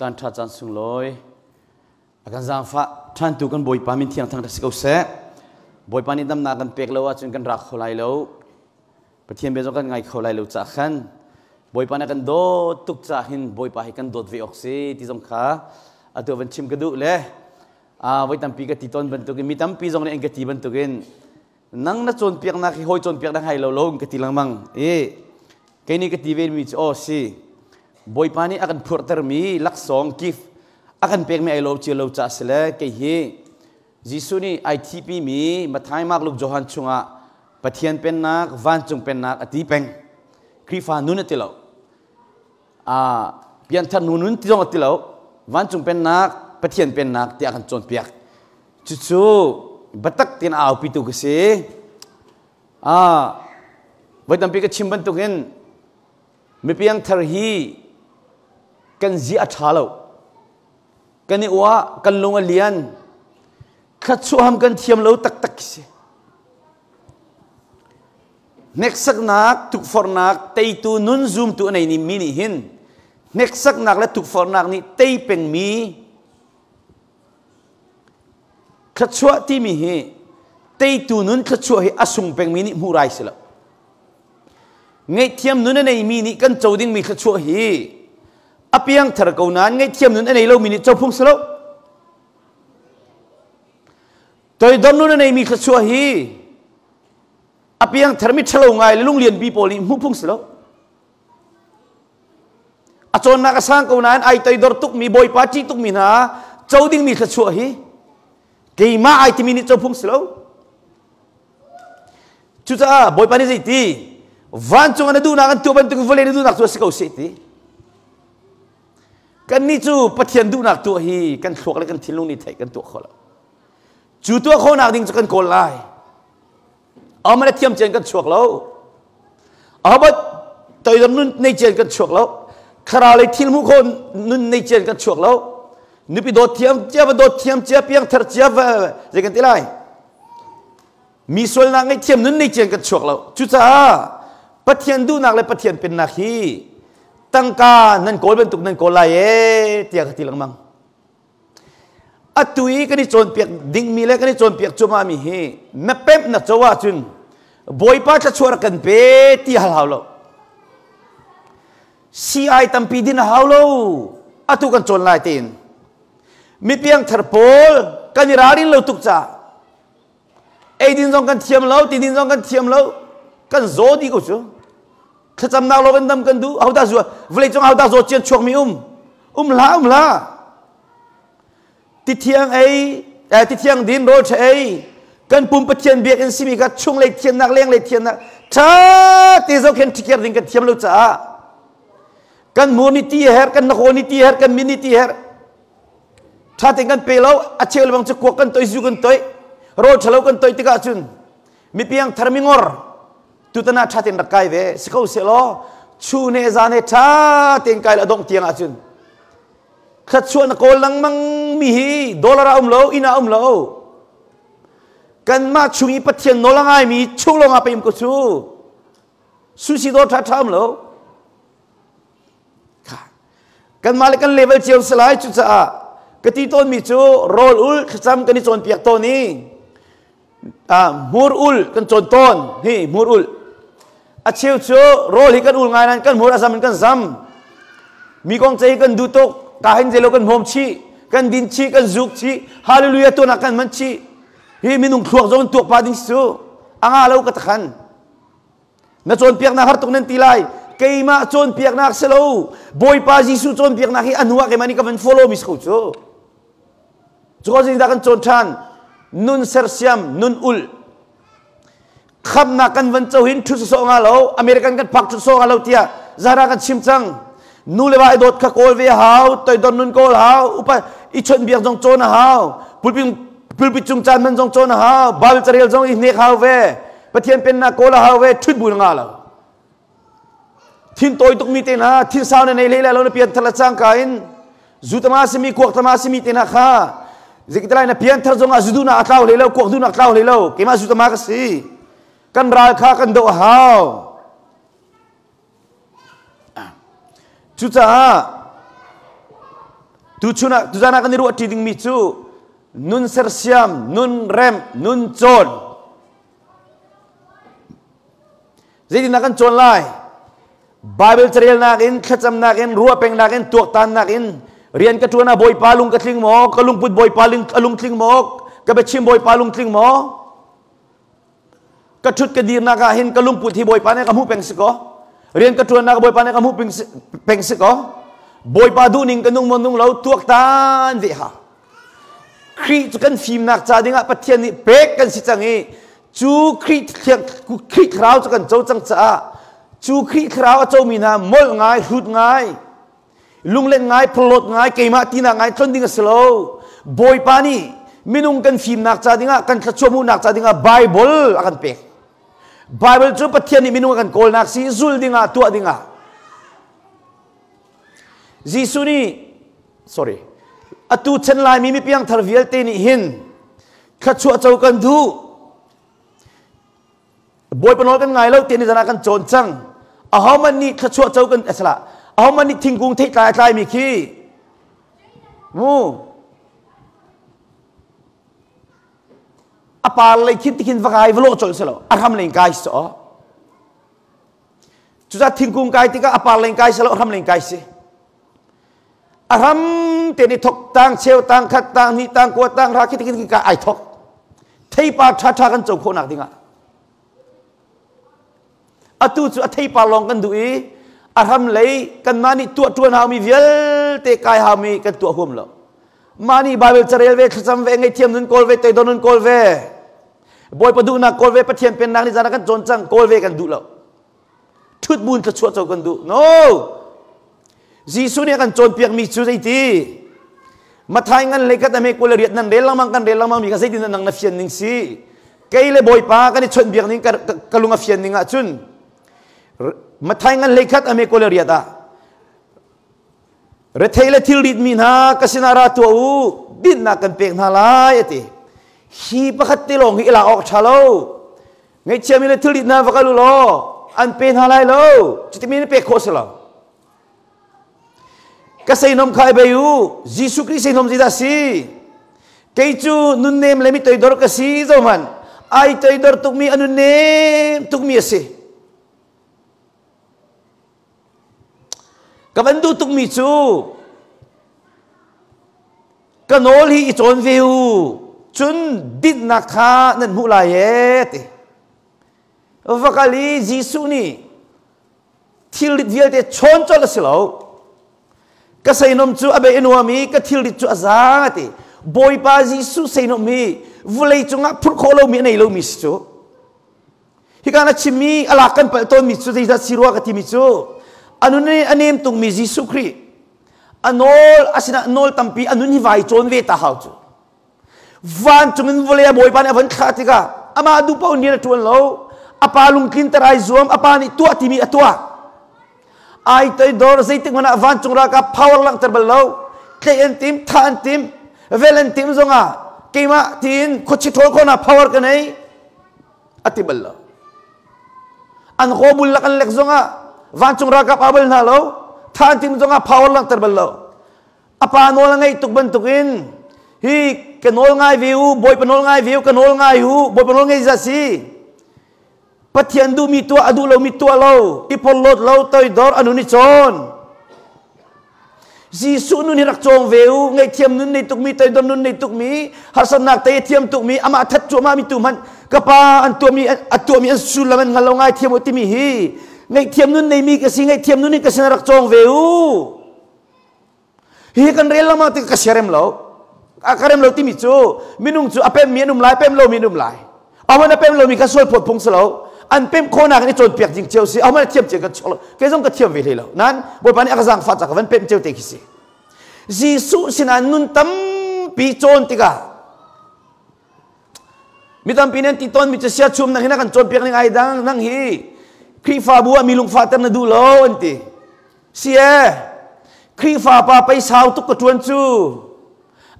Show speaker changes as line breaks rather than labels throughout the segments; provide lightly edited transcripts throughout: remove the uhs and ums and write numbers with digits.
Caan ṭha caan sunglawi a kan zaangfah ṭhantu kan Bawipa min thiang thang si ko seh. Bawipa nih damnak kan pek lo ahcun kan rak kho lai lo. Pathian bia zong kan ngai kho lai lo cah khan Bawipa nih kan dawt tuk cah hin Bawipa hi kan dawt ve awk si ti zong kha atu van chim ka duh le voi tampi ka ti tawn bantukin mi tampi zong nih an ka ti bantukin nang na cawnpiaknak hi hawi cawnpiaknak hai lo lo ka ti lengmang i kei nih ka ti ve mi cu aw si Bawipa nih a kan phurhtermi laksawng gift a kan pekmi ai lo cio lo ca si le kei hi Jesuh nih ai thipi mi Matthai Mark Luke Johan chungah Pathian pennak vancung pennak a ti peng Khrihfa nun a ti lo a pianthar nu nun ti zong a ti lo vancung pennak Pathian pennak tiah a kan cawnpiak Cucu biatak tein a aupitu ka si. Ah, voi tampi ka chim bantukin mipiangthar hi kan zi a ṭha lo. Kan i uah, kan lung a lian. Thluachuah ham kan thiam lo taktak si. Hneksaknak, tukforhnak, teitu nun zumtu a nei mi nih hin hneksaknak le tukforhnak nih tei pengmi Thluachuah timi hi teitu nun thluachuah hi a sung pengmi nih hmuh rai si lo. Ngaihthiam nun a neimi nih kan co dingmi thluachuah hi a piangthar ko nain ngaihthiam nun a nei lomi nih co phung si lo. Toidor nun a neimi thluachuah hi a piangthar mi ṭhalo ngai le lunglianpi pawl nih hmuh phung si lo. A cawnnak a sang ko nain ai toidor tukmi Bawipa ṭih tukmi hna co dingmi thluachuah hi keimah ai timi nih co phung si lo. Cucaah Bawipa nih zeiti vancung ah na duhnak an tuah bantuk vawlei na duhnak cu a si ko seh ti. Kannih cu Pathian duhnak tuah hi kan thluak le kan thinlung nih theih kan tuah kho lo. Cu tuah khawhnak ding cu kan kawl lai. Ahohmanh a thiam cian kan chuak lo. Ahohmanh toidor nun nei cian kan chuak lo. Thlarau lei thil hmuh khawh nun nei cian kan chuak lo. Nupi dawt thiam cia va dawt thiam cia piang thar cia va zei kan ti lai. Mi sualnak ngei thiam nun nei cian kan chuak lo. Cucaah Pathian duhnak le Pathian pennak hi tangka nan kawl bantuk nan kawl lai ee tiah ka ti lengmang. Atu i kan i cawnpiak dingmi le kan i cawnpiak cuahmahmi hi na pemh na co ahcun Bawipa thluachuah rak kan pe ti hal hau lo. CI tampi din a hau lo. Atu kan cawn lai tein. Mi piangthar pawl kan i ralrin lo tuk caah eidin zong kan thiam lo, tidin zong kan thiam lo, kan zaw dih ko cu. Thlacamnak lo kan dam kan duh. Ahodah zu vawlei cung ahodah zaw cian chuakmi um? Um hlah, um hlah. Tithiang ei, eh, tithiang din rawl ṭha ei. Kan pum Pathian biakinn simi kha chunglei thiannak, lenglei thiannak ṭha te zohkhen ṭhikiar ding kan thiam lo caah kan mur ni ti her, kan nakaw ni ti her, kan min ni ti her. Ṭha tein kan pe lo, a cheu lebang cu kuak kan toi, zu kan toi, rawl ṭhalo kan toi tikah cun mipiang thar mingor tutan ah ṭha tein rak kai ve si ko seh law chun he zan he ṭha tein kai la dongh tiang ahcun thluachuah na kawl lengmang mi hi dollar ah um lo inn ah um lo kanmah chung i Pathian nawl a ngaimi chung lawng ah peim ko cu sushi dawr ṭha ṭha um lo kanmah le kan level cio si lai cucaah ka ti tawnmi cu rawl ul thlacam kan i cawnpiak tawn i hmur ul kan cawn tawn hi hmur ul a cheu cu rawl hi kan ul ngai nain kan hmur a zam in kan zam mi kong cei kan duh tuk ka hin zeilo kan hmawm chih kan din chih kan zuk chih hallelujah tuan kan man chih hi minung thluak zong tuak pa ding cu anga lo ka takhan na cawnpiaknak har tuk nan ti lai keimah cawnpiaknak si lo Bawipa Jesuh cawnpiaknak hi a hnu ah keimah nih ka van follow mi si ko cu Cu ko zeidah kan cawn ṭhan? Nun sersiam, nun ulh. Khamnak kan van co hin ṭhut sawsawh nga lo, American kan phak ṭhut sawh nga lo tiah zara kan chim cang. Nu le va i dawt kha kawl ve hau, toidor nun kawl hau, upa i chawnhbiak zong cawn a hau, pulpit pulpit cung caan hman zong cawn a hau, Bible carel zong i hnek hau ve, Pathian pennak kawl a hau ve, ṭhut bu na ngah lo. Thin tawi tukmi te hna, thin sau na nei hlei lai lo na pian thar le cangka in zu tama simi kuak tama simi te hna kha zeikitalai na pian thar zongah zu duhnak a tlau hlei lo kuak duhnak tlau hlei lo keimah zu tama ka si kan ral kha kan doh a hau cucaah. Tuchun ah tuzan ah kan i ruahṭi dingmi cu nun sersiam, nun remh, nun cawn. Zeitindah kan cawn lai? Bible carelnak in, thlacamnak in, ruah pengnak in, tuaktannak in, rian ka ṭuan ah Bawipa lung ka tling maw? Ka lungput Bawipa a lungtling maw? Ka biachim Bawipa lungtling maw? Ka ṭhut ka dirnak ah hin ka lungput hi Bawipa nih ka hmuh peng si kaw? Rian ka ṭuannak Bawipa nih ka hmuh peng si kaw? Bawipa duhning ka nung maw nung lo tuaktan ve ha. Khrih cu kan fimnak ca dingah Pathian nih pek kan si cang i cu Khrih Khrih thlarau cu kan co cang caah cu Khrih thlarau a comi hna molh ngai hrut ngai lunglen ngai phalawt ngai keimah tinak ngai tlon ding a si lo. Bawipa nih minung kan fimnak ca dingah kan thluachuah hmuhnak ca dingah Bible a kan pek. Bible cu Pathian nih minung a kan kawlnak si zul dingah tuah dingah. Jesuh nih sorry atu chan Laimi mi piangthar vialte nih hin thluachuah co kan duh. Bawipa nawl kan ngai lo ti ni zan ah kan cawn cang. Ahohmanh nih thluachuah co kan asala ahohmanh nih thingkung theitlai a tlaimi khi mu a par lei khin tikhin va kai va lawh colh si lo a hram lei kai si aw. Cucaah thingkung kai tikah a par lei kai si lo a hram lei kai si. A hram te nih thok tang cheu tang khat tang hnih tang kua tang hra khi khi ka ai thok. Theipar ṭha ṭha kan co khawh nak dingah. Atu cu a theipar lawng kan duh i a hram lei kanmah nih tuah ṭuan haumi vialte kai haumi kan tuah huam lo. Mah nih Bible carel ve, thlacam ve, ngaihthiam nun kawl ve, toidor nun kawl ve. Bawipa duhnak kawl ve, Pathian pennak nih zan ah kan cawn cang, kawl ve kan duh lo. Ṭhut buin thluachuah co kan duh. No! Jesuh nih a kan cawnpiakmi cu zeiti? Mathai ngan le kat ame kul riat nan rel lengmang kan rel lengmang mi kha zeitin nang na fian ning si? Kei le Bawipa kan i chawnhbiak ning ka lung a fian ning ahcun Mathai ngan hlei khat ame kul riat ah Rethei le thilrit mi hna ka sinah ra tuah u, dinhnak kan pek hna lai a ti. Hi pakhat te lawng hi i lak awk ṭha lo. Ngaihchiami le thilrit hna va kal u law an pe hna lai lo. Cuti mi pek khawh si lo. Ka seinom kha i bei u. Jesuh Khrih seinom zeidah si? Kei cu nunnem le mi toidor ka si zohhmanh. Ai toidor tukmi a nunnem tukmi a si. Ka van duh tukmi cu ka nawl hi i cawn ve u cun dinhnak kha nan hmuh lai ee ti. Va kal i Jesuh nih thilrit vialte chawn colh a si lo. Ka seinom cu a bei a nuam i ka thilrit cu a zaang a ti. Bawipa Jesuh seinom hi vawlei cungah phurh khawh lomi a nei lomi si cu. Hika na chimmi a lak kan palh tawnmi cu zeidah si rua ka timi cu a nun a nem tungmi Jesuh Khrih a nawl a sinah nawl tampi a nun hi vai cawn ve ta hau cu. Vancung in vawlei a Bawipa nih a van thlah tikah amah duh paoh in rian a ṭuan lo. A pa lungtlinter ai zuam, a pa nih tuah timi a tuah. Ai toidor zeitik hmanh ah vancung ralkap power langhter bal lo. Tlaih an tim, thah an tim, vel an tim zongah keimah tiin khuachi ṭhawl khawhnak power ka nei. A ti bal lo. An hawbul lak an lek zongah vancung ralkap aa bal hna lo. Tha an tim zongah power langhter bal lo. A pa nawl a ngeih tuk bantukin hi ka nawl ngai ve u, Bawipa nawl ngai ve u, ka nawl ngai u, Bawipa nawl ngei za si. Pathian duhmi tuah a duh lomi tuah lo, i porhlawt lo, toidor a nun i cawn. Jesuh nun hi rak cawng ve u, ngaihthiam nun nei tukmi, toidor nun nei tukmi, harsatnak te thiam tukmi, amah that cuahmah mi tu hmanh ka pa an tuahmi a tuahmi an sullam an hngal lo ngaithiam u timi hi ngaihthiam nun neimi ka si, ngaihthiam nun hi ka sin rak cawng ve u. Hi kan rel lama ti ka siarem lo. A ka rem lo timi cu minung cu a pemmi an um lai, pem lomi an um lai. Ahohmanh a pem lomi kha sual phawt phung si lo. An pem khawhnak in i cawnpiak ding cio si. Ahohmanh a thiam cio kan chuak lo. Kei zong ka thiam ve hlei lo. Nain Bawipa nih a ka zaangfah caah ka van pem cio te khi si. Jesuh sinah nun tampi cawn tikah mi tampi nih an ti tawn mi cu sia chum nang hi na kan cawnpiak ning ai dang nang hi Khrihfabu ah mi lungfahter na duh lo an ti. Si ee Khrihfa pa pei sau tuk ka ṭuan cu.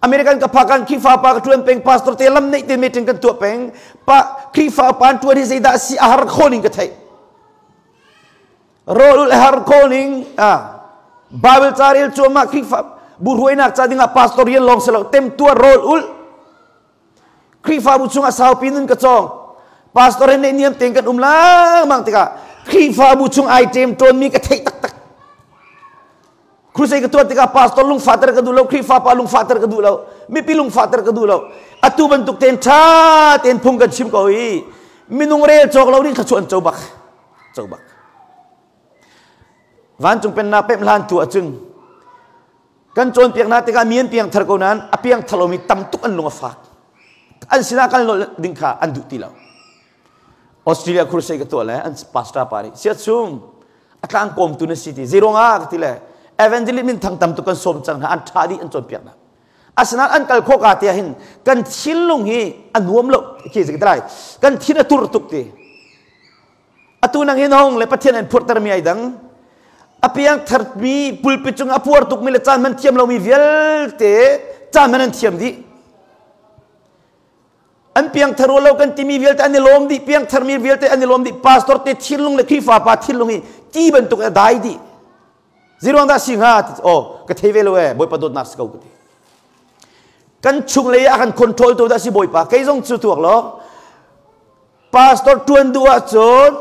American ka phak Khrihfa pa ka ṭuan peng pastor te lam neih te meeting kan tuah peng pa Khrihfa pa an ṭuan hi zeidah si a har kho ning ka theih. Rawl a har kho ning ah Bible ca rel cuahmah Khrihfa Bu hruainak ca dingah pastor rian lawng si lo, temtuar rawl ulh. Khrihfabu chungah saupi nun ka cawng. Pastor he neihniam tein kan um lengmang tikah Khrihfabu chung ai ṭem ṭawnmi ka theih taktak. Crusade ka tuah tikah pastor lungfahter ka duh lo, Khrihfa pa lungfahter ka duh lo, mipi lungfahter ka duh lo. Atu bantuk tein ṭha tein phung kan chim ko i minung rel cawk lo nih thluachuah an co bak. Co bak. Vancung pennak pemh hlan tu ahcun kan cawnpiak hna tikah mi an piangthar ko nain a piangthar lomi tam tuk an lung a fak. An sinah kal nolh ding kha an duh ti lo. Australia crusade ka tuah le an pastor pa nih siachung a tlangkawmtu na si ti zeiruangah ka ti le evangelist min thang tam tuk kan sawm cang hna an ṭha dih an cawnpiak hna. Asinain an kal khawh ka ti ahhin kan thinlung hi a nuam lo khi si ka kan thin a tur tuk ti. Atu nang hin hong le Pathian an phurhtermi ai dang. A piang tharmi pulpit cung a puar tukmi le caan hman thiam lomi vialte caan hman an thiam dih. An piangthar lo kan timi vialte an i lawm dih. Piangtharmi vialte an i lawm dih. Pastor te thinlung le Khrihfa pa thinlung hi ti bantuk a dai dih. Zeiruang dah si hnga? Oh, ka thei ve lo ee. Bawipa dawtnak si ko ka ti. Kan chung lei ah kan control tu dah si Bawipa. Kei zong cu tuak lo. Pastor tuan duh ahcun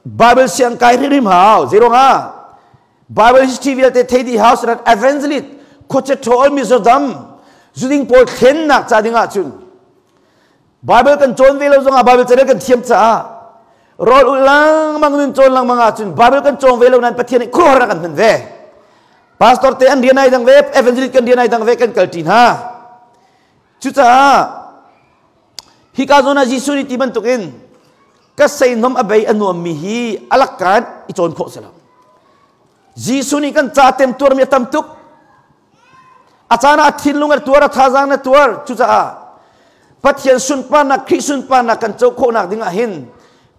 Bible siang kai hrimhrim hau. Zeiruang ah? Bible history vialte thei dih hau sanan evangelist khuache ṭhawl Mizoram zuding pawl thlennak ca ding ahcun Bible kan cawn ve lo zongah Bible carel kan thiam caah rawl ulh lengmang nun cawn lengmang ahcun Bible kan cawng ve lo nain Pathian nih khuaruahhar kan hman ve. Pastor te an rian ai dang ve, evangelist kan rian ai dang ve kan kal ṭi hna. Cucaah hika zawn ah Jesuh nih ti bantukin ka seihnam a bei a nuammi hi a lakkan i cawn khawh si lo. Jesuh nih kan ca temtuarmi a tam tuk. A caan ah a thinlung a tuar, a thazaang a tuar. Cucaah Pathian sunparnak, Khrih sunparnak kan co khawhnak ding ah hin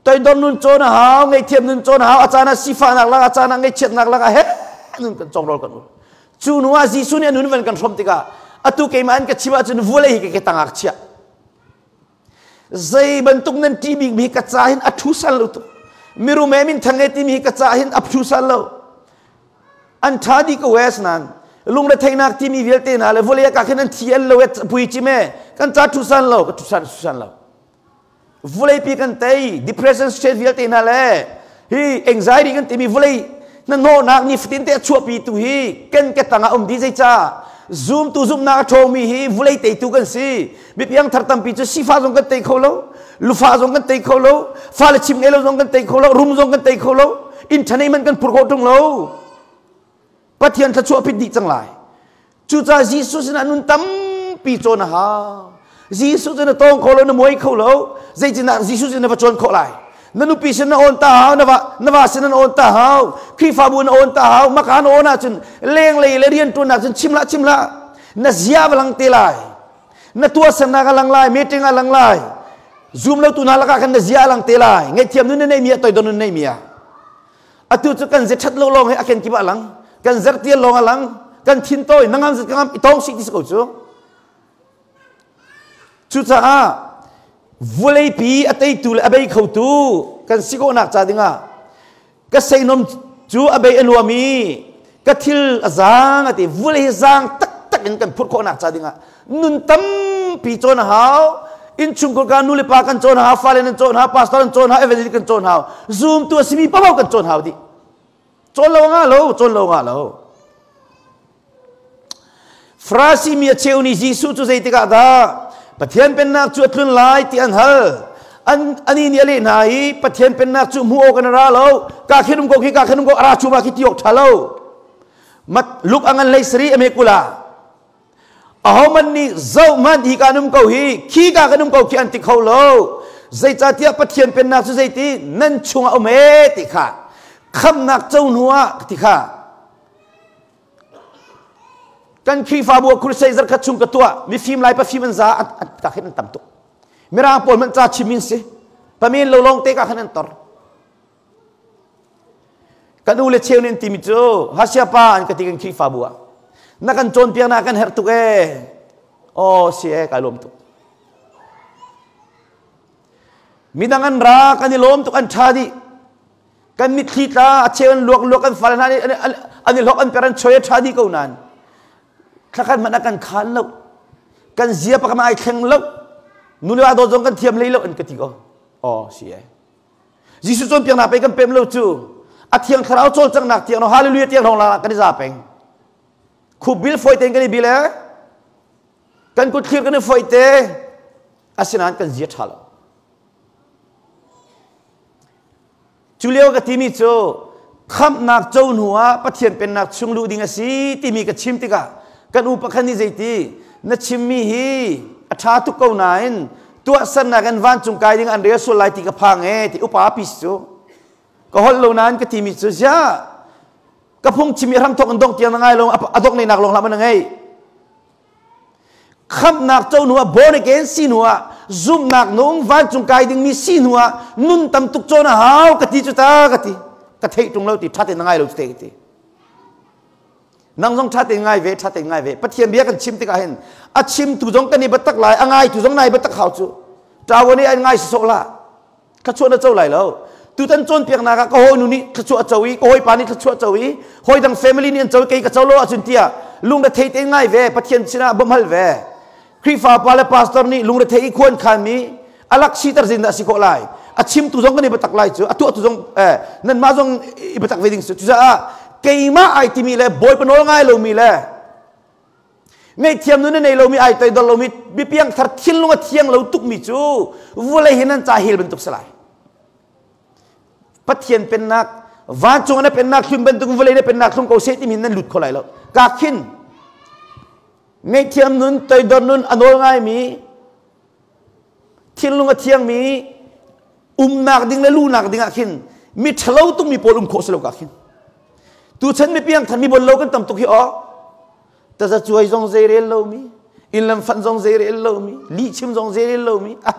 toidor nun cawn a hau, ngaihthiam nun cawn a hau, a caan ah sifahnak lak, a caan ah ngaihchiatnak lak ah he nun kan congrol kan ul. Cu hnu ah Jesuh nih a nun van kan hrawm tikah atu keimah an ka chim ahcun vulei hi ka ke tangah ka chiah. Zei bantuk nan ṭih bikmi hi ka ca hin a ṭhu sal lo tuk. Mirum he minthang he timi hi ka ca hin a ṭhu sal lo. An ṭha dih ko ee nain lungretheihnak timi vialte hna le vawlei ah ka khin an thi an lo e pui cim e kan ca ṭhu san lo ka ṭhu san ṭhu san lo. Vawleipi kan tei depression state vialte hna le hi anxiety kan timi vawlei hnahnawhnak nifatin te a chuahpi tu hi kan ke tangah um dih zeicah zumtu zumhnak a ṭhawngmi hi vawlei teitu kan si mipiang thar tampi cu sifa zong kan tei kho lo lufa zong kan tei kho lo fale chim ngei lo zong kan tei kho lo rum zong kan tei kho lo internet man kan phur khawh ṭung lo Pathian thluachuah phit dih cang lai. Cucaah Jesuh sinah nun tampi cawn a hau. Jesuh cu na tawng kho lo, na muai kho lo. Zeitindah Jesuh sin na va cawn khawh lai? Na nupi sin na awn ta hau, na va, na va sin na awn ta hau, Khrihfabu na awn ta hau, maka na awn ahcun lenglei le rianṭuannak cun chim hlah, chim hlah. Na zia va lang te lai. Na tuahsernak a lang lai, meeting a lang lai. Zum lo tu hna lakah khan na zia a lang te lai. Ngaihthiam nun na neimi ah, toidor nun na neimi ah. Atu cu kan ze ṭhat lo lawng hi a kenkip ah a lang. Kan zertial lawng a lang. Kan thin tawi, na ngam zet ka ngam, i tawng sih ti si ko cu. Cucaah vawleipi a teitu le a bei khotu kan si khawhnak ca dingah ka seinom cu a bei a nuam i ka thil a zaang a ti vawlei hi zaang taktak in kan phurh khawhnak ca dingah nun tampi cawn a hau innchungkhar ka nu le pa kan cawn hau fale nan cawn hau pastor an cawn hau evangelist kan cawn hau zumtu a simi paoh kan cawn hau dih cawn lo nga lo cawn lo nga lo Farasi mi a cheu nih Jesuh cu zeitikah dah Pathian pennak cu a tlun lai ti an hal an ani nih a leh hna i Pathian pennak cu hmuh awk an ra lo ka khin um ko khi ka khin um ko ara chu ma khi ti awk ṭha lo mat luk ang an lei sari ame kula Ahohmanh nih zohhmanh hi ka um ko hi khi ka kan um ko khi an ti kho lo zeicahtiah Pathian pennak cu zeiti nan chungah um e ti kha khamnak co hnu ah ti kha kan Khrihfabu ah crusade zarkhat chung ka tuah mifim lai pafim an za ka khin an tam tuk mirang pawl hmanh ca chim in si pamen lo lawng te ka khan an tor Kan u le cheu nih an timi cu Hasia pa an ka ti kan Khrihfabu ah na kan cawnpiak na kan herh tuk ee. Aw si ee kai lawm tuk. Midang an ra kan i lawm tuk an ṭha dih. Kan mitthli tla a cheu an luak luak kan fale hna nih an i hlok an per an choi a ṭha dih ko nain. Thlakhat hmanh a kan khaan lo. Kan zia pakam ai thleng lo. Nu le va dawt zong kan thiam hlei lo an ka ti ko. Aw si e. Jesuh cawnpiaknak pei kan pem lo cu. A thiang thlarau cawlcanghnak tiang no hallelujah tiang hrawng lang kan i za peng. Khup bil fawi tein kan i bil e. Kan kut thlir kan i fawi te. Asinain kan zia ṭha lo. Cu lio ka timi cu khamhnak co hnu ah Pathian pennak chung luh ding a si timi ka chim tikah kan u pakhat nih zeiti na chimmi hi a ṭha tuk ko nain tuahsernak in vancung kai ding an rel sual lai ti ka phang e ti upa pi cu ka holh lo nain ka timi cu ziah ka phungchim i hramthok in dong tiang na ngai lo a dongh nak lawng hlah ma na ngei Khamhnak co hnu ah born again si hnu ah zumhnak nung vancung kai dingmi si hnu ah nun tam tuk cawn a hau ka ti cu ta ka ti. Ka theih ṭung lo ti ṭha tein na ngai lo cu te ka ti. Nang zong ṭha tein ngai ve, ṭha tein ngai ve. Pathian bia kan chim tikah hin a chimtu zong kan i biatak lai, a ngaitu zong nai biatak hau cu. Ṭawo nih an ngai sawsawh hlah. Thluachuah na co lai lo. Tutan cawnpiaknak ah ka hawinu nih thluachuah a co i ka hawipa nih thluachuah a co i hawi dang family nih an co i kei ka co lo ahcun tiah lungrethei tein ngai ve Pathian sinah bawmh hal ve. Khrihfa pa le pastor nih lungrethei i khuan khanmi a lak siter zin dah si khawh lai. A chimtu zong kan i biatak lai cu a tuahtu zong nanmah zong i biatak ve ding si. Cucaah keimah ai timi le Bawipa nawl ngai lomi le Ngaihthiam nun a nei lomi ai toidor lomi bipiang thar thinlung a thiang lo tukmi cu vulei hi nan ca hel bantuk si lai. Pathian pennak vancung na pennak thlum bantuk vulei na pennak thlum ko seh timi nan lut kho lai lo. Ka khin ngaihthiam nun toidor nun a nawl ngaimi thinlung a thiangmi umnak ding le luhnak ding ah khin mi ṭhalo tukmi pawl um khawh si lo ka khin tuchan mi piang than mi bon lo kan tam tuk hi aw tazacuai zong zei rel lomi inn lam fanh zong zei rel lomi lihchim zong zei rel lomi ah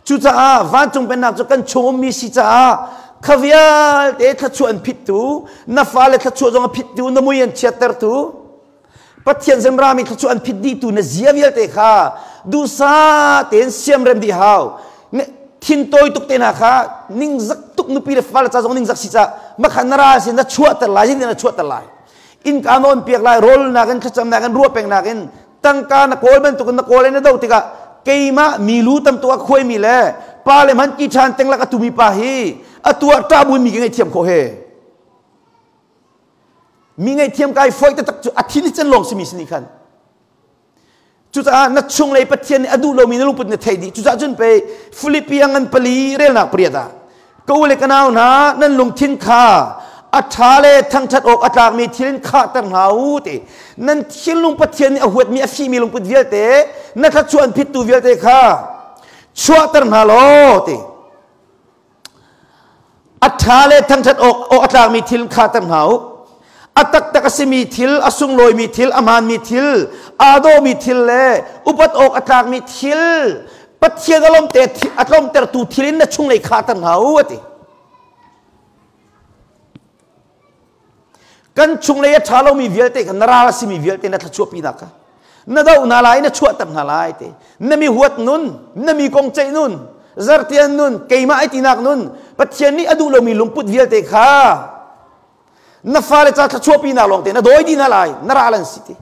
cucaah vancung pennak cu kan chung ummi si caah kha vialte thluachuah an phittu na fale thluachuah zong a phittu na mui an chiattertu Pathian zemrami thluachuah an phit dihtu na zia vialte kha duhsah tein siamrem dih hau thin tawi tuk te hna kha ningzak tuk nupi le fale ca zong ningzak si ca makhan na ra sin na chuahter lai sin na chuahter lai innka nawn piak lai rawl nakin thlacam nakin ruah peng nakin tangka na kawl bantukin na kawl na do tikah keimah milu tam tu a khuaimi le pa le man ki ṭhan tenglak a tumi pa hi a tuah ṭah mi ka ngaihthiam khawh he mi ngaihthiam kai foi taktak cu a thin i can lawng simi si nih khan cucaah na chunglei Pathian nih a duh lomi na lungput na theih dih cucaah cun pei Filipi a ngan pali relnak pariat ah ka u le ka nau hna nan lungthin kha a ṭha le thangṭhat awk a tlakmi thil in khahter hna u ti nan thinlung Pathian nih a huatmi a fihmi lungput vialte na thluachuah an phittu vialte kha chuahter hna law ti A ṭha le thangṭhat awk awk a tlakmi thil kha ter hna u. A taktak a simi thil, a sunglawimi thil, a hmaanmi thil, aa dawhmi thil le upat awk a tlakmi thil, Pathian a lawmte a tlawmtertu thil in na chunglei kha ter hna u a ti. Kan chunglei a ṭha lomi vialte kha na ral a simi vialte na thluachuahpinak kha na doh hna lai na chuahter hna lai te na mi huat nun na mi kong ceih nun zartian nun keimah ai tinak nun Pathian nih a duh lomi lungput vialte kha na fale ca thluachuahpinak lawng te na dawi dih hna lai na ral an si ti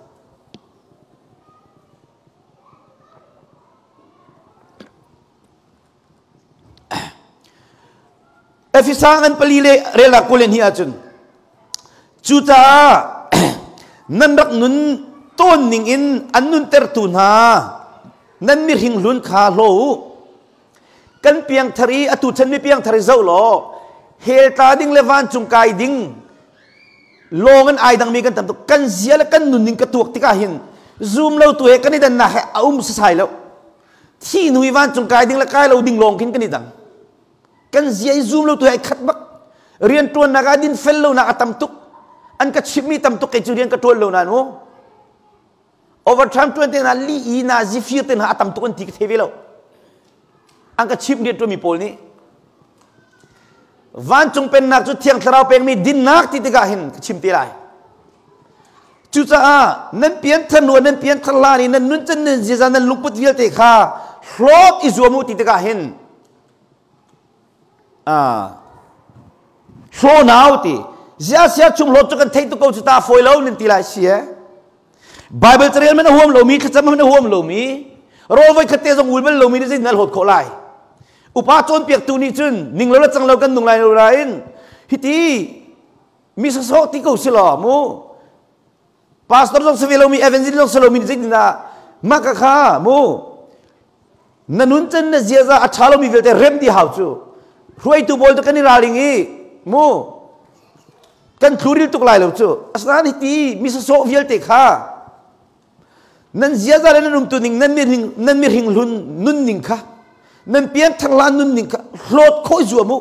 Efesa ngan pali le relak kulen hi ahcun cucaah nan rak nun tawn ning in an nuntertu hna nan mihring hlun kha hlaw u kan piangthar i atu chan mi piangthar i zoh law hell tla ding le vancung kai ding lawng in ai dangmi kan tam tuk kan zia le kan nun ning ka tuak tikah hin zum lo tu he kan i dannak he a um sasai lo thi hnu i vancung kai ding le kai lo ding lawng khin kan i dang kan zia i zum lo tu ai khat bak rian tuannak ah din fel lonak a tam tuk an ka chimmi tam tuk kei cu rian ka tuan lo na nu overtime tuan te na li i na zifir te na a tam tuk an ti ka thei ve lo an ka chim rian tuanmi pawl nih vancung pennak cu thiang thlarau pekmi dinnak ti tikah hin ka chim te lai Cucaah nan pianthar hnu nan pianthar hlan i nan nuncan nan ziaza nan lungput vialte kha hlawt i zuam u ti tikah hin hlaw nau ti zia sia chung hlawt cu kan theih tuk ko cu ta fawi lo nan ti lai si e. Bible carel man a huam lomi, thlacam man a huam lomi, rawl voi khat te zong ul bal lomi nih zeitin dah hlawt khawh lai? Upa cawnpiaktu nih cun ning lo le cang lo kan nung lai lo nain hiti mi sawsawh ti ko si law mu pastor zong si ve lomi evangelist zong si lomi nih zeitin dah mah ka kha mu na nun cun na ziaza a ṭha lomi vialte rem dih hau cu hruaitu pawl tu kan i ralring i mu kan tluril tuk lai lo cu asinain hiti mi sawsawh vialte kha nan ziaza le nan umtu ning nan mihring nan mihring hlun nunning kha nan piangthar hlan nunning kha hlawt khawh zuam u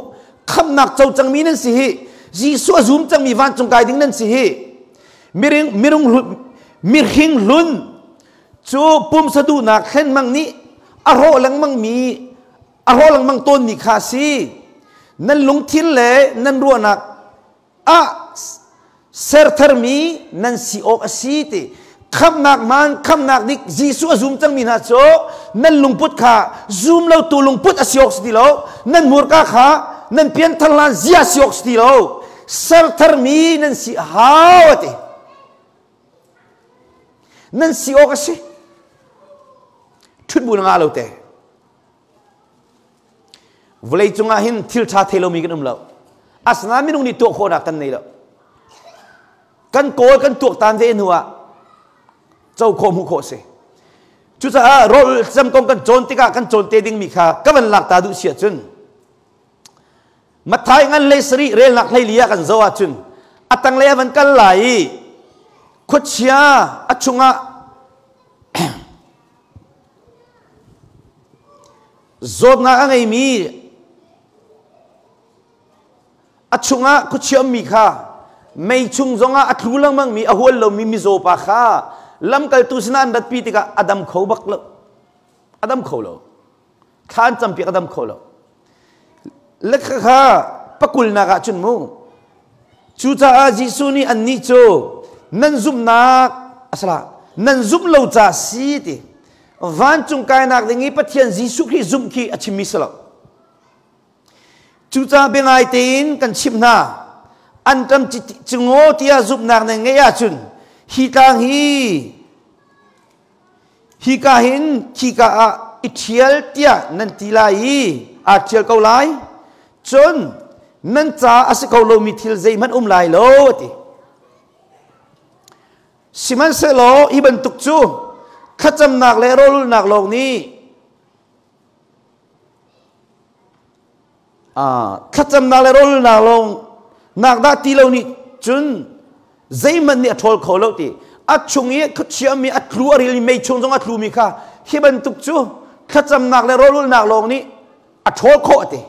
khamnak co cangmi nan si hi Jesuh a zum cangmi vancung kai ding nan si hi miring mirung mihring hlun cu pumsa duhnak thlenmang nih a hrawh lengmang mi a hrawh lengmang tawnmi kha a si nan lungthin le nan ruahnak ah sertharmi nan si awk a si ti khamnak man khamnak dik Jesuh a zum cangmi hna cu nan lungput kha zum lo tu lungput a si awk si ti lo nan murka kha nan pianthar hlan zia si awk si ti lo sertharmi nan si hau a ti Nan si awk a si. Ṭhut bu na ngah lo te. Vawlei cungah hin thil ṭha thei lomi kan um lo. Asinain minung nih tuah khawhnak kan nei lo. Kan kawl kan tuaktan ve hnu ah co khawh hmuh khawh si. Cucaah rawl cam kong kan cawn tikah kan cawn te dingmi kha ka van lak ta duh si ahcun Matthai ngan hlei sarih relnak hleili ah kan zoh ahcun a tanglei ah van kal lai i khuachia a chungah zawtnak a ngeimi a chungah khuachia ummi kha mei chung zongah a tlu lengmangmi a hual lomi mizaw pa kha lamkaltu sinah an ratpi tikah a dam kho bak lo a dam kho lo thla an campiak a dam kho lo le kha pakulnak ah cun mu cucaah Jesuh nih annih cu nan zumhnak asala nan zumh lo ca si ti vancung kainak ding i Pathian Jesuh Khrih zumh khi a chimmi si lo cucaah biangai tein kan chimh hna an ṭam cingaw tiah zumhnak nan ngeih ahcun hi tlang hi Hika hin khika ah i ṭhial tiah nan ti lai i aa ṭhial ko lai. Cun nan ca a si kho lomi thil zeihmanh um lai lo a ti. Sihmanhsehlaw hi bantuk cu thlacamnak le rawlulnak lawng nih thlacamnak le rawlulnak lawng nak dah ti lo nih cun zeihmanh nih a ṭhawl kho lo ti a chung i khuachia mi a tlu a ril mei chung zong a tlu mi kha hi bantuk cu thlacamnak le rawlulnak lawng nih a ṭhawl khawh a ti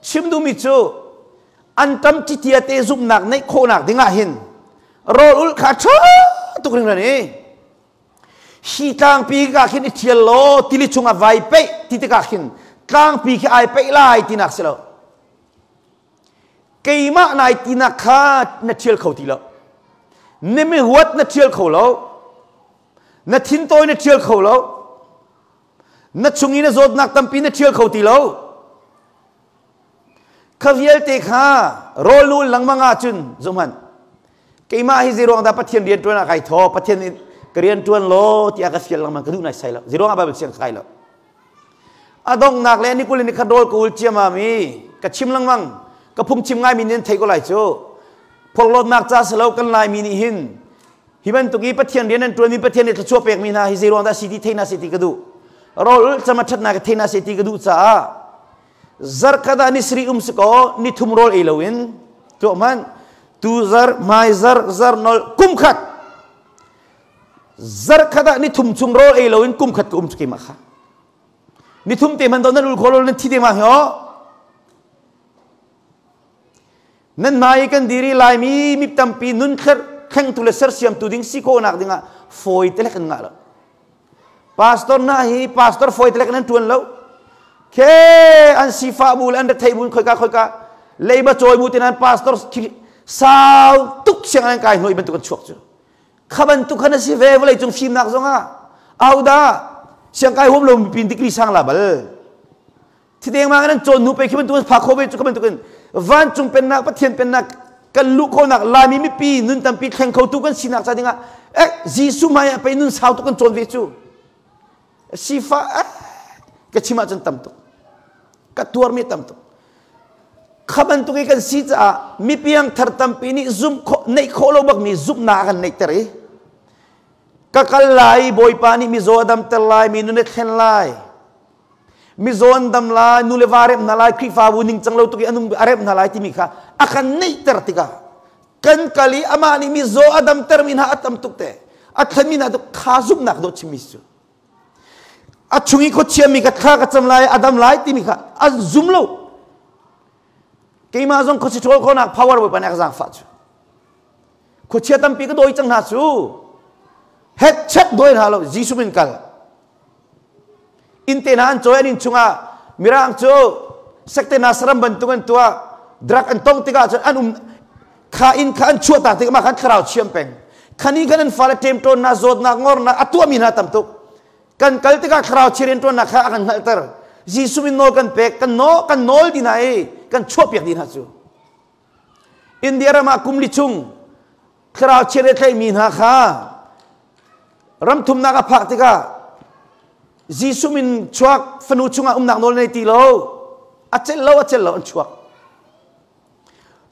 chim duhmi cu an ṭam citia te zumhnak neih khawhnak dingah hin rawl ulh kha ṭha tuk ringhran i Hi tlangpi ka khin i ṭhial law tili chungah vai peih ti tikah khin tlangpi khi ai peih lai tinak si lo. Keimah nai tinak kha na ṭhial kho ti lo. Na mi huat na ṭhial kho lo. Na thintawi na ṭhial kho lo. Na chung i na zawtnak tampi na ṭhial kho ti lo. Kha vialte kha rawlul lengmang ahcun zohhmanh keimah hi zeiruang dah Pathian rian ṭuan ah kai thaw Pathian nih ka rian ṭuan law tiah ka fial lengmang ka duh nai sai lo zeiruang ah Bible siang ka kai lo a donghnak le ni kul ni khat rawl ka ul ciamam i ka chim lengmang ka phungchim ngaimi nih an thei ko lai cu phorhlawtnak ca si lo kan Laimi nih hin hi bantuk i Pathian rian an ṭuanmi Pathian nih thluachuah pekmi hna hi zeiruang dah si ti thei hna seh ti ka duh rawl cam a ṭhatnak ka thei hna seh ti ka duh caah zarkhat ah ni sarih um si kaw ni thum rawl ei loin tuah hmanh tu zar hmai zar zar nol kum khat zarkhat ah ni thum chung rawl ei loin kum khat ka um cu keimah kha ni thum te hman do nan ul kho lo nan thi ding ma hi o nan hmai kan diri laimi mi tampi nun thlengtu le sersiamtu ding si khawhnak dingah fawi te le kan ngah lo Pastor hna hi pastor fawi telek nan tuan lo. Khe an sifa bu le an rethei bu khoika khoika leiba cawi bu tinan pastor sau tuk siang an kai hnoi bantuk an chuak cu. Kha bantuk khan a si ve vawlei cung fimnak zongah auda siang kai huam lo pin degree sang la bal. Thideng ma kan cawn nu pe khi bantuk pha kho ve cu bantuk in vancung pennak Pathian pennak kan luh khawhnak Laimi mipi nun tampi thleng kho tu kan sinak ca dingah Eh, Jesuh hmai ah pei nun sau tuk kan cawn ve cu. Sifa eh, ka chim ahcun tam tuk. Ka tuarmi tam tuk. Kha bantuk i kan si caah mipiang thar tampi nih zumh khawh neih khawh lo bakmi zumhnak a kan neihter i ka kal lai Bawipa nih mizaw a damter lai mi nun a thlen lai mizaw an dam lai nu le va remh hna lai Khrihfabu ningcang lo tuk i anung a remh hna lai timi kha a kan neihter tikah kan kal i amah nih mizaw a damtermi hna a tam tuk te a thlenmi hna tuk kha zumhnak dawh chimmi cu a chung i khuachia mi ka thla ka cam lai a dam lai timi kha an zum lo. Keimah zong khuachi ṭhawl khawhnak power Bawipa nih a ka zaangfah cu khuachia tampi ka dawi cang hna cu hetchet dawi hna lo. Jesuh min kal inn te hna an cawi an inn chungah mirang cu sekte hna saram bantuk an tuah drug an tong tikah cun an um kha inn kha an chuah tak tikah mah khan thlarau chiam peng khani khan an fale ṭemṭawn na zawtnak ngornak a tuahmi hna tam tuk. Kan kal tikah thlarau chia rianṭuannak kha a kan hngalhter. Jesuh min nawl kan pek kan nawl kan nawl dih hna i kan chuahpiak dih hna cu. India ram ah kum li chung thlarau chia le tlaihmi hna kha ram thumnak a phak tikah Jesuh min chuak fanu chungah umnak nawl nei ti lo a celh lo a celh lo an chuak.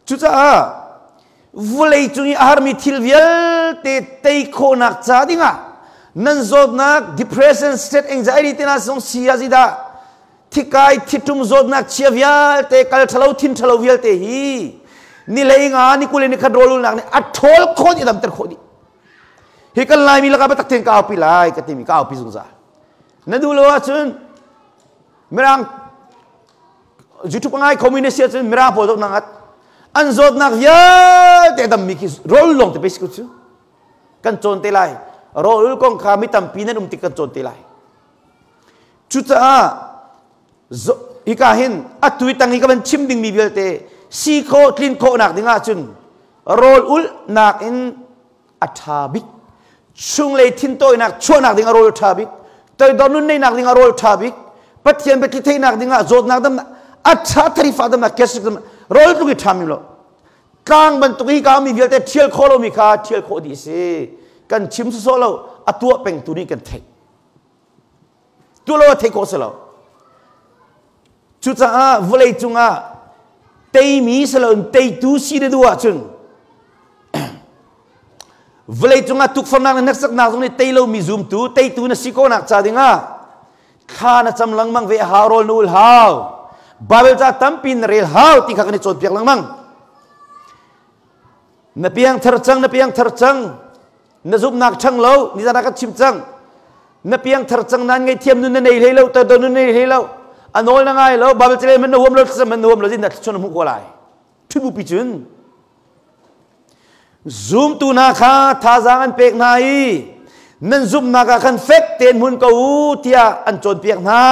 Cucaah vawlei cung i a harmi thil vialte tei khawhnak ca dingah nan zawtnak depression, stress, anxiety te hna zong si ah zidah thikai thitum zawtnak chia vialte kal ṭhalo thin ṭhalo vialte hi ni hlei nga ni 20 ni khat rawlulnak nih a ṭhawl khawh dih, damter khawh dih. Hi kan Laimi lakah biatak tein ka aupi lai ka timi ka aupi zungzal. Na duh lo ahcun Mirang YouTube ngai khomi na si ahcun Mirang pawl zawtnak at an zawtnak vialte dammi khi rawl lawng te basic cu kan cawn te lai. Rawl kong kha mi tampi nan um tik kan cawn te lai. Cucaah hika hin atu i tang i ka van chim dingmi vialte si khawh tlin khawhnak ding ahcun rawl ulhnak in a ṭha bik, chunglei thintawinak chuahnak ding a rawl ṭha bik, toidor nun neihnak ding a rawl ṭha bik, Pathian biathli theihnak ding ah zawtnak damnak a ṭha tharifa damnak gastric damnak rawl tluk i ṭha mi lo. Tlang bantuk hi ka mi vialte ṭhial khawh lomi kha ṭhial khawh dih si. Kan chim sawsawh lo, a tuah peng tu nih kan theih. Tu lo a theih khawh si lo. Cucaah vawlei cungah teimi si loin teitu si na duh ahcun vawlei cungah tukforhnak le hneksaknak zong nih tei lomi zumtu teitu na si khawhnak ca dingah thla na cam lengmang ve a hau, rawl na ul hau, Bible ca tampi na rel hau ti kha kan i cawnpiak lengmang. Na piangthar cang, na piangthar cang, na zumhnak ṭhang lo. Nizan ah kan chim cang, na piangthar cang nan ngaihthiam nun na nei hlei lo, toidor nun na nei hlei lo, a nawl na ngai lo, Bible calel man na huam lo, thlacam man na huam lo, na thluachuah na hmuh ko lai. Ṭhutbupi cun zumtu hna kha thazaang an pek hna i nan zumhnak ah khan fek tein hmun ko u tiah an cawnpiak hna.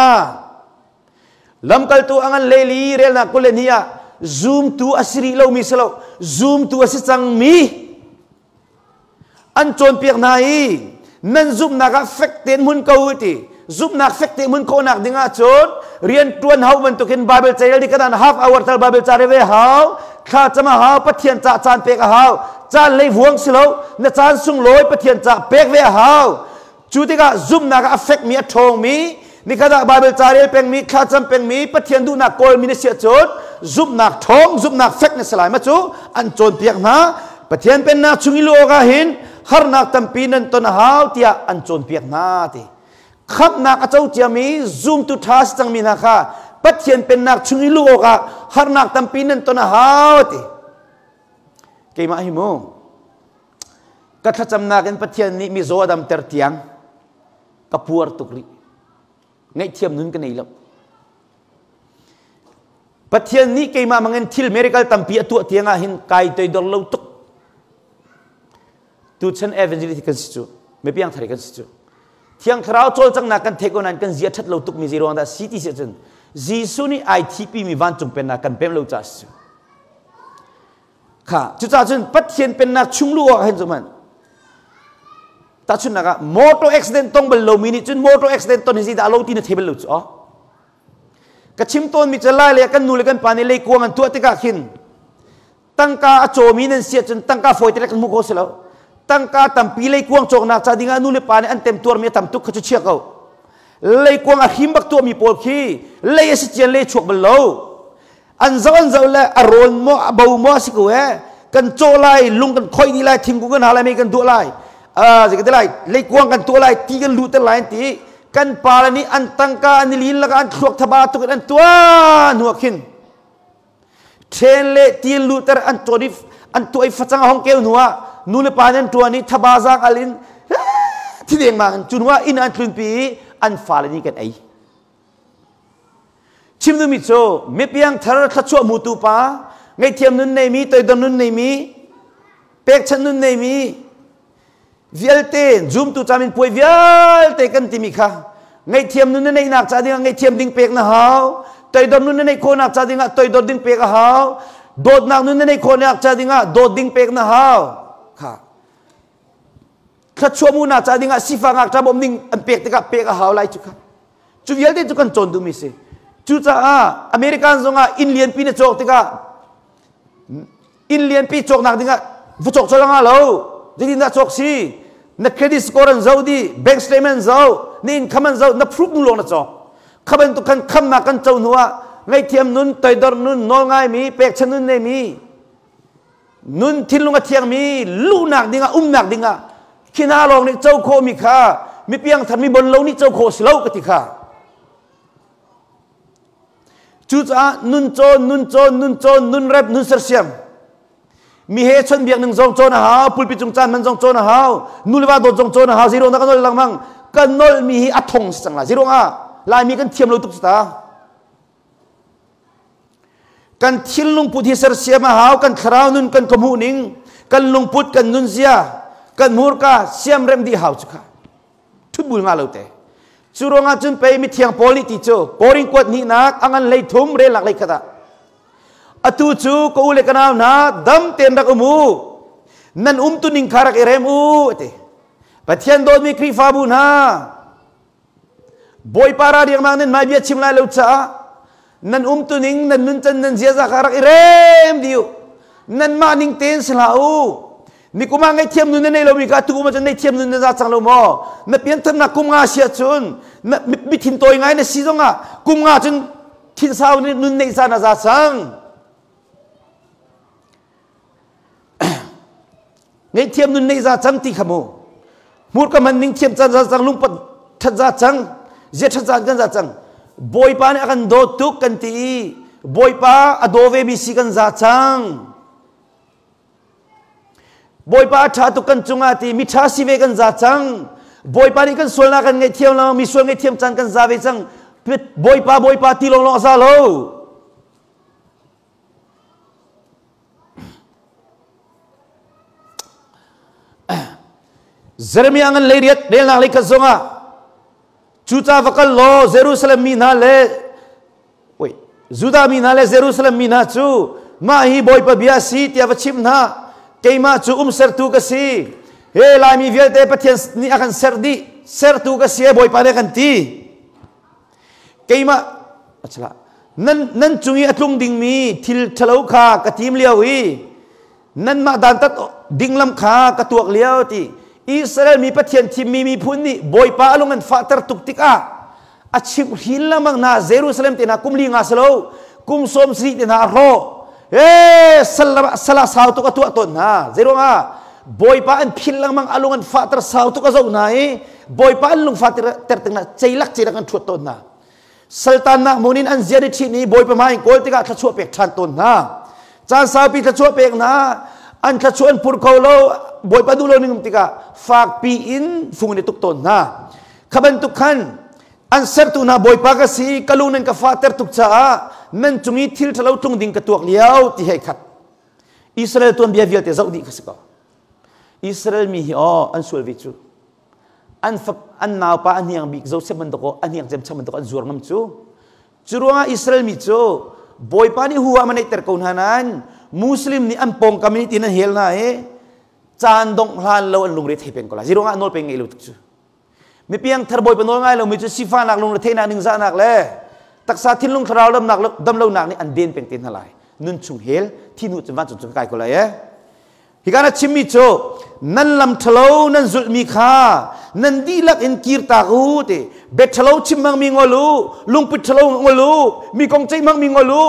Lamkaltu a ngan leli relnak 22 ah zumtu a si rih lomi si lo, zumtu a si cangmi an cawnpiak hna i nan zumhnak ah fek tein hmun ko u ti. Zumhnak fek tein hmun khawhnak ding ah cun rian tuan hau bantukin Bible ca di kan half hour tal Bible ca re ve hau, thla cam a hau, Pathian ca caan pek a hau. Caan lei vuang si lo, na caan sunglawi Pathian ca pek ve a hau. Cu tikah zumhnak ah a fekmi, a ṭhawngmi, nikhat ah Bible ca rel pengmi, thlacam pengmi, Pathian duhnak kawlmi na si ahcun zumhnak ṭhawng, zumhnak fek na si lai ma cu an cawnpiak hna. Pathian pennak chung i luh awkah hin harnak tampi nan ton a hau tiah an cawnpiak hna ti. Khamhnak a co ciami zumtu ṭha si cangmi hna kha Pathian pennak chung i luh awkah harnak tampi nan ton a hau ti. Keimah hi mu ka thlacamnak in Pathian nih mizaw a damter tiang ka puar tuk rih. Ngaihthiam nun ka nei lo. Pathian nih keimah mangin thil miracle tampi a tuah tiang ah hin kai toidor lo tuk. Tuchan evangelist kan si cu, mipiang thari kan si cu. Thiang Thlarau cawlcanghnak kan theih ko nain kan zia ṭhat lo tuk mi zei ruang dah si ti si ahcun Jesuh nih ai thipi mi vancung pennak kan pem lo caah si cu. Kha cucaah cun Pathian pennak chung luh awk hin cu man tahchunhnak ah motor accident tong bal lomi nih cun motor accident ton hi zeidah lo ti na thei bal lo cu. Oh, ka chim tawn mi cu lai le kan nu le kan pa nih leikuang an tuah tikah khin tangka a cawmi nan si ahcun tangka fawi te kan hmu kho si lo. Tangka tampi leikuang cawknak ca dingah nu le pa nih an temtuarmi a tam tuk kha cu chia ko. Leikuang a hrim bak tuahmi pawl khi lei a si cian le chuak bal lo. An zoh an zoh le a rawn maw a bo maw a si ko ee. Kan cawh lai, lung kan khoi dih lai, thingkung kan ha lai, mei kan duah lai. Zei ka ti lai, leikuang kan tuah lai, ti kan luhter lai an ti. Kan pa le nih an tangka an i lin lakah an thluak thaba tuk in an tuah hnu ah khin ṭhen le ti an luhter an tuan i an tuah i facang a hong keu hnu ah nu le pa nih an ṭuan i thaba zaang al in thi dengmang in cu hnu ah inn ah an tlunpi i an fale nih kan ei. Chim duhmi cu mipiang thar thluachuah hmutu pa ngaihthiam nun neimi toidor nun neimi pekchanh nun neimi vialte zumtu camin puai vialte kan timi kha ngaihthiam nun na neihnak ca dingah ngaihthiam ding pek na hau, toidor nun na neih khawhnak ca dingah toidor ding pek a hau, dawtnak nun na neih khawhnak ca dingah dawt ding pek na hau kha. Thluachuah munak ca dingah sifak ngakṭah bawmh ding an pek tikah pek a hau lai cu kha. Cu vialte cu kan cawn duhmi si. Cucaah American zongah inn lianpi na cawk tikah inn lianpi cawknak dingah va cawk colh nga lo. Zeitindah cawk si? Na credit score an zoh dih, bank statement an zoh, na income an zoh, na proof nu lawng na cawk. Kha bantuk khan khamnak kan co hnu ah ngaihthiam nun, toidor nun, nawl ngaimi, pekchan nun neimi, nun thinlung a thiangmi luhnak dingah umnak dingah khi hna lawng nih co khawhmi kha mi piangthar mi bon lo nih co khawh si lo ka ti kha. Cucaah nun cawn, nun cawn, nun cawn, nun rep, nun sersiam, mi he chawnhbiak ning zong cawn a hau, pulpit cung caan hman zong cawn a hau, nu le va dawt zong cawn a hau. Zeiruang dah ka nolh lengmang? Ka nolh mi hi a thong si cang la. Zeiruang ah? Laimi kan thiam lo tuk cu ta. Kan thinlung put hi sersiam a hau. Kan thlarau nun, kan khuamuh ning, kan lungput, kan nunzia, kan hmurka siamrem dih hau cu kha. Thutbul nga lo te. Cu ruangah cun pei mithiang Paul nih ti cu Korin kuat hnihnak a ngan hlei thum relnak hlei khat ah, atu cu ka u le ka nau hna, dam tein rak um u, nan umtu ning kha rak i rem u, ati. Pathian dawtmi Khrihfabu hna, Bawipa ra riangmang nan mai bia chim lai lo caah nan umtuning, nan nuncan, nan ziaza kha rak i rem dih u. Nanmah ning tein si hlah u. Ni kum ah ngaihthiam nun na nei lomi kha tu kum ah cun ngaihthiam nun na za cang lo maw? Na piantharnak kum nga si ahcun mi thin tawi ngai na si zongah kum nga cun thinsau nun neih caan a za cang. Ngaihthiam nun neih za cang ti kha mu. Hmurka hman ning thiam caan za cang, lungpat that za cang, zia that caan kan za cang. Bawipa nih a kan dawt tuk kan ti i Bawipa a daw ve mi si kan za cang. Bawipa a ṭha tuk kan cungah ti mi ṭha si ve kan za cang. Bawipa nih kan sualnak kan ngaihthiam lo, mi sual ngaihthiam caan kan za ve cang. Bawipa Bawipa ti lawnglawng a za lo. Jeremiah ngan leiriat relnak lei khat zongah, cuca va kal law Jerusalem mi hna le wait, Judah mi hna le Jerusalem mi hna cu mah hi Bawipa bia si tiah va chim hna. Keimah cu um sertu ka si. He Laimi vialte Pathian nih a kan ser dih, sertu ka si e Bawipa nih a kan ti. Keimah achala nan nan cung i a tlung dingmi thil ṭhalo kha ka tim lio i nanmah dantat ding lam kha ka tuak lio ti. Israel mi Pathian thimmi miphun nih Bawipa a lung an fahter tuk tikah a chimh hrin lengmang hna. Jerusalem te hna kum li nga si lo, kum 70 te hna a hrawh e sala sau tuk a tuah tawn hna. Zeiruangah? Bawipa an philh lengmang, a lung an fahter sau tuk a zoh hna i Bawipa an lung fahter tikah ceilak ceilak an ṭhuat tawn hna. Saltannak hmun in an zian i ṭhin i Bawipa hmai in kawl tikah thluachuah pek ṭhan tawn hna. Caan saupi thluachuah pek hna, an thluachuah an pur kho lo, Bawipa duh lo ning um tikah fakpi in fung in i tuk tawn hna. Kha bantuk khan an sertu hna Bawipa ka si, ka lung nan ka fahter tuk caah nan cung i thil ṭhalo tlung ding ka tuak lio ti hei khat. Israel tuanbia vialte zoh dih kha si ko. Israel mi hi aw an sual ve cu. An fap an naupa a hniang bik Joseph bantuk aw a hniang cem cham bantuk an zuar ngam cu. Cu ruangah Israel mi cu Bawipa nih huham a neihter ko hna nain Muslim nih an pawngkam in tin an hel hna i caan dongh hlan lo an lungre thei peng ko lai. Ziruangah nawl peng ngei lo tuk cu. Mi piangthar Bawipa nawl ngai lomi cu sifahnak, lungretheihnak, ningzahnak le taksa thinlung thlarau damnak damlonak nih an den peng te hna lai. Nun chung hel, thi hnu cun vancung cu ka kai ko lai e. Hika na chimmi cu nan lam ṭhalo nan zulhmi kha nan dihlak in kirtak u ti bia ṭhalo chim hmangmi ngol u, lungput ṭhalo ngol u, mi kong ceih hmangmi ngol u,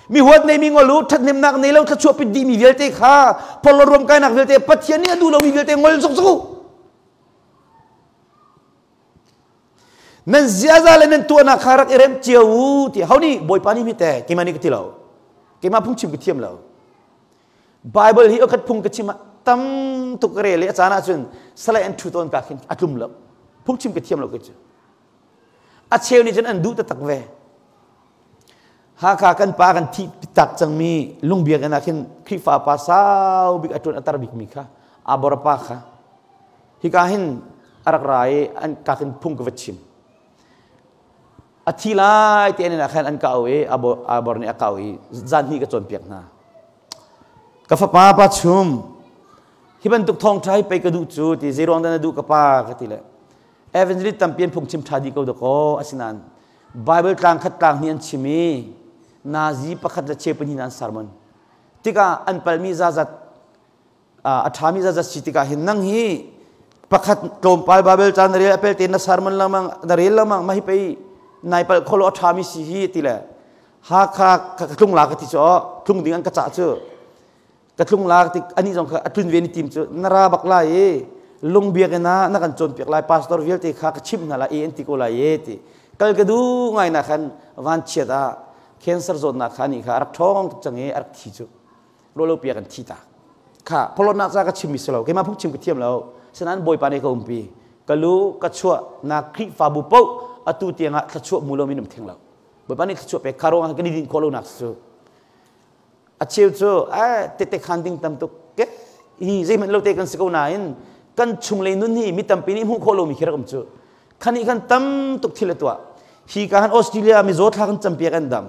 mi huat neimi ngol u, ṭhathnemnak nei lo thluachuah pit dihmi vialte kha porhlawt ruamkainak vialte Pathian nih a duh lomi vialte ngol zokzok u. Nan ziaza le nan tuahnak kha rak i remh cio u ti ho nih Bawipa nih mi te keimah nih ka ti lo. Keimah phungchim ka thiam lo. Bible hi okhat phung ka chim ah tam tuk ka rel i a caan ahcun salai an ṭhu tawn ka khin a tlum lo. Phungchim ka thiam lo kei cu. A cheu nih cun an duh taktak ve. Hakha kan pa kan thih tak cangmi lungbiakinn ah khin Khrihfa pa sau bik a ṭuan a tar bikmi kha Abor pa kha hika hin a rak ra i an kak in phung ka va chim. A thi lai te in ah khan an kau i Abor nih a kau i zan hnih ka cawnpiak hna. Ka fapa pa chum hi bantuk thawngṭha hi pei ka duh cu ti zeiruang dah na duh ka pa ka ti le evangelist tampi an phungchim ṭha dih ko dakaw asinain Bible tlang khat tlang hnih an chim i nazi pakhat le cheu pahnih an sermon tikah an palmi zazat a ṭhami zazat si tikah hin nang hi pakhat tlawmpal Bible ca na rel apel te na sermon lengmang na rel lengmang ma hi pei nai palh kholo a ṭhami si hi ti le Hakha ka tlung la ka ti cu tlung ding an ka cah cu ka tlung la ti ani zong kha a tlun ve ni tim cu na ra bak lai i lungbiak in ah na kan cawnpiak lai pastor vialte kha ka chimh hna lai e an ti ko lai e ti kal ka du ngai na khan van chiat ah cancer zawtnak kha ni kha a rak ṭhawng tuk cang i a rak thi cu rolo piak an thi ta kha pholawtnak ca ka chimmi si lo keimah phung chim ka thiam lo sinain bawipa nih ka umpi ka lu ka chuah na Khrihfabu paoh atu tiangah thluachuah mu lo mi um theng lo bawipa nih thluachuah pek kha ruangah kan i din khawh lo nak cu a cheu cu tete khan ding tam tuk ke hi zeihmanh lo te kan si ko nain kan chunglei nun hi mi tampi nih hmuh khawh lomi khi rak um cu khani khan tam tuk thil a tuah hi ka han Australia mizaw thla kan campiak an dam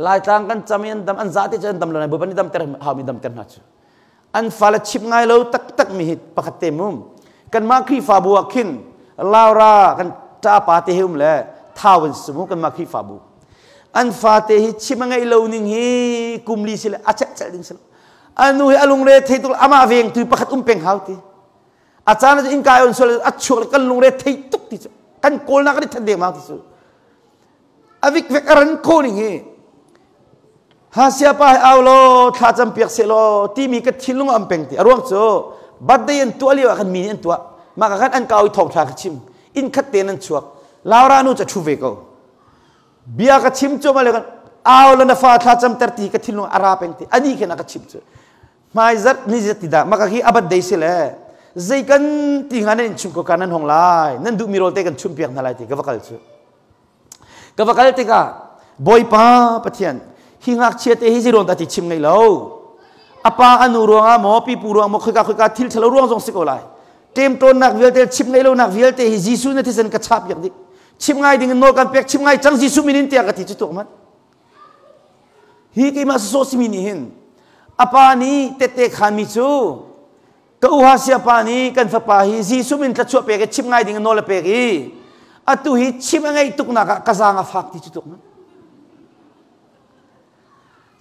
Laitlang kan cam i an dam an zate cu an dam lo nai bawipa nih damter hau mi damter hna cu an fale chim ngai lo taktak mi hi pakhat te mum kanmah Khrihfabu ah khin Laura kan ṭapa te hi um le thau in sumu kanmah Khrihfabu an fate hi chim a ngeih lo ning hi kum li si le a chelh chelh ding si lo anu hi a lungre thei tuk amah veng tu pakhat um peng hau ti a caan ah innka on sual a chuak kan lungre thei tuk ti cu kan kawlnak kan i that deng ti cu a vikvek a ran kho ning hi ha siapa hi au law thla cam piak seh law timi ka thinlung am peng ti a ruang cu birthday an tuah lio ah khan mi nih an tuah mah ka khan an kau i thawngtha ka chim inn khat te nan chuak Laura nu cu a thu ve ko bia ka chim cu ma le kan au la na fa thla cam ter ti ka thinlung a ra peng ti ani khin a ka chim cu hmaizat ni zat ti dah maka hi a birthday si le zei kan ti nga nan in chung ko ka nan hong lai nan duhmi rawl te kan chum piak hna lai ti ka va kal cu ka va kal tikah Bawipa Pathian hi ngakchia te hi zeiruang dah ti chim ngei lo a pa a nu ruangah maw pipu ruang maw khoika khoika thil ṭhalo ruang zong si ko lai ṭemṭawnnak vialte chim ngei lonak vialte hi Jesuh na thisen ka chap piak dih chim ngai ding in nawl kan pek chim ngai cang Jesuh min in tiah ka ti cu tuak man hi keimah sawsawh simi nih hin a pa nih tette khanmi cu ka uha siapa nih kan fapa hi Jesuh min thlachuah pek i chim ngai ding in nawl a pek i atu hi chim a ngeih tuknak ah ka zaang a fak ti cu tuk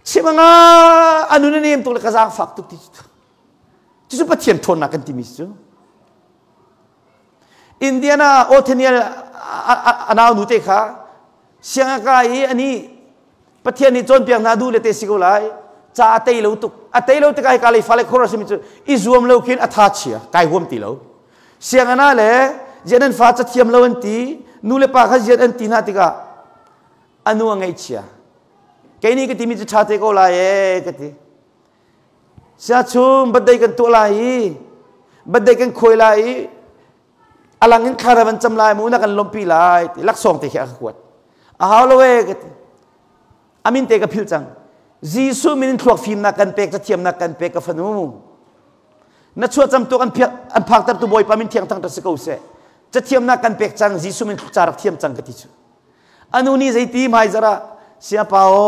chim a nga a nun a nem tuk le ka zaang fak tuk ti cu cucu Pathian ṭhawnnak kan timi cu Indiana Othniel a nau nu te kha siang a kai i ani Pathian nih cawnpiak hna duh le te si ko lai ca a tei lo tuk a tei lo tikah hika lei fale khor a simi cu i zuam lo khin a tha chia kai huam ti lo sianginn ah le zian an fa cathiam lo an ti nu le pa kha zian an ti hna tikah a nu a ngaihchia kei nih ka timi cu ṭha te ko lai ee ka ti siachum birthday kan tuah lai i birthday kan khuai lai i alang in thla van cam lai mu na kan lompi lai ti laksawng te khi a ka kuat a hau lo e ka ti amin te ka phil cang Jesuh min in thluak fimnak kan pek cathiamnak kan pek ka fanu na chuah cam tu an phiak an phakter tu bawipa min thiang thang ta si ko seh cathiamnak kan pek cang Jesuh min ca rak thiam cang ka ti cu anu ni zeiti hmai zara siapa o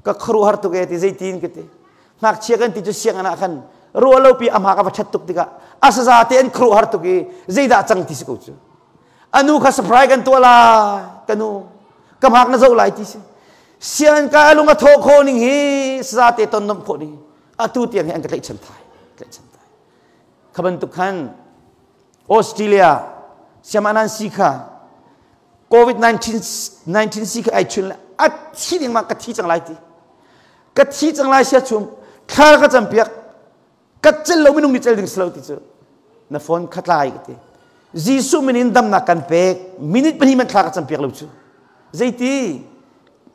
ka khuaruahhar tuk e ti zeitin ka ti ngakchia kan ti cu sianginn ah khan ruah lo pi amha ka va ṭhat tuk tikah a saza te an khuaruahhar tuk i zeidah cang ti si ko cu anu kha surprise kan tuah lai ka nu ka hmak na zoh lai ti si sianginn ka alung a thawh khawh ning hi saza te ton nom khawh ning atu tiang hi an ka tlaihchan thai. Tlaihchan tai. Kha bantuk khan Australia siamanan si kha COVID-19 si kha ai chun le a thi ding ma ka thi cang lai ti. Ka thi cang lai sia chum thla ka cam piak ka cel lo minung nih cel ding si lo ti cu na phone kha tlai ka ti. Jesuh min in damnak kan pek minute pahnih man thla ka cam piak lo cu. Zeiti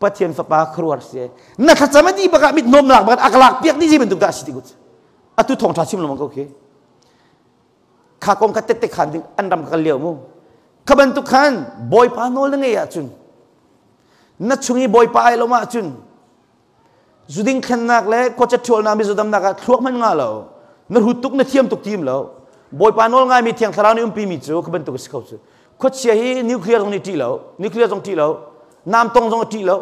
Pathian fapa khuaruahar si na thlacam a di bakah mit nomnak bakat a ka lak piak ni zei bantuk dah si ti ku atu thawngṭha chim lengmang ko khi kha kong kha tette khan ding an ram ka kal lio mu kha bantuk khan bawipa nawl na ngei ahcun na chung i bawipa ai lo ahcun zuding thlennak le khuachat ṭhualnak mizodamnak ah thluak hman nga lo na hut tuk na thiam tuk tim lo bawipa nawl ngaimi thiang thlarau nih umpi mi cu kha bantuk a si kho cu khuachia hi nuclear zong nih ṭih lo nuclear zong ṭih lo nam tong zong a ṭih lo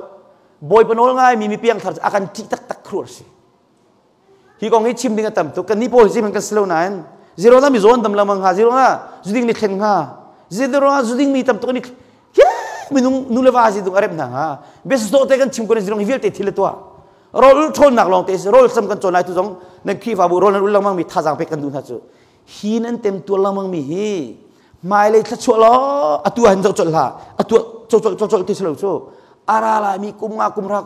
bawipa nawl ngaimi mi piang thar cu a kan ṭih taktak khruar si Hi kong hi chim ding a tam tuk. Kan nih pawl hi kan si lo nain zero na mi zawn dam lamang hnga zero na zuding ni thlen hnga zero na zuding mi tam tuk ni minung nu le va si tung arep hna hnga bes to te kan chim ko zirong hi vialte thil tua rol ṭhawnnak lawng te si rol sam kan cawn lai tu zong nan Khrihfabu rol nan ul lengmang mi thazaang pek kan duh hna cu hi nan tem tuar lengmang mi hi hmailei thluachuah law atu ah hin zoh colh hlah atu cocol cocol ti si lo cu ara lai mi kum nga kum rak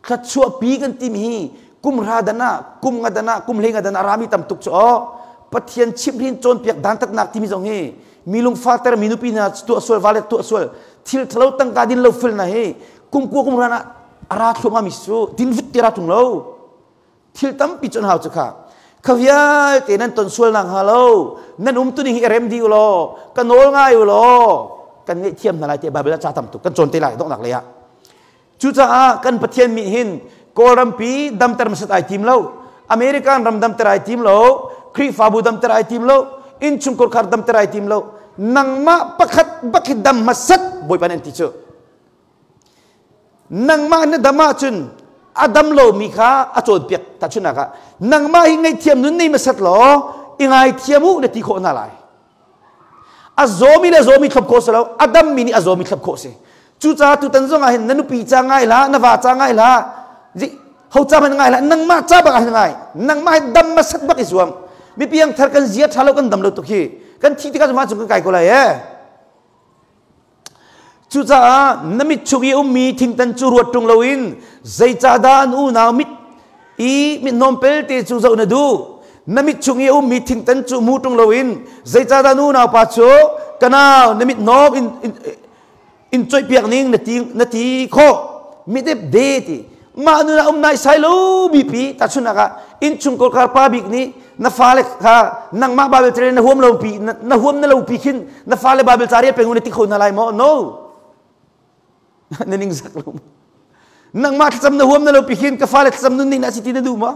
thluachuahpi kan timi hi kum hra dan ah kum nga dan ah kum hlei nga dan ah rami tam tuk cu aw Pathian chimhrin cawnpiak dantatnak timi zong hi mi lungfakter mi nupi hna tuah sual vale tuah sual thil thalo tangka din lo fil na hi kum kua kum ran ah ara thluahmah mi cu din vut ti ra tung lo thil tampi cun hau cu kha kha vialte nan ton sual nak hnga lo nan um tuning hi rem di u law ka nawl ngai u law kan ngaihthiam hna lai te Bible ah ca tam tuk kan cawn te lai donghnak lei ah Cucaah kan Pathian nih hin Kawlrampi damter hmasat ai tim lo, American ram damter ai tim lo, Khrihfabu damter ai tim lo, innchungkhar khar damter ai tim lo. Nangmah pakhat bak hi dam hmasat Bawipa nih an ti cu. Nangmah na dam ahcun a dam lomi kha a cawnpiak tahchunhnak ah nangmah hi ngaihthiam nun nei hmasat law i ngaithiam u na ti khawh hna lai. A zawmi le zawmi thlop khawh si lo, a dammi nih a zawmi thlop khawh si. Cucaah tutan zong ah hin na nupi ca ngai hlah, na va ca ngai hlah, ho ca hmanh ngai hlah, nangmah ca bak ah hin ngai. Nangmah hi dam hmasat bak i zuam. Mi piangthar kan zia ṭha lo kan dam lo tuk hi. Kan thih tikah cun kan kai ko lai ee. Cucaah na mit chung i ummi thingtan cu ruat ṭung loin zeicahdah an unau mit i mithnawm pelte cu zoh na duh? Na mit chung i ummi thingtan cu mu ṭung loin zeicahdah na unaupa cu ka nau na mithnawm in, in, in coihpiak ning na ti, na ti khawh? Midep de ti. Mah nun ah um naisai lo mipi tahchunhnak ah innchungkhar kar pa bik nih na fale kha nangmah Bible ca na huam lo pi na huam na lo pi khin na fale Bible ca rial peng na ti kho hna lai maw? No. Na ning zak lo. Nangmah thlacam na huam na lo pi khin ka fale thlacam nun ning na si ti na duh maw?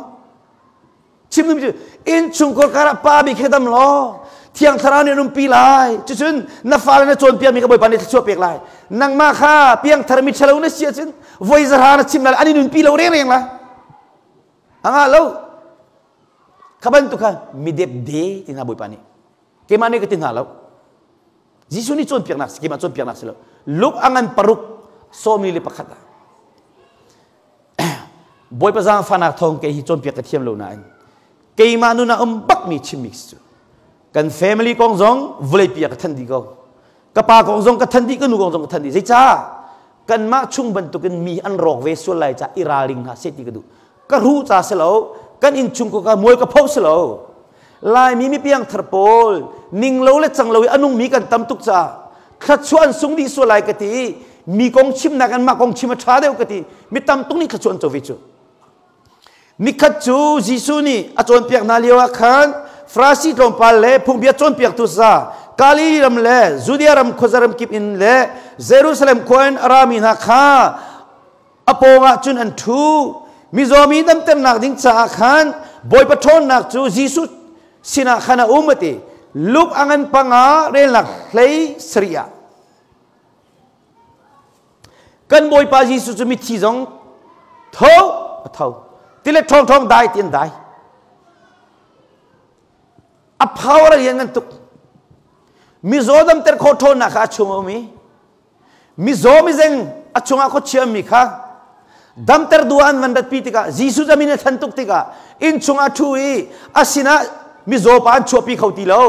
Chim dum cu innchungkhar kar ah pa bik he dam law thiang thlarau nih an umpi lai cucun na fale na cawnpiak mi ka bawipa nih thluachuah pek lai nangmah kha piangthar mi ṭhalo na si ahcun voi zahra na chim lai an i nunpi lo rengreng lai anga lo kha bantuk kha midep de ti hna bawipa nih keimah nih ka ti hna lo Jesuh nih cawnpiaknak si keimah cawnpiaknak si lo Luke a ngan paruk 41 ah Bawipa zaangfahnak thawng kei hi cawnpiak ka thiam lo nain keimah nun ah um bakmi chimmi cu kan family kong zong vawleipi ah ka thanh dih ko ka pa kong zong ka thanh dih ka nu kong zong ka thanh dih zeicah kanmah chung bantukin mi an rawk ve sual lai ca i ralring hna seh ti ka duh ka ruh ca si lo kan innchung ko ka mual ka pho si lo Laimi mi piangthar pawl ning lo le cang lo i a nungmi kan tam tuk caah thluachuah an sung dih sual lai ka ti mi kong chimnak in mah kong chim a ṭha deuh ka ti mi tam tuk nih thluachuah an co ve cu nikhat cu Jesuh nih a cawnpiak hna lio ah khan Farasi tlawmpal le phungbia cawnpiaktu sa Galilee ram le Judea ram khuazaram kip in le Jerusalem khua in a rami hna kha a pawngah cun an ṭhu mizaw mi damternak ding caah khan Bawipa ṭhawnnak cu Jesuh sinah khan a um a ti Luke a ngan panga relnak hlei sarih ah kan Bawipa Jesuh cu mithi zong tho a tho tilet ṭhawng ṭhawng dai ti an dai a power a lian ngan tuk mizaw damter khawh ṭhawnnak kha a chung a um i mizaw mizeng a chungah khuachia mi kha Damter duh an van ratpi tikah Jesuh zamin a than tuk tikah inn chungah ṭhu i a sinah mizaw pa an chuahpi kho ti lo.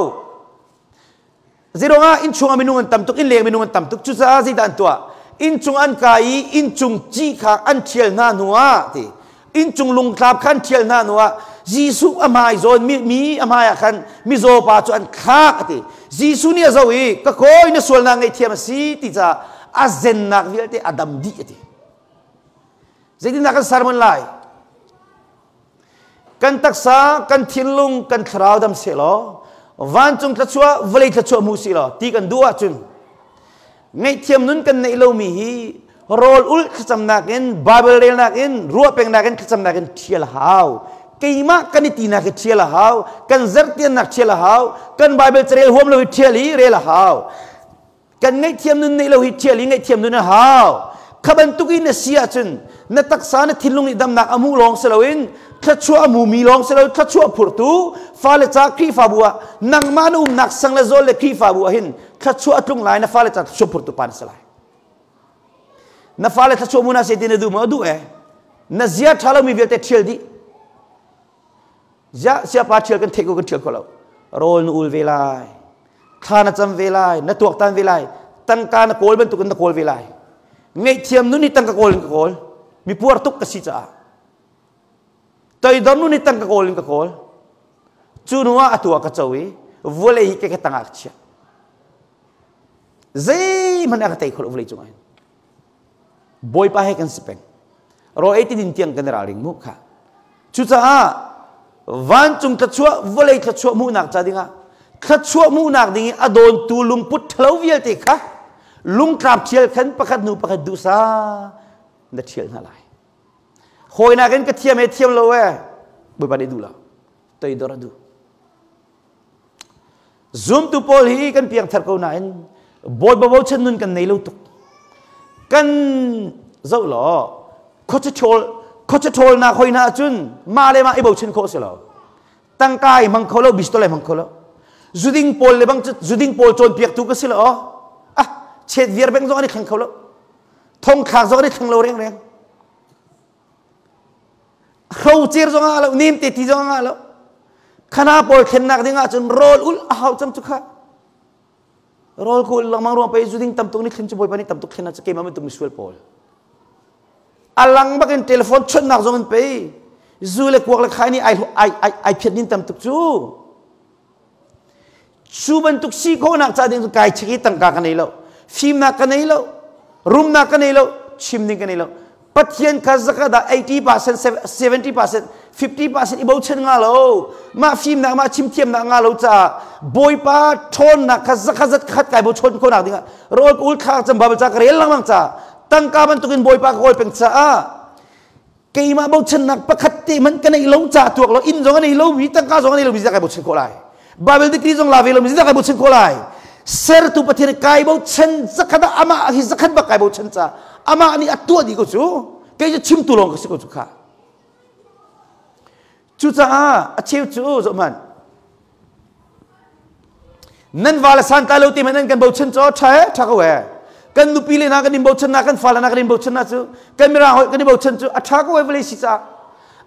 Zeiruangah inn chungah minung an tam tuk, inn leng minung an tam tuk. Cucaah zeidah an tuah? Inn cung an kai i inn cung ci kha an ṭhial hna hnuah ti inn cung lungtlap kha an ṭhial hna hnuah Jesuh a hmai zawn mi, mi a hmai ah khan mizaw pa cu an thlak a ti. Jesuh nih a zoh i ka kawi na sualnak ngaihthiam a si ti caah a zennak vialte a dam dih a ti. Zeitindah kan sermon lai? Kan taksa, kan thinlung, kan thlarau dam sehlaw, vancung thluachuah, vawlei thluachuah hmu sih law ti kan duh ahcun ngaihthiam nun kan neih lomi hi rawl ulh thlacamnak in Bible relnak in ruah pengnak in thlacamnak in ṭhial a hau. Keimah kan i tinak hi ṭhial a hau, kan zertiannak ṭhial a hau, kan Bible carel huam lo hi ṭhial i rel a hau. Kan ngaihthiam nun neih lo hi ṭhial i ngaihthiam nun a hau. Kha bantuk in na si ahcun na taksa na thinlung nih damnak a hmuh lawng si loin thluachuah a hmumi lawng si lo thluachuah phurtu fale ca Khrihfabu ah nangmah na umnak sang le zawl le Khrihfabu ah hin thluachuah a tlung lai na fale ca thluachuah phurtu pa na si lai. Na fale thluachuah mu na se ti na duh maw duh e na zia ṭha lomi vialte ṭhial dih Ziah siapa ṭhial kan theih ko kan ṭhial kho lo. Rawl na ul ve lai. Thla na cam ve lai, na tuaktan ve lai, tangka na kawl bantukin na kawl ve lai. Ngaihthiam nun hi tangka kawl in ka kawl. Mi puar tuk ka si caah. Toidor nun hi tangka kawl in ka kawl. Cu hnu ah atu ah ka co i vawlei hi ke ka tangah ka chiah. Zeihmanh a ka tei kho lo vawlei cungah hin. Bawipa he kan si peng. Rawl ei ti din tiang kan i ralring mu kha. Cucaah vancung thluachuah vawlei thluachuah hmuhnak ca dingah thluachuah hmuhnak ding i a dawntu lungput ṭhalo vialte kha lungtlap ṭhial khan pakhat hnu pakhat duhsa na ṭhial hna lai. Hawinak in ka thiam he thiam lo e Bawipa nih duh lo. Toidor a duh. Zumtu pawl hi kan piangthar ko nain Bawipa bochan nun kan nei lo tuk. Kan zoh law khuacha ṭhawlnak hoi hna ahcun mah le mah i bochan khawh si lo. Tangka i hmang kho lo, bistol i hmang kho lo. Zuding pawl le bang zuding pawl cawnpiaktu ka si lo. Ah, chet viar beng zong an i thleng kho lo. Thongthlak zong an i thleng lo rengreng. Hrocer zong ah lo, nem te ti zong ah lo. Khana pawl thlennak ding ahcun rawl ul a hau cang cu kha. Rawl ku ul lengmang ruang pei zu ding tam tuk ni thlen cu bawipa nih tam tuk thlen ah keimah bantuk misual pawl. A lang bakin telephone chonnak zong in pei zu le kuak le khai nih ai ai ai ai phiat nin tam tuk cu. Cu bantuk si khawhnak ca ding cu kai chik i tangka ka nei lo. Fimnak ka nei lo. Rumnak ka nei lo. Chim ding ka nei lo. Pathian kha zakat ah 80%, 70%, 50% i bochan nga lo. Mah fimnak, mah chimthiamnak nga lo caah Bawipa ṭhawnnak kha zakhat zat khat kai bochan khawhnak dingah rawl ka ul thla cam Bible ca ka rel lengmang caah tangka bantukin Bawipa ka kawl peng caah keimah bochannak pakhat te hmanh ka neih lo ca tuak lo inn zong a nei lo mi tangka zong a nei lo mi kai bochan khawh lai Bible degree zong la ve lo mi kai bochan khawh lai sertu Pathian kai bochan zakhat ah amah hi zakhat bak kai bochan ca amah nih a tuah dih ko cu kei cu chimtu lawng ka si ko cu kha cucaah a cheu cu zoh hmanh Nan va le santlai lo te hmanh nan kan bochan cu ṭha he ṭha ko he. Kan nupi le hna kan in bochan na kan fale hna kan in bochan na cu kan mirang hawi kan i bochan cu a ṭha ko he vawlei si caah.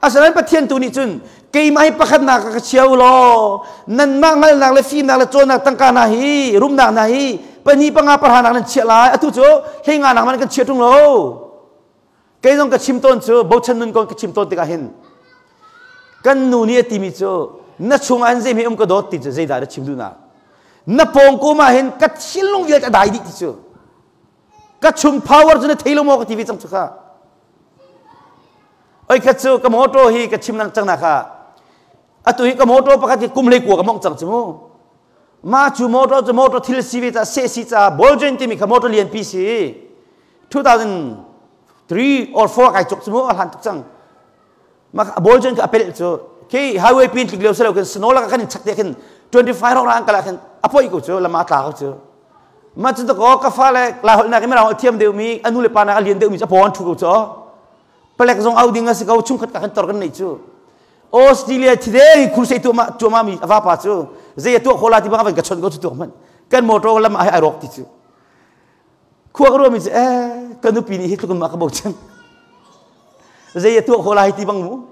Asinain Pathian tu nih cun keimah hi pakhatnak ka chia u law nanmah ngalnak le fimnak le cawnnak tangka hna hi rumnak hna hi pahnih panga pahra nak nan chiah lai atu cu hleinga nak man kan chia ṭung lo kei zong ka chim tawn cu bochan nun kong ka chim tawn tikah hin kan nu nih a timi cu na chungah hin zeihmeh um ka dawt ti cu zeidah na chim duhnak na pawngkum ah hin ka thinlung vialte a dai dih ti cu ka chung power cu na thei lo maw ka ti ve cang cu kha oi khat cu ka motor hi ka chim lang cang na kha atu hi ka motor pakhat hi kum hlei kua ka mong cang cu mu ma cu motor cu motor thil si ve ca se si ca ball joint timi kha motor lian pi si 2003 or 4 kai cuk cu mu a hlan tuk cang ma ball joint ka apel cu khi highway pin tlik leo selo kan snow la kan in chak te khin 25 rong rang kala khin apoi ko cu lama tla ko cu ma cu to ka fa le la hol na ke mera thiam deu mi anu le pa na lian deu mi cha pon thu ko chu palek zong au ding a si ko chungkhat ka kan tor kan nei cu Australia thide crusade tu ma tu ma mi ava pa cu zei tu khola ti bang ka chon ko chu tu man kan motor lam ai rok ti cu khua ka ruah mi cu eh ka nupi nih hi tluk in ma ka bochan. Zei a tuah khawh lai ti bang mu.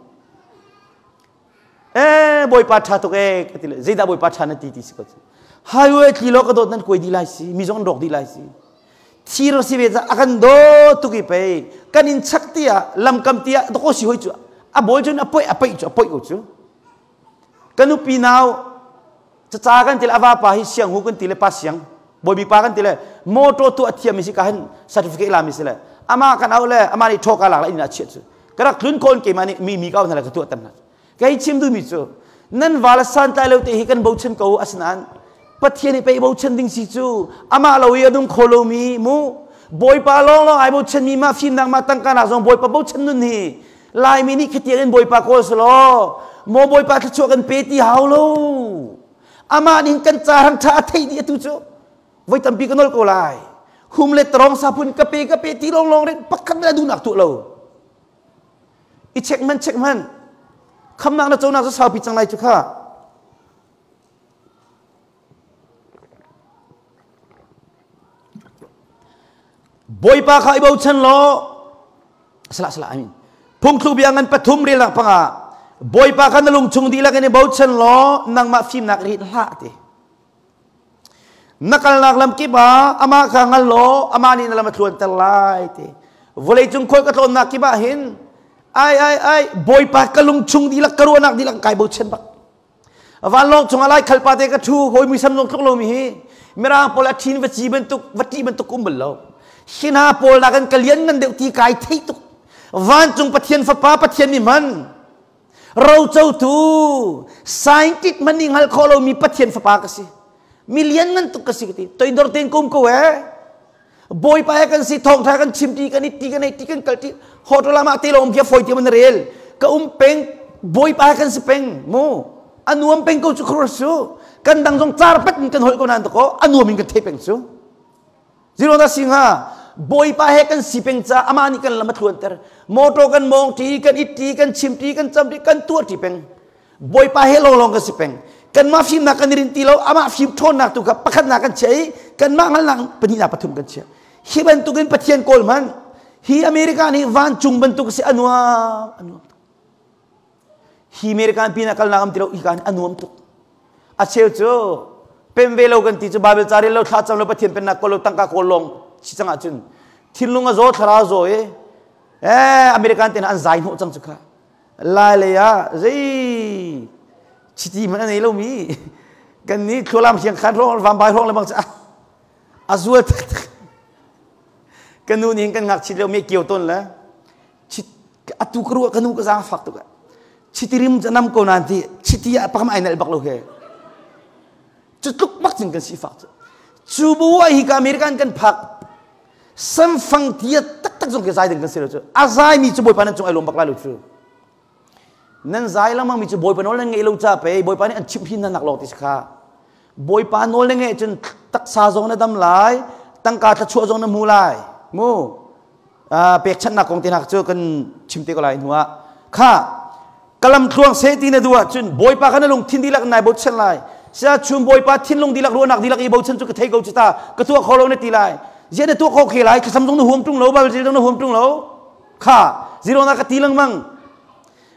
Eh Bawipa ṭha tuk ee ka ti le zeidah Bawipa ṭha na ti ti si ko cu. Highway tli law ka dawt nan kuai dih lai si mi zong an rawk dih lai si. Thir si ve ca a kan daw tuk i pei kan in chak tiah lamkam tiah dakaw si hoi cu a bawl cun a poih a peih cu a poih ko cu. Ka nupi nau caca kan ti le a vapa hi siang hu kan ti le pa siang bawi pa kan ti le motor tu a thiam mi si ka hin certificate la mi si le ama kan au le ama nih thoka lak la in a chiat cu ka rak tlun kon keimah nih mi mi ka hna le ka tuah tan hna kei chim duh mi cu nan val santlai lo te hi kan bochan ko asinain Pathian i pei bochan ding si cu amah lo i a nung kho lomi mu Bawipa lawng lawng ai bochan mi mah fimnak mah tangka nak zong Bawipa bochan nun hi Laimi nih khitiang in Bawipa kawl selaw maw Bawipa thluachuah kan pe ti hau lo amah nih kan ca ram ṭha a theih dih atu cu voi tampi ka nol ko lai hum le tarong sapun ka pe ka pe ti long long ren pakhat na duhnak tuah lo i check man check man khamnak na conak cu saupi cang lai cu kha Bawipa kha i bochan law salah salah amin phungthluk bia ngan pathum rel nak panga Bawipa kha na lung chung dihlak in i bochan law nangmah fimnak rit hlah ti na kalnak lam kip ah amah kha ngal law amah nih na lam a thluanter lai ti vawlei cung khual ka tlawnnak kip ah hin ai ai ai Bawipa ka lung chung dihlak ka ruahnak dihlak kai bochan bak Vanlawng cungah lai khalpa te ka ṭhu hawi muisam zong tluk lomi hi mirang pawl a ṭhin va ci bantuk va ṭih bantuk um bal lo. Hi hna pawl nakin ka lian ngan deuh ti kai theih tuk. Vancung Pathian fapa Pathian nih hman rocotu scientist hmanh nih hngal khawh lomi Pathian fapa ka si. Mi lian ngan tuk ka si ka ti. Toidor tein ka um ko ee. Bawipa he kan si thawngtha kan chim ti kan it ti kan ei ti kan kal ti hotel ah mah te lawng bia fawi ti man rel ka um peng Bawipa he kan si peng mu a nuam peng ko cu khur su kan dang zong car pet in kan holh ko nan to ko a nuam in kan thei peng cu zero da singa Bawipa he kan si peng ca ama nih kan lam a thluan ter motor kan mong ti kan it ti kan chim ti kan cam ti kan tuah ti peng Bawipa he lawnglawng kan si peng. Kanmah fimnak kan i rin ti lo, amah fim ṭhawnnak tu kha pakhatnak kan chiah i kanmah hngalhnak pahnihnak pathum kan chiah. Hi bantukin Pathian kawl hmanh hi America nih vancung bantuk si a nuam, a nuam tuk. Hi American pin ah kalnak am ti lo, hi ka a nuam tuk. A cheu cu pem ve lo kan ti cu Bible ca rel lo thla cam lo Pathian pennak kawl lo tangka kawl lawng si cang ahcun thinlung a zaw thlarau a zaw i eh American te an zai hnawh cang cu kha. Lai lei ah zei chiti hmanh a nei lomi kan nih thlualam siang khan hrawng vambai hrawng le bang a zual taktak ka nu nih kan ngakchit lio me kio ton le atu ka ruah ka nu ka zaang fak tuk chiti rim ca nam ko nan ti chiti ah pakam ai nal bak lo he cu tluk bak cin kan si fak cu cu bu hi ka American kan phak Samfang tia taktak zong khi zai ding kan si lo cu. A zaimi cu Bawipa nan cung ai lawm bak lai lo cu. Nan zai lengmang mi cu Bawipa nawl nan ngeih lo ca pei Bawipa nih an chimh hin nan nak lawng ti si kha. Bawipa nawl na ngeih cun taksa zong na dam lai, tangka thluachuah zong na hmu lai. Mu pekchanhnak kong te hna cu kan chim te ko lai hnu ah. Kha Ka lam thluang seh ti na duh ahcun Bawipa kha na lungthin dihlak in nai bochan lai. Sia chum Bawipa thinlung dihlak ruahnak dihlak i bochan cu ka thei ko cu ta ka tuah kho lo na ti lai. Ziah na tuah kho khe lai thlacam zong na huam ṭung lo Bible zong na huam ṭung lo. Kha zero na ka ti lengmang.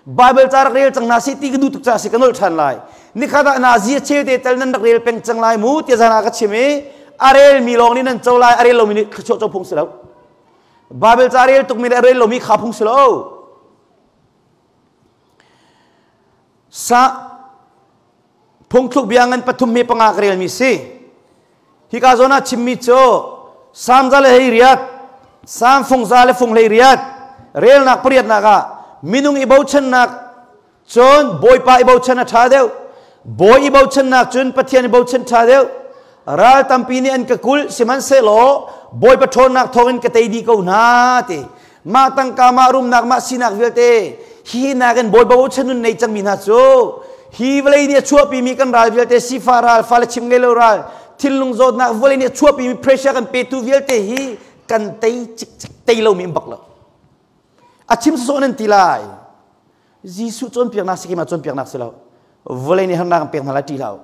Bible ca rak rel cang na si ti ka duh tuk ca si ka nolh ṭhan lai. Nikhat ah na zia cheu te tel nan rak rel peng cang lai mu tiah zan ah ka chim i a rel mi lawng nih nan co lai a rel lomi nih thluachuah co phung si lo. Bible ca rel tukmi le a rel lomi kha phung si lo. Sa phungthluk bia ngan pathum me panga ka relmi si. Hika zawn ah chimmi cu Salm za le hei riat, Salm fung za le fung hlei riat, relnak pariatnak ah minung i bochannak cun Bawipa i bochan a ṭha deuh. Bawi i bochannak cun Pathian i bochan ṭha deuh. Ral tampi nih an ka kulh, sihmanhsehlaw Bawipa ṭhawnnak thawngin ka tei dih ko hna ti. Mah tangka, mah rumnak, mah sinak vialte hi nakin Bawipa bochan nun nei cangmi hna cu hi vawlei nih a chuahpimi kan ral vialte sifah ral, fale chim ngei lo ral, thinlung zawtnak vawlei nih a chuahpimi pressure kan petu vialte hi kan tei cikcek tei lomi bak lo. A chim sawsawh nan ti lai. Jesuh cawnpiaknak si keimah cawnpiaknak si lo. Vawlei nih harnak an pek hna lai ṭih hlah u.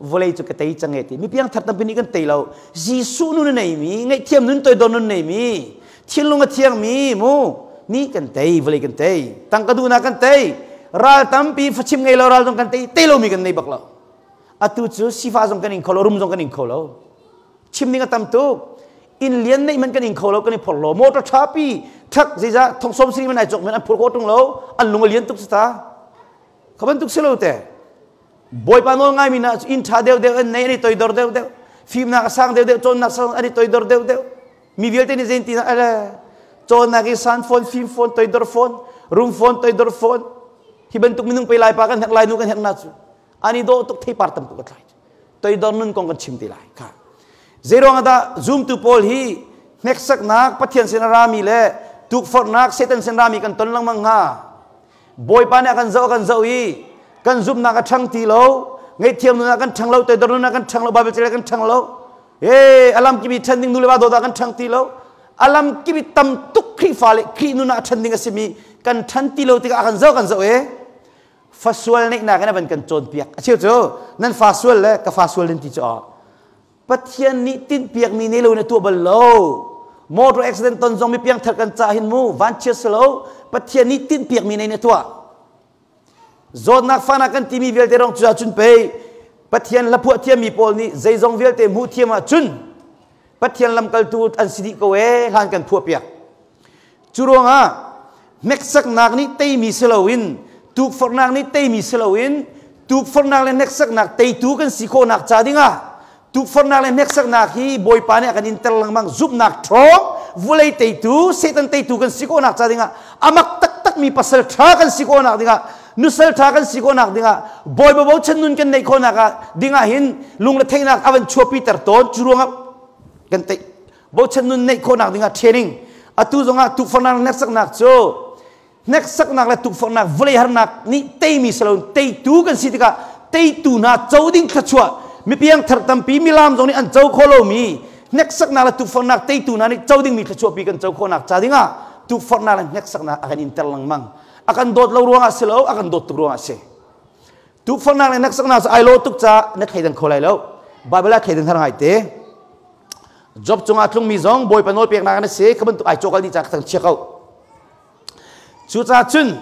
Vawlei cu ka tei cang e ti. Mi piangthar tampi nih kan tei lo. Jesuh nun a neimi, ngaihthiam nun toidor nun neimi, thinlung a thiangmi mu. Ni kan tei, vawlei kan tei. Tangka duhnak kan tei. Ral tampi fachim ngei lo ral zong kan tei, tei lomi kan nei bak lo. Atu cu sifa zong kan ing kho lo, rum zong kan ing kho lo. Chim ding a tam tuk. Inn lian neih man kan ing kho lo, kan i phor lo. Motor ṭhapi ṭhak zeizah thong som siri man ai cawk men an phur kho ṭung lo. An lung a lian tuk si ta. Kha bantuk si lo te. Bawipa nawl ngaimi na inn ṭha deuhdeuh an nei, an i toidor deuhdeuh. Fimnak a sang deuhdeuh, cawnnak sang an i toidor deuhdeuh. Mi vialte nih zein ti na ale cawnnak i san fawn, fim fawn, toidor fawn, rum fawn, toidor fawn. Hi bantuk minung pe lai pa kan hek lai nu kan hek na cu. An i dawh tuk theipar tam tuk a tlai. Toidor nun kong kan chim te lai. Kha. Zeiruang dah zumtu pawl hi hneksaknak Pathian sin a rami le tukforhnak Satan sin rami kan ton lengmang hnga? Bawipa nih a kan zoh a kan zoh i kan zumhnak a ṭhang ti lo, ngaihthiam nun ah kan ṭhang lo, toidor nun ah kan ṭhang lo, Bible cel kan ṭhang lo. E alam kibi ṭhen ding nu le va dawt ah kan ṭhang ti lo. Alam kibi tam tuk Khrihfa le Khrih nun ah a ṭhen ding a simi kan ṭhan ti lo tikah a kan zoh kan zoh e. Fasual neihnak in a van kan cawnpiak. A cheu cu nan fa sual le ka fa sual nan ti cu Pathian nih tinhpiakmi ne lo in a tuah bal lo. Motor accident ton zong mi piangthar kan cah hin mu vanchiat si lo. Pathian nih tinhpiakmi ne in a tuah. Zawtnak fana kan timi vialte rong cu ahcun pei Pathian hlaphuah thiammi pawl nih zeizong vialte hmuh thiam ahcun Pathian lamkaltu an si dih ko ee hlan kan phuah piak. Cu ruangah hneksaknak nih teimi si loin tukforhnak nih teimi si loin tukforhnak le hneksaknak teitu kan si khawhnak ca dingah tukforhnak le hneksaknak hi Bawipa nih a kan inter lengmang. Zumhnak ṭhawng vulei teitu Satan teitu kan si khawhnak ca dingah amak taktakmi pasal ṭha kan si khawhnak dingah nusal ṭha kan si khawhnak dingah Bawipa bochan nun kan neih khawhnak ah dingah hin lungretheihnak a van chuahpiter tawn. Cu ruangah kan tei bochan nun neih khawhnak dingah training atu zongah tukforhnak le hneksaknak cu hneksaknak le tukforhnak vawlei harnak nih teimi si lo teitu kan si tikah teitu hna co ding thluachuah mipiang thar tampi milam zong nih an co kho lomi hneksaknak le tukforhnak teitu hna nih co dingmi thluachuah pi kan co khawhnak ca dingah tukforhnak le hneksaknak a kan inter lengmang. A kan dawt lo ruangah si lo, a kan dawt tuk ruangah si. Tukforhnak le hneksaknak cu ai lo tuk ca na thleidan kho lai lo. Bible ah thleidan har ngai te. Job cungah tlungmi zong Bawipa nawl peknak an si kha bantuk ai cawkal dih ca ka chia ko. Cucaah cun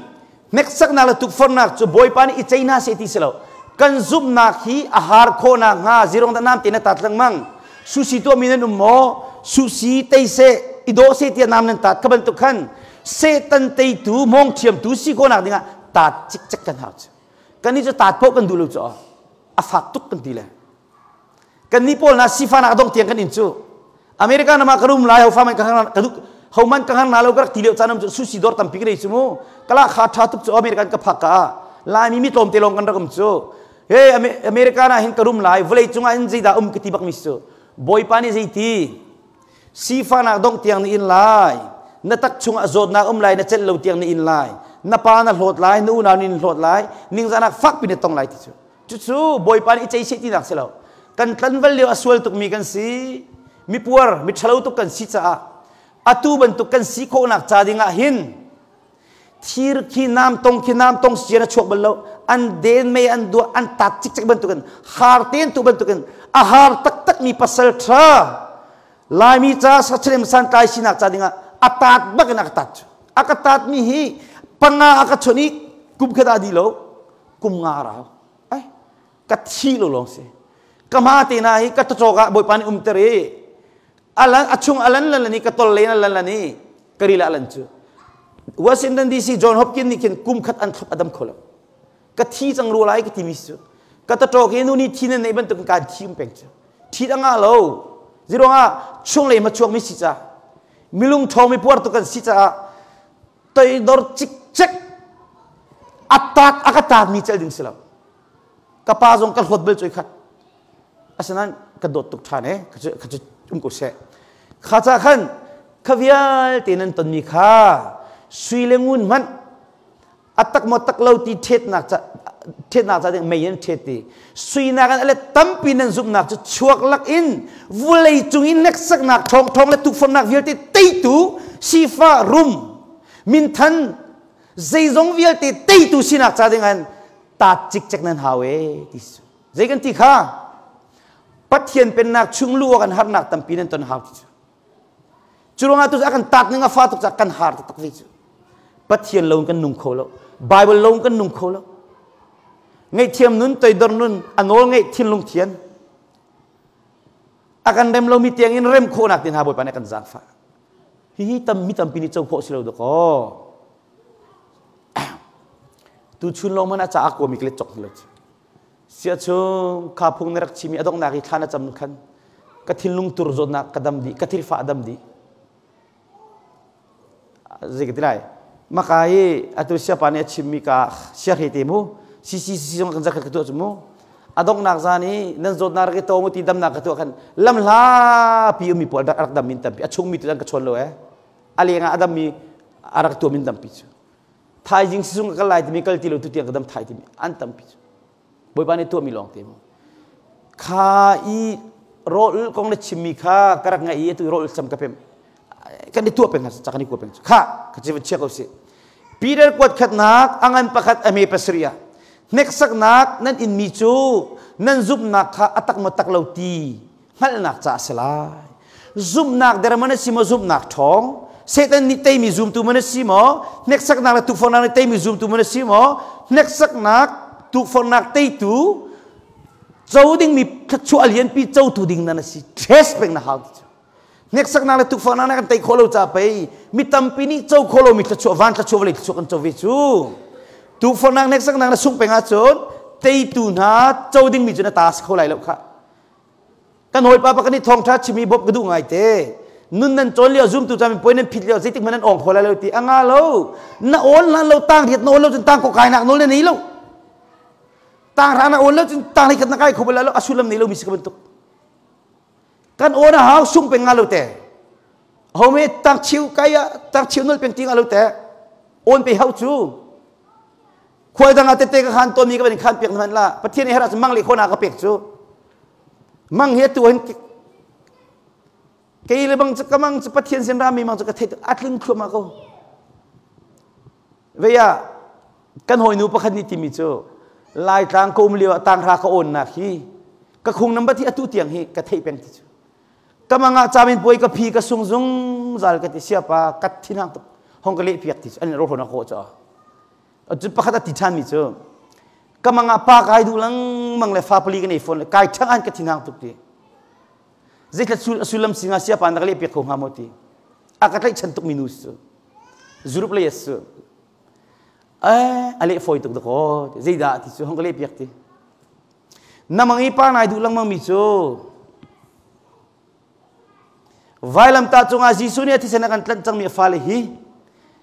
hneksaknak le tukforhnak cu Bawipa nih i cei hna seh ti si lo. Kan zumhnak hi a har khawhnak hnga zirong dah nam te na tat lengmang. Susi tuahmi nan um maw? Susi tei seh, i dawh seh tiah nam nan tat kha bantuk khan Satan teitu mawng thiamtu si khawhnak dingah taat cikcek kan hau cu. Kannih cu taat paoh kan duh lo cu a fak tuk kan ti le. Kannih pawl hna sifanak dong tiang kan in cu. America nama ka rum lai ho fa man ka hang ka ho man ka hang na lo ka rak ti lio caan cu sushi dawr tampi ka nei cu mu. Kala kha tha tuk cu American ka phak ka Laimi mi tlawm te lawng kan rak um cu. Hey America na hin ka rum lai vawlei cungah hin zeidah um ka ti bak mi cu. Bawipa nih zeiti sifanak dongh tiang na in lai. Na tak chungah zawtnak um lai na celh lo tiang na in lai. Na pa na hlawt lai, na unau nin hlawt lai, ningzahnak fakpi na tong lai ti cu. Cucu Bawipa nih i ceih seh tinak si lo. Kan tlanval lio a sual tukmi kan si. Mipuar, miṭhalo tuk kan si caah atu bantuk kan si khawhnak ca dingah hin thir khi nam tong khi nam tong sian a chuak bal lo. An den mei an duah an tat cikcek bantukin har ten tu bantukin a har taktakmi pasal ṭha Laimi ca sachrem santlai sinak ca dingah a tat bak in a ka tat cu. A ka tatmi hi panga a ka chon i kum khat ah di lo. Kum nga rau ai ka thi lo lawng si. Ka ma te na hi ka tawcawk ah Bawipa nih umter i alan a chung alan lan lan i ka tol len alan lan i ka ril alan cu. Washington DC John Hopkins nih khin kum khat an thlop adam kho lo. Ka thi cang ru lai ka timi cu ka tawcawk hi nu nih thi nan nei bantuk kan thi um peng cu. Thi da nga lo ziruangah chunglei ma chuak mi si ca milung ṭhawng mi puar tu kan si caah toidor cikcek a taat a ka taat mi cel ding si lo. Ka pa zong ka hlawt bal choi khat. Asinain ka dawt tuk ṭhan e kha cu um ko seh. Kha ca khan kha vialte nan tonmi kha sui le ngun hmanh a tak maw tak lo ti ṭhetnak ca ṭhetnak ca ding mei in ṭhet ti suinak in ale tampi nan zumhnak cu chuak lak in vulei cung in hneksaknak ṭhawng ṭhawng le tukforhnak vialte teitu sifa rum minthan zeizong vialte teitu sinak ca ding an taat cikcek nan hau e ti su zei kan ti kha Pathian pennak chung lu kan harnak tampi nan ton hau ti cu. Cu ruangah tu a kan taat ning a fa tuk ca kan har taktak ve cu. Pathian lo in kan nung kho lo. Bible lo in kan nung kho lo. Ngaihthiam nun, toidor nun, a nawl ngeih thinlung thian. A kan rem lomi tiang in rem khawhnak te hna Bawipa nih a kan zaangfah. Hihi tam mi tampi nih co khawh si lo dakaw. Tu chun lawng man a ca a kuami ka let cok lo. Sia chung kha phung na rak chimi a donghnak i thla na cam khan ka thinlung tur zawtnak ka dam dih, ka thilfa a dam dih. Zei ka ti lai? Maka i atu siapa nih a chimmi ka siahre te mu CCC zong kan zakhat ka tuah cu mu a donghnak zan i nan zawtnak rak i to mu ti damnak ka tuah khan lam hlapi ummi pawl rak dam min tampi a chungmi tu an ka chawn lo eh a leng ah a dammi a rak tuah min tampi cu thaizing sizung ka kal lai timi kal ti lo tu tiang ka dam thai timi an tampi cu Bawipa nih tuahmi lawng te mu kha i rawl kong na chimmi kha ka rak ngaih i atu rawl cam ka pem kan i tuah peng ca kan i kua peng kha ka ci chia ko si Peter kuat khatnak angan pakhat ame pasarih ah hneksaknak nan inmi cu nan zumhnak kha a tak maw tak lo ti hngalhnak ca a si lai zumhnak der man a si maw zumhnak ṭhawng Satan nih teimi zumtu man a si maw hneksaknak le tukforhnak nih teimi zumtu man a si maw hneksaknak tukforhnak teitu co dingmi thluachuah lianpi cotu ding nan a si test peng na hau ti cu hneksaknak le tukforhnak nih kan tei khawh lo ca pei mi tampi nih co khawh lomi thluachuah van thluachuah vawlei thluachuah kan co ve cu tukforhnak hneksaknak na sungh peng ahcun teitu hna co dingmi cu na ta si kho lai lo khah Kan hawipa pakhat nih thawngṭha chim i bawmh ka duh ngaite. Nun nan cawn lio zumtu caan puai nan phit lio zeitik hmanh nan awng kho lai lo ti a nga lo. Na awn hlan lo tang riat na awn lo cun tang ko kai nak nawl na nei lo. Tang ra na awn lo cun tang khat na kai kho bal lo a sullam nei lo mi si ka bantuk. Kan awn a hau sung peng nga lo te. Home tang chiu kai a tang chiu nol peng ti nga lo te. Awn pe hau cu. Khual dang ah tete ka khan tawnmi ka van in khan piak hmanh la. Pathian i herh ahcun mang le khawna ka pek cu. Mang hi atu hin kei le bang cu ka mang cu Pathian sin rami mang cu ka theih a tling thluahmah ko. Vei ah kan hawinu pakhat nih timi cu Laitlang ka um lio ah tanghra ka awnnak hi ka khung number hi atu tiang hi ka theih peng ti cu. Ka mang ah camin puai ka phi ka sung zungzal ka ti siapa ka thinang tuk hong ka leh piak ti cu an ro hona ko cu. Cu pakhat a ti ṭhanmi cu ka mang ah pa kai duh lengmang le fa pali ka nei fawn le kai ṭhang an ka thinhang tuk ti. Zeithla sul sullam singa siapa na ka leh piak kho hnga maw ti. A ka tlaihchan tuk mi nu si cu. Zurup lei as cu. Eh, a leh fawi tuk dakaw. Zeidah ti cu hong ka leh piak ti. Na mang i pa nai duh lengmang mi cu Vailamtah cungah Jesuh nih a thisen a kan tlanh cangmi a fale hi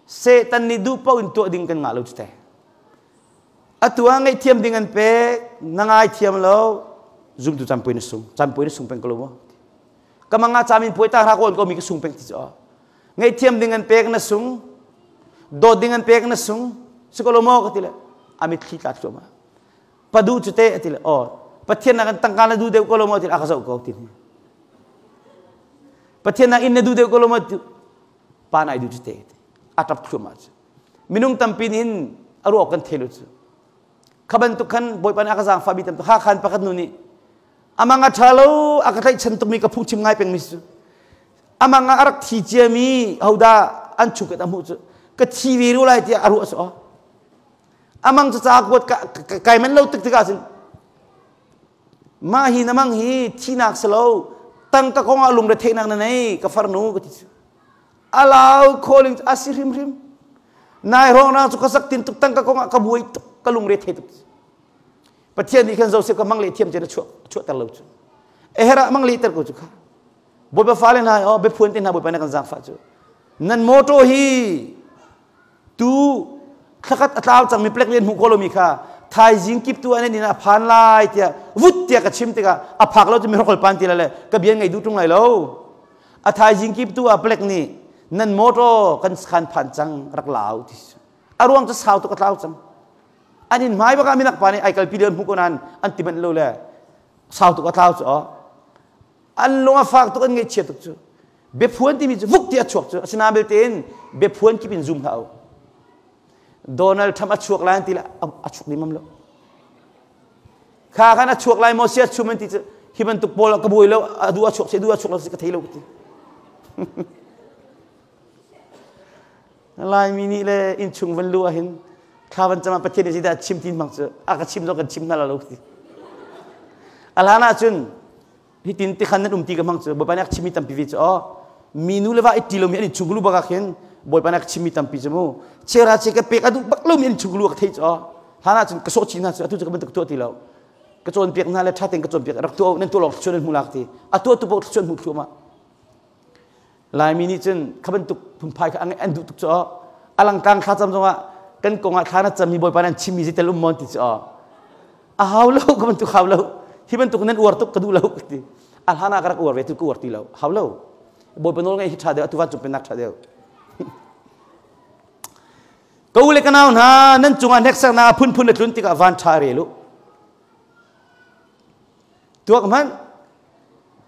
Satan nih duh paoh in tuah ding kan ngah lo cu teh. Atu ah ngaihthiam ding an pek, na ngaithiam lo, zumtu campui na sung, campui na sung peng ko lo maw? Ka manga camin puai ta hra ko ko mi ka sung peng ti cu. Ngaihthiam ding an pek na sung, dawt ding an pek na sung, si ko lo maw ka ti le a mitthli tla thluahmah. Padu cu te a ti le aw Pathian nak in tangka na duh deuh ko lo maw ti a ka zoh ko ti. Pathian nak inn na duh deuh ko lo maw ti pa nai duh cu te a ṭap thluahmah cu. Minung tampi nih hin a ruah kan thei lo cu. Kha bantuk khan Bawipa nih a ka zaangfah mi tam kha khan pakhat nu nih amang a ṭha lo a ka tlaihchan tukmi ka phungchim ngai pengmi cu amang ah a rak thi ciami hodah an chungkhat a hmuh cu ka thi ve ru lai tiah a ruah cu amang cu ca kuat kai man lo tik tikah cun mah hi na mang hi thinak si lo tangka kong ah lungre theihnak na nei ka farnu ka ti cu alau calling a si hrimhrim nai hrawng na cu ka sak tin tuk tangka kong ah ka buai tuk ka lungre thei tuk Pathian nih khan Joseph ka mang le thiam cun a chuah chuahter lo cu ehera mang le ter ko cu kha Bawipa fale hna oh biaphuan te hna Bawipa na kan zaangfah cu nan motor hi Tu thlakhat a tlau cangmi plek nih an hmuh khawh lomi kha thaizing kip tu an in a phan lai tiah vut tiah ka chim tikah a phak lo cu mihrokol pan ti le ka bia ngei duh ṭung lai lo. A thaizing kip tu ah plek nih nan motor kan khan phan cang rak lau ti a ruang cu sau tuk a tlau cang. An in hmai bak ah minak pa nih ai kalpi le an hmuh ko nain an ti manh lo le sau tuk a tlau cu an lung a fak tuk an ngaihchia tuk cu Biaphuan timi cu vuk ti a chuak cu asinain belte in biaphuan kip in zum hlah u. Donald Trump a chuak lai an ti le a chuak limam lo. Kha khan a chuak lai maw sia chum an ti cu hi bantuk pawl ka buai lo a du a chuak si du a chuak lo si ka thei lo ka ti. Laimi nih le innchung van luh ahhin thla van cam ah Pathian nih zeidah a chim ti hmang cu a ka chim zong kan chim hna lo ti. A hlan ahcun hitin tikhan nan um ti ka hmang cu Bawipa nih a ka chimmi tampi ve cu aw mi nu le va i ṭi lomi an innchung lu bak ah khin Bawipa nih a ka chimmi tampi cu mu chera che ka pek a duh bak lomi an innchung lu ka theih cu aw hlan ahcun ka sawh chih hna cu atu cu ka bantuk tuah ti lo ka cawnpiak hna le ṭha tein ka cawnpiak rak tuah nan tuah lawng thluachuah nan hmu lak ti a tuah tu paoh thluachuah an hmu thluahmah Laimi nih cun kha bantuk phunphai kha an duh tuk cu a langkang thlacam zongah kan kong ah thla na cam mi Bawipa nan chimmi zeitel um maw ti cu a hau lo ka bantuk hau lo hi bantuk nan uar tuk ka duh lo ti a hlan ah ka rak uar ve tu ka uar ti lo hau lo Bawipa nawl ngaih hi ṭha deuh atu vancung pennak ṭha deuh ka u le ka nau hna nan cungah hneksaknak a phunphun a tlun tikah van ṭha rel u tuak hmanh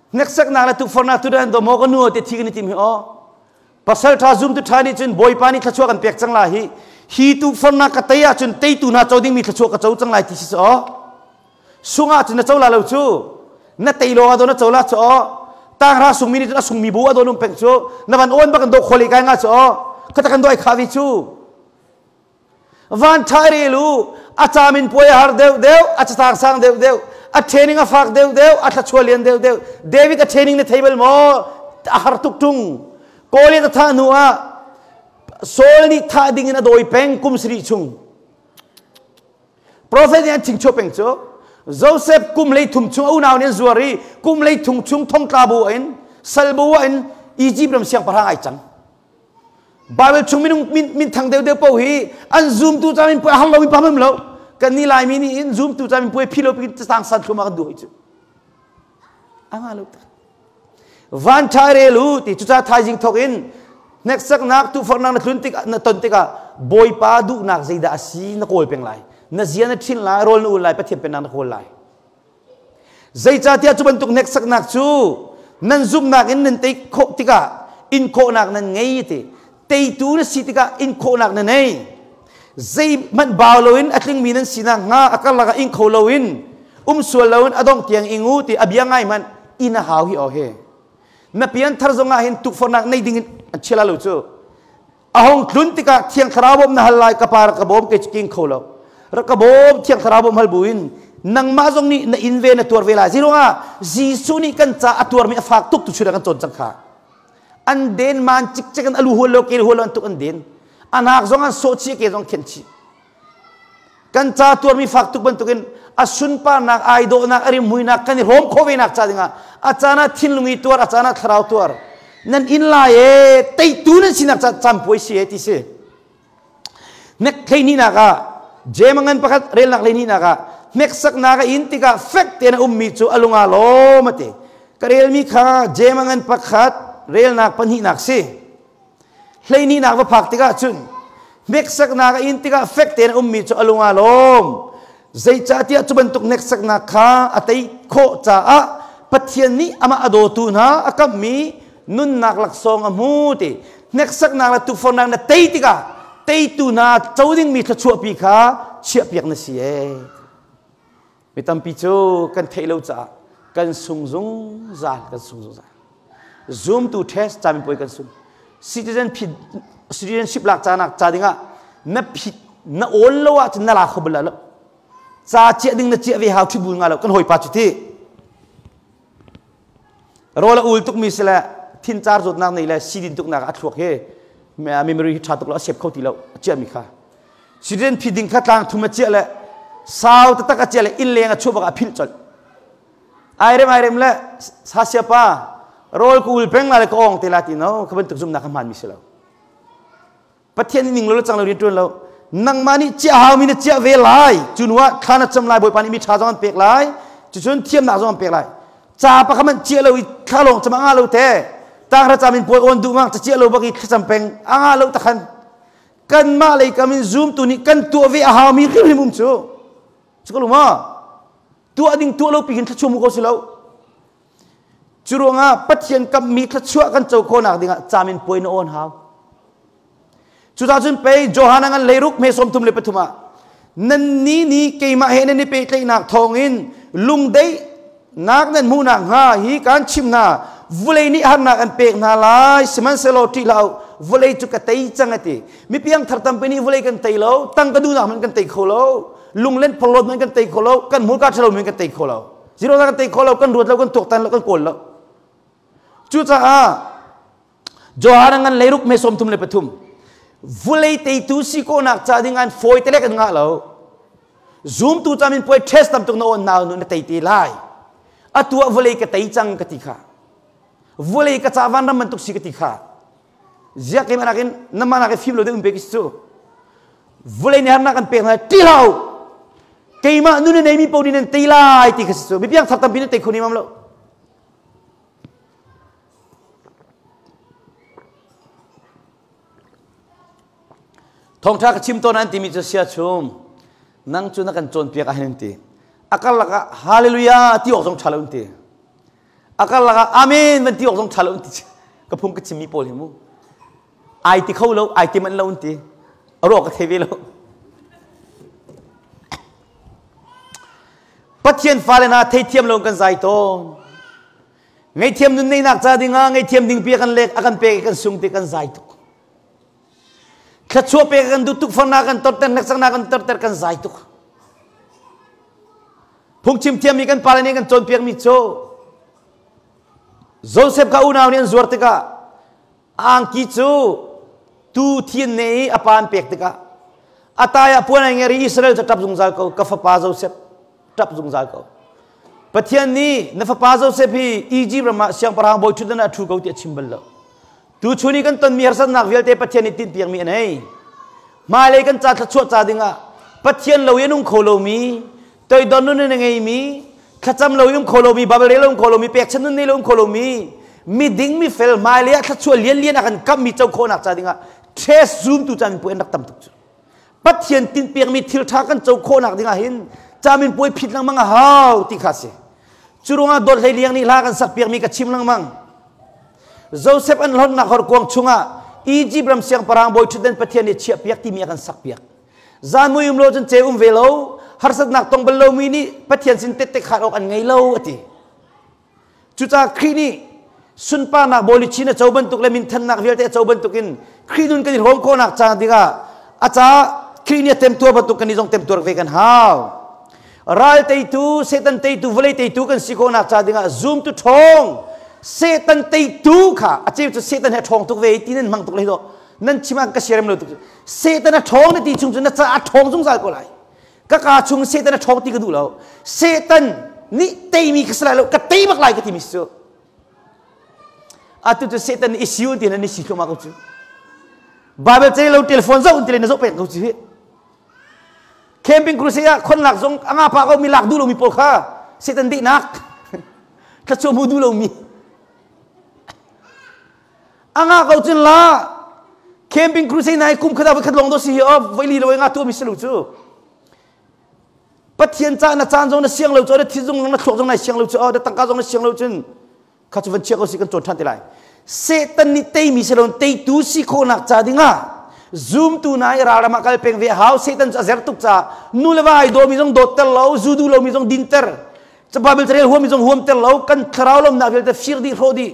Hneksaknak le tukforhnak tu dan maw ka nu te thi kan i tim hi aw. Pasal ṭha zumtu ṭha nih cun Bawipa nih thluachuah kan pek cang lai hi. Hi tukforhnak ka tei ahcun teitu hna co dingmi thluachuah ka co cang lai ti si aw. Sung ahcun na co la lo cu. Na tei lawng ah do na co la cu aw. Tangra sungmi nih cun a sungmi bu a don um peng cu. Na van awn bak in do khawle kai nga cu aw. Khata kan do ai kha vi cu. Van ṭha rel u, a camin puai a har deuh deuh, a catang sang deuh deuh, a training a fak deuh deuh, a thlachuah lian deuh deuh. David a training na thei bal maw? A har tuk ṭung. Goliath a thah hnu ah Saul nih thah ding in a dawi peng kum sarih chung. Profet nih an chingchuah peng cu Joseph kum lei thum chung a unau nih an zuar i kum lei thum chung thongtla bu in sal bu in Egypt ram siangpahrang ai cang. Bible chung minung min, min thang deuh deuh paoh hi an zumtu ca min puai a har lomi pam lo. Kan ni Laimi nih hin zumtu ca min puai phi lo pikin cang san thlum ah kan duh hoi cu. A nga lo tak. Van ṭha rel u ti cuca thaizing thok in hneksaknak tufornak na tlun tik na ton tikah Bawipa duhnak zeidah a si na kawl peng lai. Na zia na ṭhin lai, rawl na ul lai, Pathian pennak na kawl lai. Zeicahtiah cu bantuk hneksaknak cu nan zumhnak in nan tei khawh tikah in khawhnak nan ngei ti. Teitu na si tikah in khawhnak na nei. Zeihmanh bau loin a tlingmi nan sinak hnga a karlak ah ing kho loin um sual loin a dongh tiang ing u ti a bia ngai hmanh in a hau hi aw he. Na pian thar zongah hin tukforhnak nei ding in an chia la lo cu. A hong tlun tikah Thiang Thlarau bawm na hal lai ka pa rak ka bawm kei cu king kho lo rak ka bawm Thiang Thlarau bawm hal buin nangmah zong nih na in ve na tuar ve lai ziruangah Jesuh nih kan ca a tuarmi a fak tuk tu chudah kan cawn cang kha an den man cikcek in alu hual lo ke hual lo an tuk an den anak zong an sawh chih ke zong khen chih Kan ca tuarmi fak tuk bantukin a sunparnak, ai dawhnak, a rimhuinak kan i hrawm khawh ve nak ca dingah a caan ah thinlung i tuar, a caan ah thlarau tuar. Nan inn lai e, teitu nan sinak ca campuai si e ti si. Nek hleihnih ah Jeim ngan pakhat relnak hleihnih ah hneksaknak a in tikah fek tein a ummi cu a lung aa lawm a ti. Ka relmi kha Jeim ngan pakhat relnak pahnihnak si. Hleihnih va phak tikah cun hneksaknak a in tikah fek tein a ummi cu a lung aa lawm. Zeicahtiah cu bantuk hneksaknak kha a tei khawh caah Pathian nih amah a dawtu hna a kamhmi nunnak laksawng a hmu ti. Hneksaknak le tukforhnak na tei tikah teitu hna co dingmi thluachuahpi kha chiahpiak na si ee. Mi tampi cu kan theih lo caah kan sung zungzal, kan sung zungzal. Zumtu test camipuai kan sung. Citizen phit, citizenship lak canak ca dingah na phit na awl lo ahcun na la kho bal lo. Ca chiah ding na chiah ve hau ṭhi bul nga lo kan hawipa cu ti. Rawl a ul tukmi si le thincar zawtnak nei le sidin tuknak a thluak hi memory hi ṭha tuk lo a sep kho ti lo a chiahmi kha. Citizen phit ding kha tlang thum a chiah le sau taktak a chiah le inn leng a chuah bak a philh colh. Airem airem le sasia pa rawl ka ul peng la le ka ong te la ti no kha bantuk zumnak kha hmaan mi si lo. Pathian nih ning lo le cang lo rian ṭuan lo. Nangmah nih chiah hau mi na chiah ve lai. Cu hnu ah thla na cam lai Bawipa nih mi ṭha zong an pek lai. Cucun thiamnak zong an pek lai. Ca pakhat hmanh chiah lo i thla lawng cam a ngah lo te. Tanghra cam in puai awn duh mang ca chiah lo bak i thlacam peng a ngah lo takhan. Kanmah lei kam in zumtu nih kan tuah ve a hau mi hrimhrim um cu. Cu ko lu ma? Tuah ding tuah lo pi hin thluachuah mu ko si lo. Cu ruangah Pathian kammi thluachuah kan co khawhnak dingah camin puai na awn hau. Cucaah cun pei Johan ngan leiruk me 33 ah nan ni nih keimah he nan i pehtlaihnak thawngin lungdeihnak nan hmuhnak hnga hi kan chim hna vulei nih harnak an pek hna lai sihmanhsehlaw ṭih hlah u. Vawlei cu ka tei cang a ti. Mi piangthar tampi nih vawlei kan tei lo, tangka duhnak hmanh kan tei kho lo, lunglen phorhlawt hmanh kan tei kho lo, kan hmurka ṭhalo hmanh kan tei kho lo. Zero kan tei kho lo, kan ruat lo, kan tuaktan lo, kan kawl lo. Cucaah Johan ngan leiruk me 33 vulei teitu si kawhnak ca ding an fawi te lek an ngah lo. Zoom tu camin puai test tam tuk na on nau nu na tei te lai. Atu ah vulei ka tei cang ka ti kha. Vulei ka ca van ram bantuk si ka ti kha. Ziak ke manak in na manak fim lo de um pe ki su. Vulei ni harnak kan pek na ti hlau. Keimah nu na nei mi po ni nan tei lai ti kha si su. Mi piang thar tampi na tei kho ni mam lo. Thawngṭha ka chim tawn an timi cu sia chum nang cu na kan cawnpiak ahhin an ti. A karlak ah hallelujah ti awk zong ṭha lo an ti. A karlak ah amen van ti awk zong ṭha lo an ti. Ka phung ka chimmi pawl hi mu. Ai ti kho lo, ai ti manh lo an ti. A ruah ka thei ve lo. Pathian fale hna theithiam lo kan zai tawn. Ngaihthiam nun neihnak ca dingah ngaihthiam ding pi kan lek a kan pek kan sung ti kan zai tuk. Thluachuah pek kan duh tuk farnak kan torter hneksaknak kan torter kan zai tuk. Phungchim thiammi kan pale nih kan cawnpiakmi cu Joseph ka unau nih an zuar tikah angki cu tu thian ne i a pa an pek tikah a tai ah puan ai nger i Israel cu ṭap zungzal ko ka fapa Joseph ṭap zungzal ko Pathian nih na fapa Joseph hi Egypt ram ah siangpahrang bawi ṭhutdan ah a ṭhu ko ti a chim bal lo tu chun i kan tonmi harsatnak vialte Pathian nih tinhpiakmi a nei hmailei kan ca thluachuah ca dingah Pathian lo i a nung kho lomi toidor nun in a ngeimi thlacam lo i um kho lomi Bible rel lo um kho lomi pekchanh nun nei lo um kho lomi miding mifel hmailei ah thluachuah lianlian a kan kammi co khawhnak ca dingah test zoom tu caan puai an rak tam tuk cu Pathian tinhpiakmi thil ṭha kan co khawhnak dingah hin camin puai phit lengmang a hau ti kha si. Cu ruangah dawt hlei liang nih hla kan sak piakmi ka chim lengmang. Joseph an hlonnak horkuang chungah Egypt ram siangpahrang bawi ṭhutdan Pathian nih chiah piak timi a kan sak piak. Zan mui um lo cun ce um ve lo, harsatnak tong bal lomi nih Pathian sin tette khaan awk an ngei lo a ti. Cucaah Khrih nih sunparnak bawi chin a co bantuk le minthannak vialte a co bantukin Khrih nun kan i hrawm khawhnak ca dingah a caah Khrih nih a temtuar bantuk kan i zong temtuar ve kan hau. Ral teitu, Satan teitu, vawlei teitu kan si khawhnak ca dingah zoom tu ṭhawng Satan teitu kha a ceu cu Satan he ṭhawng tuk ve ti nan hmang tuk lai do nan chim ah ka siarem lo tuk Satan a ṭhawng na ti chung cu na ca a ṭhawng zungzal ko lai ka kaa chung Satan a ṭhawng ti ka duh lo Satan nih teimi ka si lai lo ka tei bak lai ka timi cu atu cu Satan nih isi un ti na ni si thluahmah ko cu Bible cei lo telephone zoh un ti le na zoh pek ko cu hi camping crusade ah khonlak zong a nga pa ko mi lak duh lomi pawl kha Satan dihnak thlachuah hmu duh lomi A nga ko cun la camping crusade nai kum khat ah khat long do si hi o voili lo nga tu mi silu cu Pathian ca na caan zong na siang lo cu na thi zong na thluak zong nai siang lo cu o na tangka zong na siang lo cun kha cu van chia ko si kan cawn than te lai Satan nih teimi si lo teitu si khawhnak ca dingah zumtu nai ralram ah kal peng ve hau Satan cu a zer tuk ca nu le va ai dawmi zong dawt ter lo zu duh lomi zong din ter ca Bible carel huam mi zong huam ter lo kan thlarau lawmnak vialte fir dih hrawh dih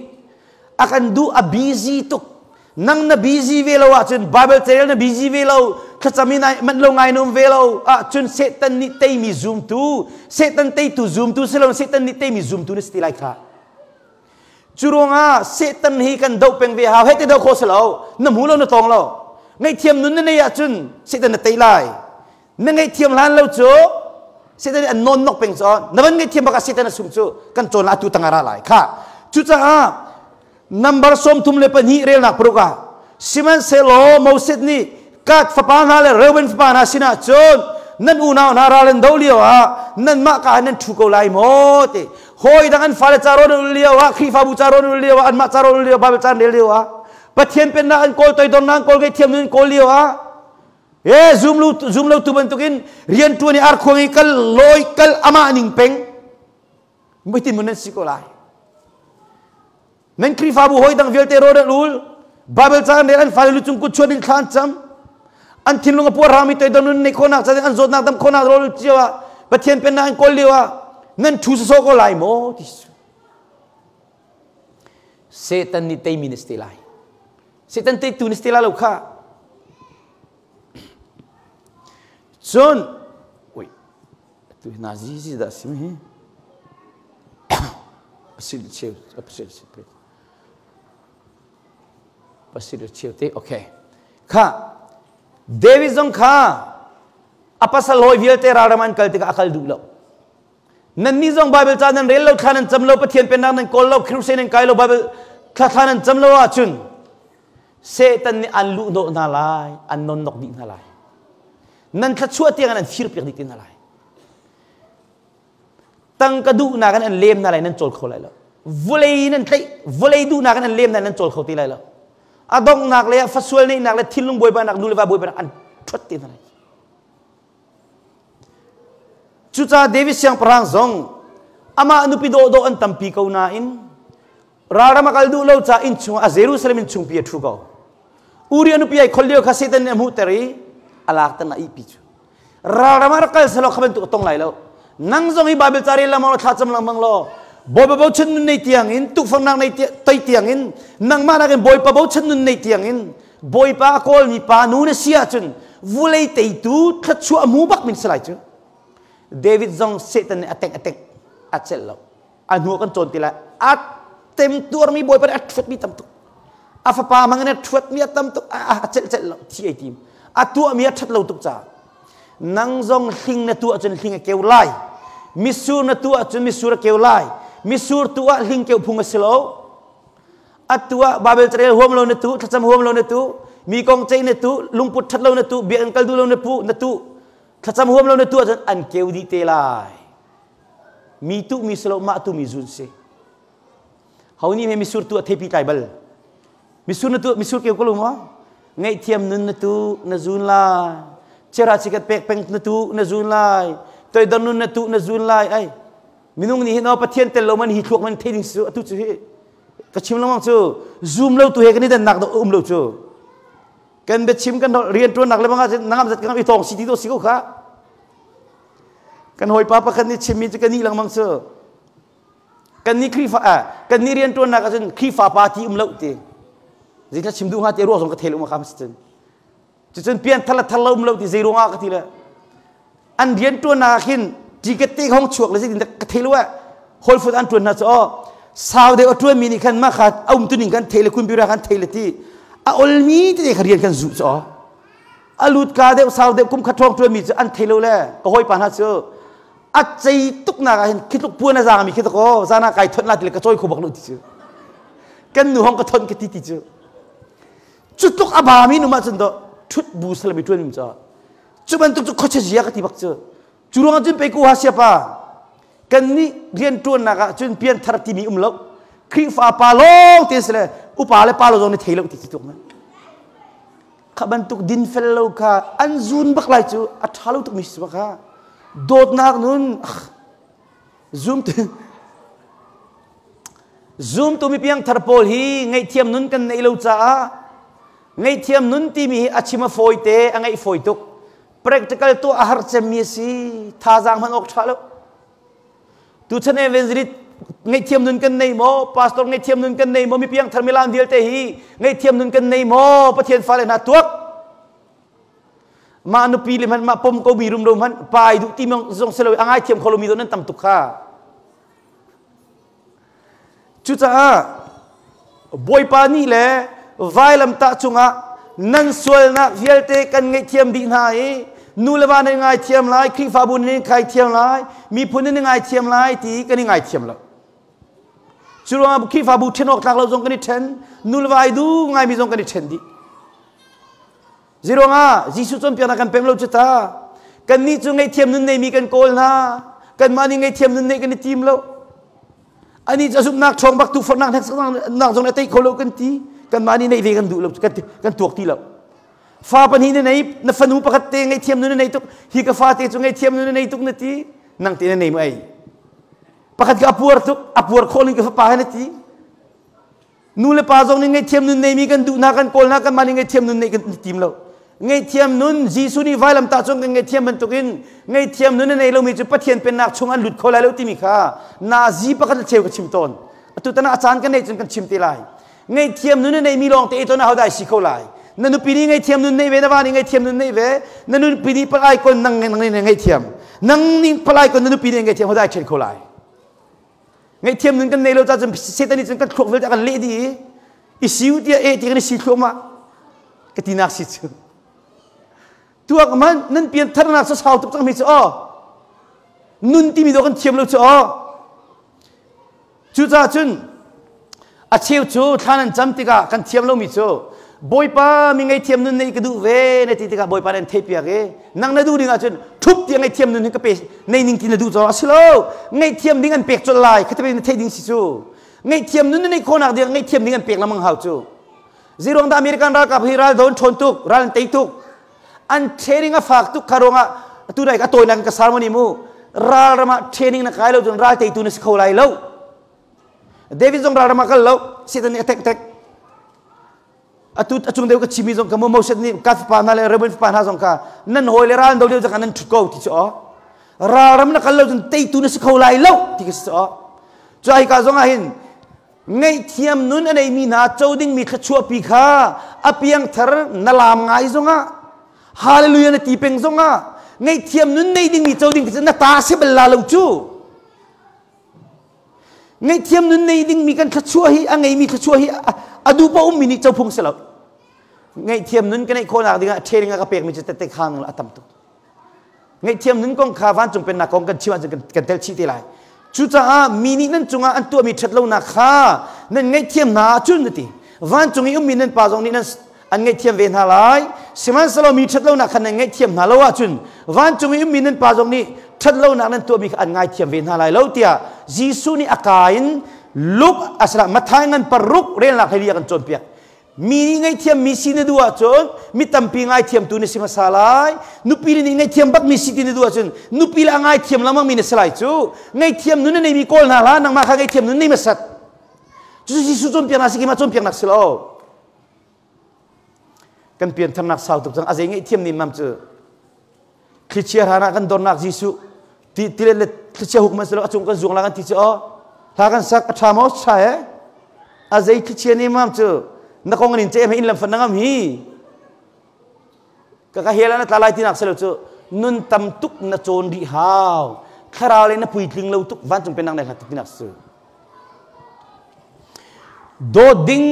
a kan duh a busy tuk nang na busy ve lo ahcun Bible carel na busy ve lo thlacam in manh lo ngai na um ve lo ahcun Satan nih teimi zumtu Satan teitu zumtu si lo Satan nih teimi zumtu na si ti lai kha cu ruangah Satan hi kan doh peng ve hau hei te doh khawh si lo na hmu lo na tawng lo ngaihthiam nun na nei ahcun Satan na tei lai Na ngaihthiam hlan lo cu Satan nih an nawn nok peng cu na van ngaihthiam bak ah Satan a sung cu kan cawn atu tang ra lai kha cucaah number 32 relnak paruk ah sihmanhsehlaw Moses nih Gad fapa hna le Reuben fapa hna sinah cun nan unau hna ral an do lio ah nanmah ka nan ṭhu ko lai maw ti hawi dang an fale ca rawn ul lio ah Khrihfabu ca rawn ul lio ah anmah ca rawn ul lio Bible ca an rel lio ah Pathian pennak an kawl toidornak an kawl ngaihthiam an kawl lio ah E zoom lo zoom lo tu bantukin rian tuan i arkhuang i kal lawi kal amah ning peng muitin mun nan si ko lai nan Khrihfabu hawi dang vialte ro dan ul Bible ca an rel an fale lu cung kut chuan in thla an cam an thinlung a puar rami toidor nun nei khawhnak ca an zawtnak dam khawhnak rol cio ah Pathian pennak an kawl lio ah nan thu sawsawh ko lai maw ti Satan nih teimi na si te lai. Satan teitu na si ti lai lo kha. Cun, ui, tu hi na zizi dah sim hi. Pasil cheu, pasil cheu. Pasil cheu te, okay. Kha, David zong kha a pasal hawi vialte ralram an kal tikah a kal duh lo. Nannih zong Bible ca nan rel lo, thla nan cam lo, Pathian pennak nan kawl lo, Crusade nan kai lo, Bible thla thla nan cam lo ahcun Satan nih an luh hnawh hna lai, an nonnok dih hna lai. Nan thluachuah tiang an fir piak dih te hna lai. Tangka duhnak in an lem hna lai, nan cawl kho lai lo. Vawlei nan tlaih, vawlei duhnak in an lem hna, nan cawl kho ti lai lo. A donghnak le fasual neihnak le thinlung buaibainak, nu le va buaibainak an ṭhuat te hna lai. Cucaah David siangpahrang zong amah nupi dawhdawh an tampi ko nain ralram a kal duh lo caah inn chungah a Jerusalem inn chungpi a ṭhu ko. Uriah nupi ai khol lio kha Satan nih a hmuhter i a lak tan a ihpi cu. Ralram ah rak kal selaw kha bantuk a tong lai lo. Nang zong hi Bible ca rel lengmang law thlacam lengmang law Bawipa bochan nun nei tiang in tukforhnak nei tei tiang in nangmah nakin Bawipa bochan nun nei tiang in Bawipa a kawlmi pa nu na si ahcun vulei teitu thluachuah a hmu bak min si lai cu. David zong Satan nih a tengh a tengh a celh lo. A hnu kan cawn ti lai. A temtuarmi Bawipa nih a ṭhuatmi tam tuk. A fapa hmang in a ṭhuatmi a tam tuk. A celh celh lo. Thi ei tim. A tuahmi a ṭhat lo tuk caah. Nang zong hling na tuah cun hling a keu lai. Misur na tuah cun misur a keu lai. Misur tu ah hling keu phung a si lo. Atu ah Bible carel huam lo na tu, thlacam huam lo na tu, mi kong ceih na tu, lungput ṭhat lo na tu, biakinn kal duh lo na pu na tu, thlacam huam lo na tu ahcun an keu dih te lai. Mi tu mi si lo, mah tu mi zun si. Ho nih me misur tu a theipi tlai bal. Misur na tu, misur keu ko lo maw? Ngaihthiam nun na tu, na zun lai. Chera chikat pek peng na tu, na zun lai. Toidor nun na tu, na zun lai. Ai, minung nih hin aw Pathian tel lo man hi thluak man thei ding su atu cu hi ka chim lengmang cu zoom lo tu he kan i dannak do um lo cu kan biachim kan rian tuannak le bangah nangam zat kan i tong si ti to si ko kha kan hawipa pakhat nih chimmi cu kan nih lengmang cu kan nih Khrihfa kan nih rian tuannak ahcun Khrihfa pa ti um lo ti zeitlak chim duh hnga ti ruah zong ka thei lo ma kha cun Cucun pian thar le thar lo um lo ti zei ruangah ka ti le an rian ṭuannak ah khin ticket te hong chuak le zeitin ka thei lo ah Whole Food an ṭuan hna cu aw sau deuh a ṭuanmi nih khan mah kha a um tuning kan thei le kumpiura kan thei le ti a olmi tete kha rian kan zuh cu aw a lut ka deuh sau deuh kum khat ṭhawng ṭuanmi cu an thei lo le ka hawipa hna cu a cei tuk nak ah hin khi tluk puan a zaangmi khi tuk aw zan ah kai thon la ti le ka cawi kho bak lo ti cu kan nu hong ka thon ka ti ti cu Cu tluk a bami num ahcun do ṭhut bu salami ṭuan mi ca. Cu bantuk cu khuachia zia ka ti bak cu. Cu ruangah cun pei ku ha siapa kan nih rian ṭuannak ah cun pianthar timi um lo. Khrihfa pa lawng te si le upa le pa lo zong nih thei lo ti ti tuk na. Kha bantuk dinfel lo kha an zun bak lai cu a ṭha lo tuk mi si bak ha. Dawtnak nun zum Zumtu mi piangthar pawl hi ngaihthiam nun kan neih lo caah ngaihthiam nun timi hi a chim a fawi te a ngaih fawi tuk. Practical tuah a har cemmi a si. Thazaang hman awk ṭha lo. Tuchan evangelist ngaihthiam nun kan nei maw? Pastor ngaihthiam nun kan nei maw? Mi piangthar milan vialte hi ngaihthiam nun kan nei maw? Pathian fale hna tuak. Mah nupi le hmanh mah pom ko mi rumro hmanh pa ai duh ti zong si lo a ngaithiam kho lomi nan tam tuk kha. Cucaah Bawipa nih le vailamtah cungah nan sualnak vialte kan ngaihthiam dih hna i nu le va nan ngaithiam lai, Khrihfabu nan ngaithiam lai, miphun nan ngaithiam lai ti kan i ngaithiam lo. Cu ruangah Khrihfabu ṭhen awk tlak lo zong kan i ṭhen, nu le va ai duh ngaimi zong kan i ṭhen dih. Zeiruangah Jesuh cawnpiaknak kan pem lo cu ta. Kannih cu ngaihthiam nun neimi kan kawl hna. Kanmah nih ngaihthiam nun neih kan i tim lo. Anih cu a zumhnak ṭhawng bak tukforhnak hneksaknak zong a tei kho lo kan ti. Kanmah nih neih ve kan duh lo, kan tuak ti lo. Fa pahnih na nei, na fanu pakhat te ngaihthiam nun na nei tuk. Hi ka fate cu ngaihthiam nun na nei tuk na ti. Nang te na nei mu ei. Pakhat ka a puar tuk, a puar khawh ning ka fapa he na ti. Nu le pa zong nih ngaihthiam nun neimi kan duh hna kan kawl hna kanmah nih ngaihthiam nun neih kan tim lo. Ngaihthiam nun Jesuh nih vailamtah cung kan ngaihthiam bantukin ngaihthiam nun a nei lomi cu Pathian pennak chung an lut kho lai lo timi kha nazi pakhat le cheu ka chim tawn. Atu tan ah a caan kan neih cun kan chim te lai. Ngaihthiam nun a neimi lawng te ton ahodah si kho lai? Na nupi nih ngaihthiam nun nei ve, na va nih ngaihthiam nun nei ve, na nupi nih palai kon nang nang nih ngaihthiam. Nang nih palai kon na nupi nih ngaihthiam hodah ai ṭhen kho lai? Ngaihthiam nun kan nei lo ca cun Satan nih cun kan thluak vialte a kan leh dih i i siu tiah e ti kan i si thluahmah. Ka tinak si cu. Tuak man nan pian tharnak cu sau tuk cang mi cu aw. Nun timi do kan thiam lo cu aw. Cucaah cun a cheu cu thla nan cam tikah kan thiam lomi cu Bawipa mi ngaihthiam nun nei ka duh ve na ti tikah Bawipa nan theihpiak i nang na duh ding ahcun ṭhup tiah ngaihthiam nun hi ka pe nei ning ti na duh caw a si lo ngaihthiam ding an pek colh lai kha te na theih ding si cu ngaihthiam nun na neih khawhnak ding ngaihthiam ding an pek lengmang hau cu Zeiruang dah American ralkap hi ral do an ṭhawn tuk ral an tei tuk an training a fak tuk kha ruangah atu dai a tawinak ka sermon mu ral ram ah training na kai lo cun ral teitu na si kho lai lo. David zong ral ram ah kal lo Satan nih a tek tek atu a cung deuh ka chimi zong ka mo Moses nih ka fapa hna le Reuben fapa hna zong kha nan hawi le ral do lio zong nan ṭhut ko ti cu aw ral ram na kal lo cun teitu na si kho lai lo ti ka si aw cu ai ka zong ah hin ngaihthiam nun a neimi hna co dingmi thluachuahpi kha a piangthar na laam ngai zongah hallelujah na ti peng zongah ngaihthiam nun nei dingmi co ding cu na ta si bal la lo cu. Ngaihthiam nun nei dingmi kan thluachuah hi a ngeimi thluachuah hi a duh pa ummi nih co phung si lo. Ngaihthiam nun ka neih khawhnak dingah training a ka pekmi cu tette khang a tam tuk. Ngaihthiam nun kong kha vancung pennak kong kan chim ahcun kan tel chih te lai. Cucaah mi nih nan cungah an tuahmi ṭhatlonak kha nan ngaihthiam hna ahcun na ti. Vancung i ummi nan Pa zong nih nan an ngaihthiam ve hna lai. Sihmanhsehlaw mi ṭhatlonak kha nan ngaihthiam hna lo ahcun vancung i ummi nan Pa zong nih ṭhatlonak nan tuahmi kha an ngaithiam ve hna lai lo tiah Jesuh nih a kaa in Luke asiloah Matthai ngan paruk relnak hlei a kan cawnpiak. Mi nih ngaihthiam mi si na duh ahcun mi tampi ngaithiamtu na si hmasa lai. Nupi nih ngaihthiam bak mi si ti na duh ahcun nupi le a ngaithiam lengmang mi na si lai cu. Ngaihthiam nun na neimi kawl hna hlah, nangmah kha ngaihthiam nun nei hmasat. Cucu Jesuh cawnpiaknak si keimah cawnpiaknak si lo. Kan piantharnak sau tuk cang. A zei ngaihthiam nih mam cu thlichia hran ah kan dornak Jesuh ti ti le thlichia huk man si lo a cung kan zuang la kan ti cu aw hla kan sak a tha maw tha he a zei thlichia nih mam cu na kong in che in lam fan na ngam hi ka ka hela na tla lai tinak selo cu nun tam tuk na cawn rih hau thlarau le na puitling lo tuk vancung pennak na hlat tuk tinak su. Dawt ding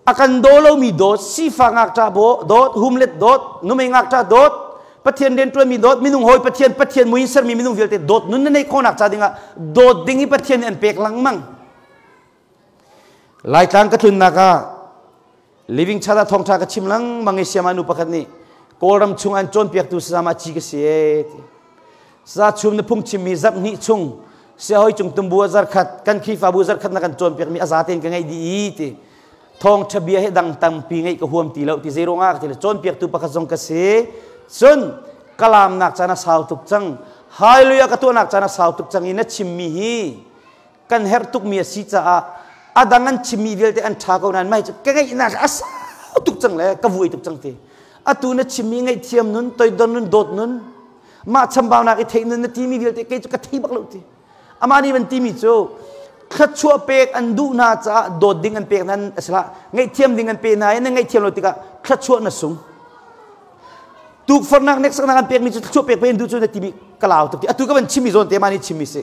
a kan daw lomi dawt, sifak ngakṭah dawt, humlet dawt, numei ngakṭah dawt, Pathian rianṭuanmi dawt, minung hawi Pathian, Pathian mui in sermi minung vialte dawt nun na neih khawhnak ca dingah dawt ding hi Pathian nih an pek lengmang. Laitlang ka tlunnak ah Living Church ah thawngṭha ka chim lengmang i siama nu pakhat nih Kawlram chung an cawnpiaktu sazama ci ka si ee ti. Sa chum na phung chimmi zarh hnih chung siahoi cung tumbu a zarkhat kan Khrihfabu zarkhat na kan cawnpiakmi a zatein ka ngaih dih i ti. Thawngṭha bia hi dang tampi ngaih ka huam ti lo ti. Zei ruangah ka ti le cawnpiaktu pakhat zong ka si. Cun kalamnak caan a sau tuk cang. Hallelujah ka tuahnak caan a sau tuk cang i na chimmi hi kan herh tukmi a si caah a dang an chimmi vialte an ṭha ko nain mai cu ka ngaihnak a sau tuk cang le ka vuai tuk cang ti. Atu na chimmi ngaihthiam nun, toidor nun, dawt nun, mah chambaunak i theih nun na timi vialte kei cu ka thei bak lo ti. Amah nih van timi cu thluachuah pek an duh hna caah dawt ding an pek hna a si hlah ngaihthiam ding an pe hna i na ngaihthiam lo tikah thluachuah na sung. Tukforhnak neksaknak an pekmi cu thluachuah pek pe an duh cu na timi ka lau tuk ti. Atu ka van chimmi zawn te mah nih chimmi si.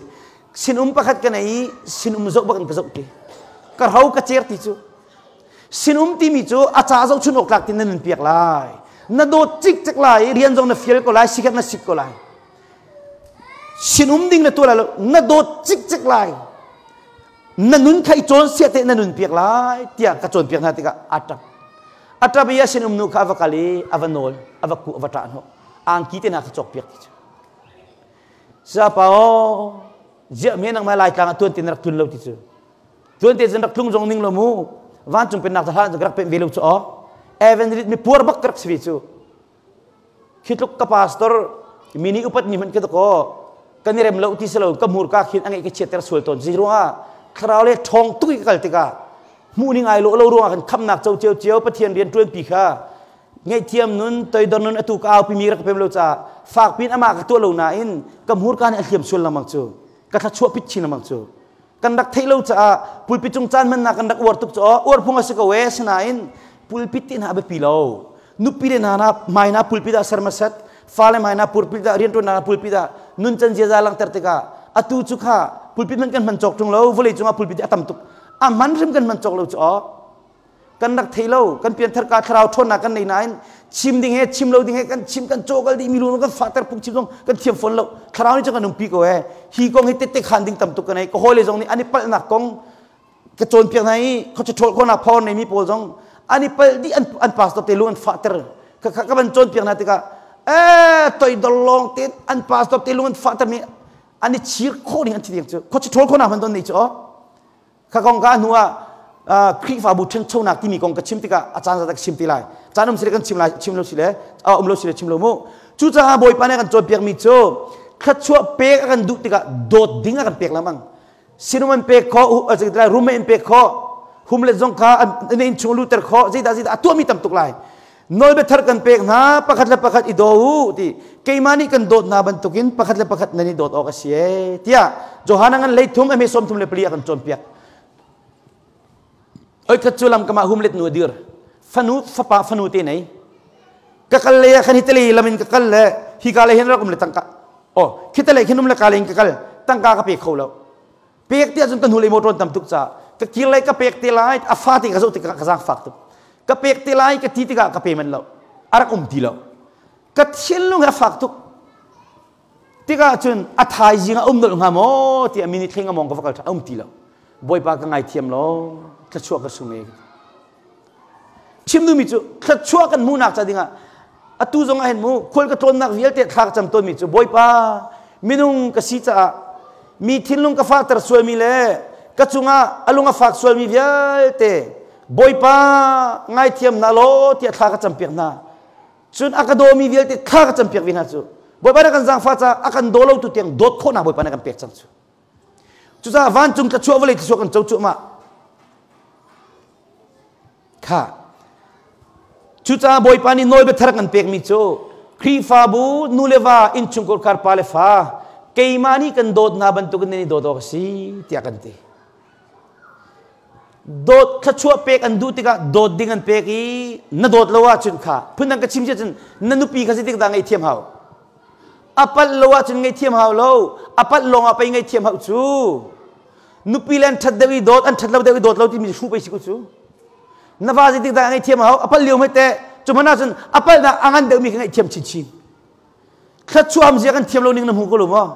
Sinum pakhat ka nei i sinum zoh bak in ka zoh ti. Ka ro ka cer ti cu. Sinum timi cu a ca zohchun awk tlak tin na nun piak lai. Na dawt cikcek lai i rian zong na fial ko lai, sikhat na sik ko lai. Sinum ding na tuah lai lo, na dawt cikcek lai. Na nun kha i cawn sia te na nun piak lai tiah ka cawnpiak hna tikah a ṭap. A ṭap i a sinum nu kha a va kal i a va nawl, a va kuh, a va ṭah hnawh. Angki te hna kha cawk piak ti cu. Sapa aw, ziah me nangmah Laitlang ah tuan te na rak tlun lo ti cu. Tuan te cun rak tlung zong ning lo mu. Vancung pennak hlan cu ka rak penh ve lo cu aw. Evangelist mi puar bak ka rak si ve cu. Khi tluk ka pastor mi nih upat mi hmanh ka ko kan i rem lo ti si lo ka hmurka khin a ngeih ka chiatter sual tawn. Zei ruangah thlarau le ṭhawng tuk i ka kal tikah hmuh ning ai lawh lo ruangah kan khamnak co cio cio Pathian rian ṭuanpi kha ngaihthiam nun toidor nun atu ka aupi mi rak pem lo caah fak pin amah ka tuah lo nain ka hmurka nih a hliam sual lengmang cu ka thluachuah pit chin lengmang cu. Kan rak theih lo caah pulpit cung caan hmannak kan rak uar tuk cu uar phung a si ko e. Sinain pulpit ti hna a biapi lo. Nupi le hna na hmai na pulpit ah sermaset, fale hmai na pulpit ah, rianṭuannak na pulpit ah nuncan ziaza langhter tikah atu cu kha pulpit hmanh kan hman cawk ṭung lo. Vawlei cungah pulpit a tam tuk, a hman hrim kan hman cawk lo cu aw. Kan rak thei lo. Kan pianthar ka thlarau ṭhawnnak kan nei nain chim ding he chim lo ding he kan chim, kan cawkal dih, mi lu kan fahter, phung chim zong kan thiam fawn lo. Thlarau nih cun kan umpi ko e. Hi kong hi tette khan ding tam tuk kan ei. Ka hawile zong nih an i palhnak kong ka cawnpiak hna i khuacha ṭhawl khawhnak power nei mi pawl zong an i palh dih, an pastor te lu an fahter. Ka ka van cawnpiak hna tikah e toidor lawng te an pastor te lung an fahter mi an i chir khawh ding an thi ding cu khuacha ṭhawl khawhnak hman don nei cu aw. Kha kong ka hnu ah Khrihfabu ṭhanchonak timi kong ka chim tikah a caan zat ka chim ti lai. Caan um sile kan chim lai, chim lo sile um lo sile chim lo mu. Cucaah Bawipa nih a kan cawnpiakmi cu thluachuah pek a kan duh tikah dawt ding a kan pek lengmang. Sinum an pek khawh, roommate an pek khawh, humlet zong kha an inn chung luter khawh, zeidah zeidah a tuahmi tam tuk lai. Nawlbia thar kan pek hna, pakhat le pakhat i daw u ti. Keimah nih kan dawt hna bantukin pakhat le pakhat nan i dawt awk a si e tiah Johan ngan leithum ame 34 a kan cawnpiak. Oi khat cu lam kama humlet nu a dir. Fanu fapa fanu te nei. Ka kal le khan hi tele lamin ka kal le hi ka le hin rak um le tangka. Oh, khi tele khin um le ka le in ka kal tangka ka pe kho lo. Pek ti ahcun ka hnulei motor tam tuk caah ka kir lai, ka pek te lai. A fa te ka zoh tikah ka zaangfak tuk. Ka pek te lai ka ti tikah ka pe man lo, a rak um ti lo. Ka thinlung he a fak tuk tikah cun a thaizing a um nolh hnga maw tiah minute thling a mong ka va kal ṭhan, a um ti lo. Bawipa, ka ngaithiam law thluachuah ka sung e. Chim duhmi cu thluachuah kan hmuhnak ca dingah atu zong ah hin mu khual ka tlawnnak vialte thla ka cam tawnmi cu, Bawipa, minung ka si caah mi thinlung ka fahter sualmi le ka cungah a lung a fak sualmi vialte, Bawipa, ngaithiam hna law tiah thla ka campiak hna. Cun a ka dawmi vialte thla ka campiak ve hna cu. Bawipa na kan zaangfah caah a kan daw lo tu tiang dawt khawhnak Bawipa na kan pek cang cu. Cucaah vancung thluachuah, vawlei thluachuah kan co cuahmah kha. Cucaah Bawipa nih nawlbia thar kan pekmi cu Khrihfabu, nu le va, innchungkhar khar, pa le fa, keimah nih kan dawt hna bantukin nan i dawt awk a si tiah kan ti. Dawt thluachuah pek an duh tikah dawt ding an pek i na dawt lo ahcun kha phundang ka chim cia cun na nupi kha zeitik dah ngaihthiam hau? A palh lo ahcun ngaihthiam hau lo, a palh lawng ah pei ngaihthiam hau cu. Nupi le an ṭhat deuh i dawt, an ṭhat lo deuh i dawt lo timi hru pei si ko cu. Na va zeitik dah ngaihthiam hau? A palh lio hmai teh. Cu hmanh ahcun a palhnak a ngan deuhmi kha ngaihthiam chinchin. Thluachuah zia kan thiam lo ning na hmu ko lo maw?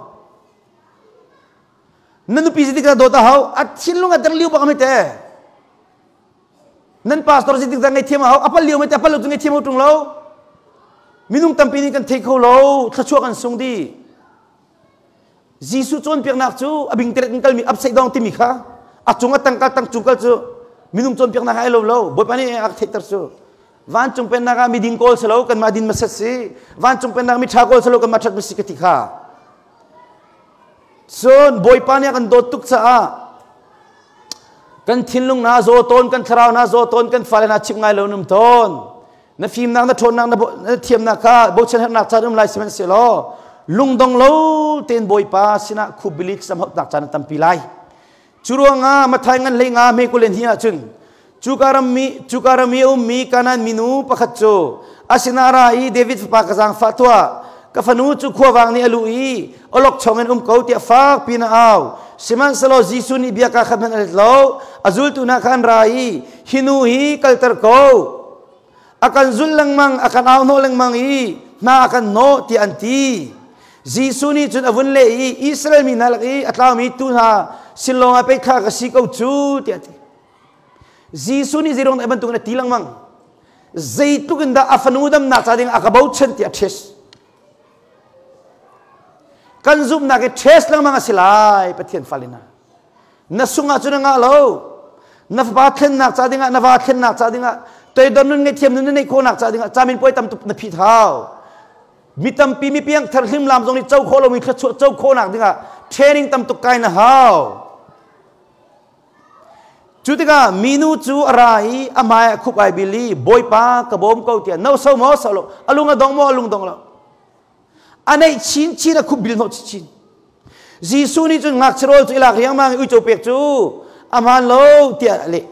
Na nupi zeitik dah dawt a hau? A thinlung a der lio bak hmai teh. Nan pastor zeitik dah ngaihthiam a hau? A pal lio mei te, a pal lo cu ngaihthiam hau ṭung lo. Minung tampi nih kan thei kho lo, thluachuah kan sung dih. Jesuh cawnpiaknak cu a bingteret in kalmi upside down timi kha a cung a tang kal, tang cung kal cu minung cawnpiaknak ai lo lo. Bawipa nih a theihter cu vancung pennak ah miding kawl si lo, kanmah din masat si. Vancung pennak mi ṭha kawl si lo, kanmah ṭhat si ka ti kha. Cun Bawipa nih a kan dawt tuk caah kan thinlung na zaw tawn, kan thlarau na zaw tawn, kan fale na chimh ngai lo num tawn. Na fimnak, na ṭhawnnak, na thiamnak kha bochan herhnak caan um lai, sihmanhsehlaw lungdong lo tein Bawipa sinah khupbilik samhauhnak caan a tampi lai. Cu ruangah Matthai ngan hlei nga me kulen hi ahcun cuka rammi cuka ram i a ummi Kanaan minu pakhat cu a sinah ra i, "David fapa, ka zaangfah tuah. Ka fanu cu khuavang nih a luh i awlokchong in um ko," tiah fak piin a au. Sihmanhsehlaw Jesuh nih bia kaa khat hmanh a let lo. A zultu hna kha an ra i, "Hi nu hi kalter ko. A kan zulh lengmang, a kan au hnawh lengmang i hna a kan hnawh," tiah an ti. Jesuh nih cun a vun leh i, "Israel mi hna lak i a tlaumi tuu hna sin lawngah pei thlah ka si ko cu," tiah a ti. Jesuh nih zeiruang dah bantukin a ti lengmang? Zeitluk in dah a fanu damnak ca ding a ka bochan ti a test. Kan zumhnak i test lengmang a si lai. Pathian fale hna, na sung ahcun a ngah lo. Na fapa thlennak ca dingah, na va thlennak ca dingah, toidor nun, ngaihthiam nun na neih khawhnak ca dingah camin puai tam tuk na phit hau. Mi tampi, mi piang thar hlimlam zong nih co khawh lomi thluachuah co khawhnak dingah training tam tuk kai na hau. Cu tikah minu cu a ra i a hmai ah khup ai bil i, "Bawipa, ka bawm ko," tiah. No so maw so lo, a lung a dong maw? A lung dong lo. A neih chin chin, a khup bil hnawh chin. Jesuh nih cun ngakchia rawl cu i lak riangmang i uico pek cu a hmaan lo tiah a leh.